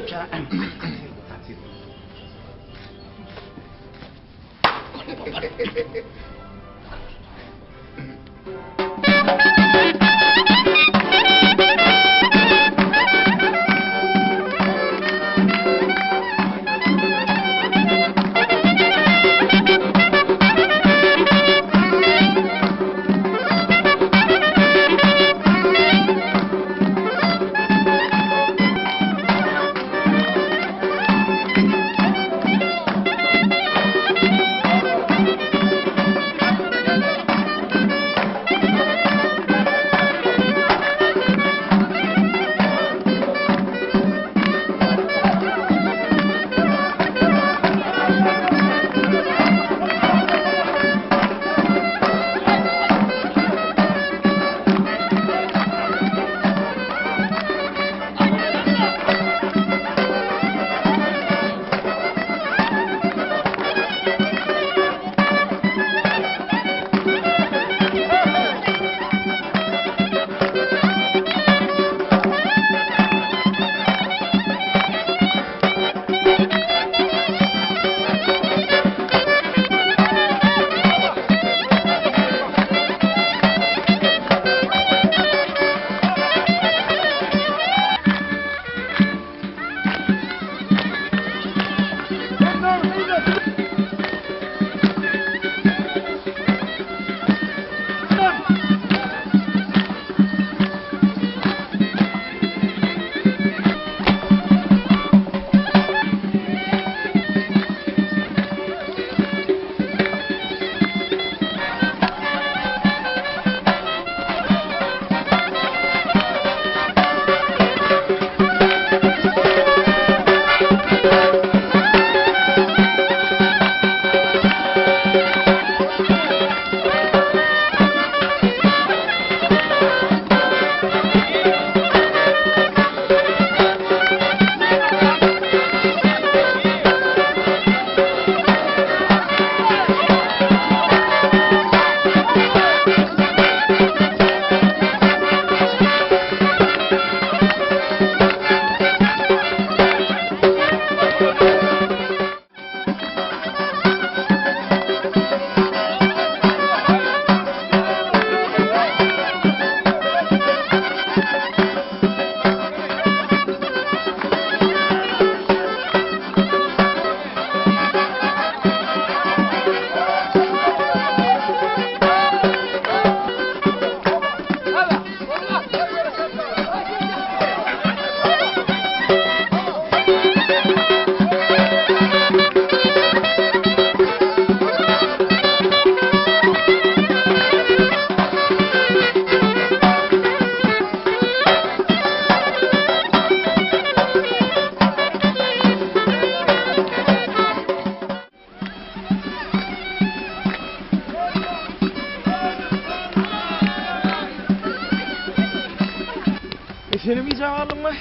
Senem gijä galdyňmy?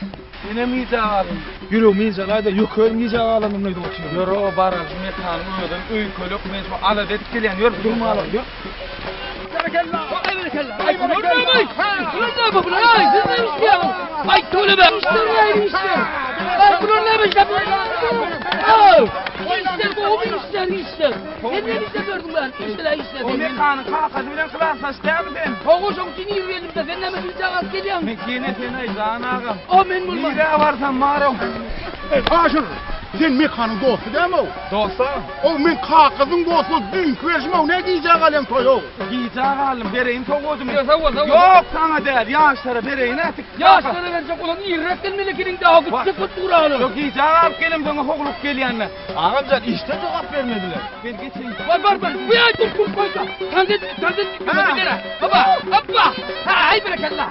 Menem gijä galdym. Ýüregim ynjalaýda, ýöke özüm gijä galandym öýdüp otyryn. Ýör-ow, baral şu mekanyň özem öýkelek, men şu alada edip gelýän, ýör, durmaly, ýör. Berekella! Aý berekella! Aý bular näme? Bular näme bular? Aý siz näme işleýäňiz? Aý tölebe! Işler näme işler? Aý bular näme işler? Aý! Işler gowy işler işler. Sen näme işläp ýördüň ben? Işler işler. O mekanyň kakasy bilen klasdaş dälmi sen? Hawa şoň üçin ir geldim-de sen näme gijä galyp gelýäň? Men ýene sen-aý jan agam. O men bolman. Nirä barsam bar-ow. Aşyr, sen mekanyň dosty dälmi-ow? Dostam. Ow men kakasyň dosty bolup düýnki berşim-ow ne gijä galýaň toý-ow? Gijä galdym, bereýin sowgadymy? Ýok, sowgat, sowgat. Ýok, saňa däl, ýaşlara bereýin ätik. Ýaşlara berjek bolan irräk gelmeli ekeniň daha gitjek bolup dur agam. Ýok, gijä galyp gelemsoň howlugyp gelýän-le. Agamjan, işden jogap bermediler. Men geçeýin. Bar, bar, bar. Bu ýa dur, dur, goýda. Tans et, tans et. Hoppa, hoppa. Ha, aý berekella.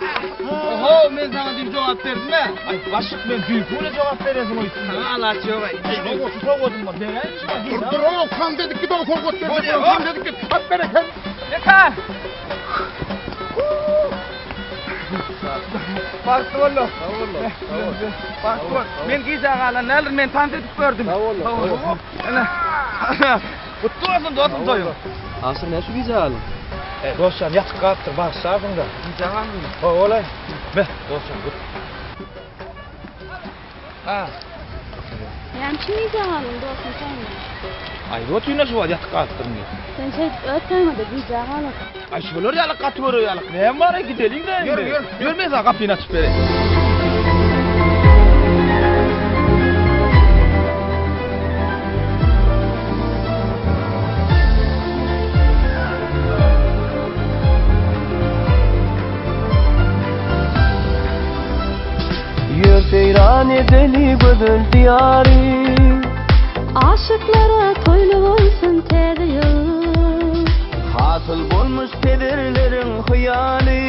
Oho, men saňa düýn jogap berdim-ä. Aý, başlyk, men düýnki güne jogap beresiň öýtdüm. Saňa alaç ýok-aý. Sowgatly sowgadym bar, beräýin şuňa. Dur, dur, ow, tans edip git, ow, sowgat berjek bolan, tans edip git. Hop, berekella. Mekan! Bagtly bol. Sag bol. Sag bol. Bagtly bol. Men gijä galan däldir, men tans edip gördüm. Sag bol. Sag bol. Ene. Gutly bolsun dostum toýuň. Aşyr näçe gijä galdyň? E, dostjan ýatyp galypdyr, bagyşlarsyň-da. Gijä galdyňmy? Hawa-laý. Beh, dostjan, gut. Ha. Näme üçin gijä galdyň dostum toýuna? Aýdyp otyryn-a şu wagt ýatyp galypdyryn diýip. Sen şeýdip öz toýuňa-da gijä galarsyň. Aý şolar ýaly gaty görer ýalyk näme bar-aý gideliň-dä indi. Ýör, ýör. Ýör men saňa gapyny açyp bereýin. Ýör seýran edeli gözel diýary. Aşyklara toýly bolsun täze ýyl. Hasyl bolmuş pederleriň hyýaly.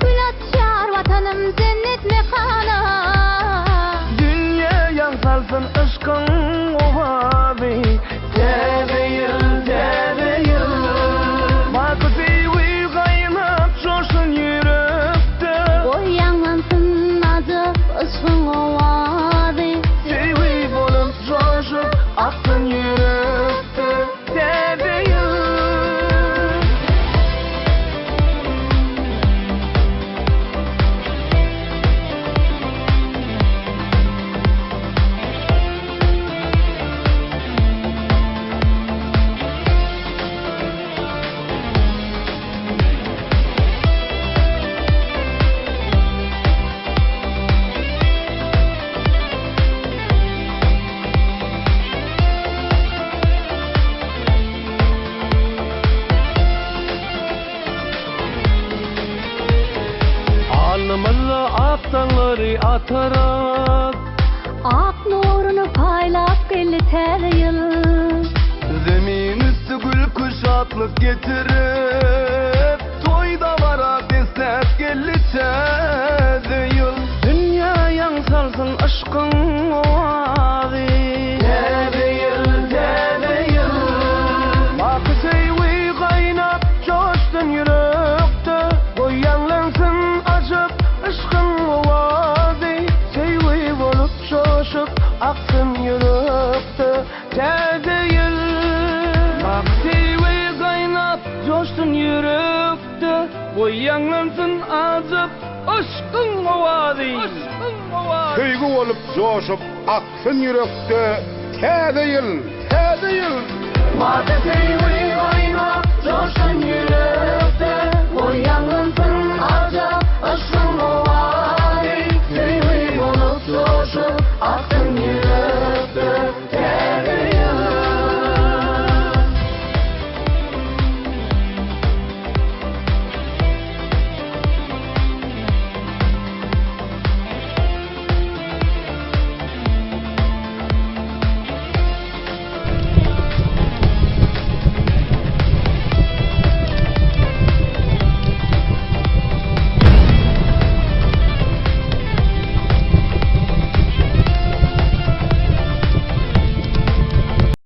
Gül açýar Watanym jennet mekana. Dünýä ýaň salsyn yşkyň owazy. Täze ýyl, täze ýyl. Baky söýgi gaýnap joşsun ýürekde. Goý ýaňlansyn ajap yşgyň owazy. Söýgi bolup joşup aksyn ýürekde. Täze ýyl. Alnymyzda ak daňlary atarak. Ak nuruny paýlap geldi täze ýyl. Zemin üsti gülki şatlyk getirip, Toý dabara besläp geldi täze ýyl. Dünýä ýaň salsyn yşkyň owazy. Täze ýyl, täze ýyl. Baky söýgi gaýnap joşsun ýürekde, Goý ýaňlansyn ajap yşkyň owazy. Söýgi bolup joşup aksyn ýürekde täze ýyl. Baky söýgi gaýnap joşsun ýürekde, Goý ýaňlansyn ajap yşkyň owazy. Söýgi bolup joşup aksyn ýürekde täze ýyl, täze ýyl. Baky söýgi gaýnap joşsun ýürekde.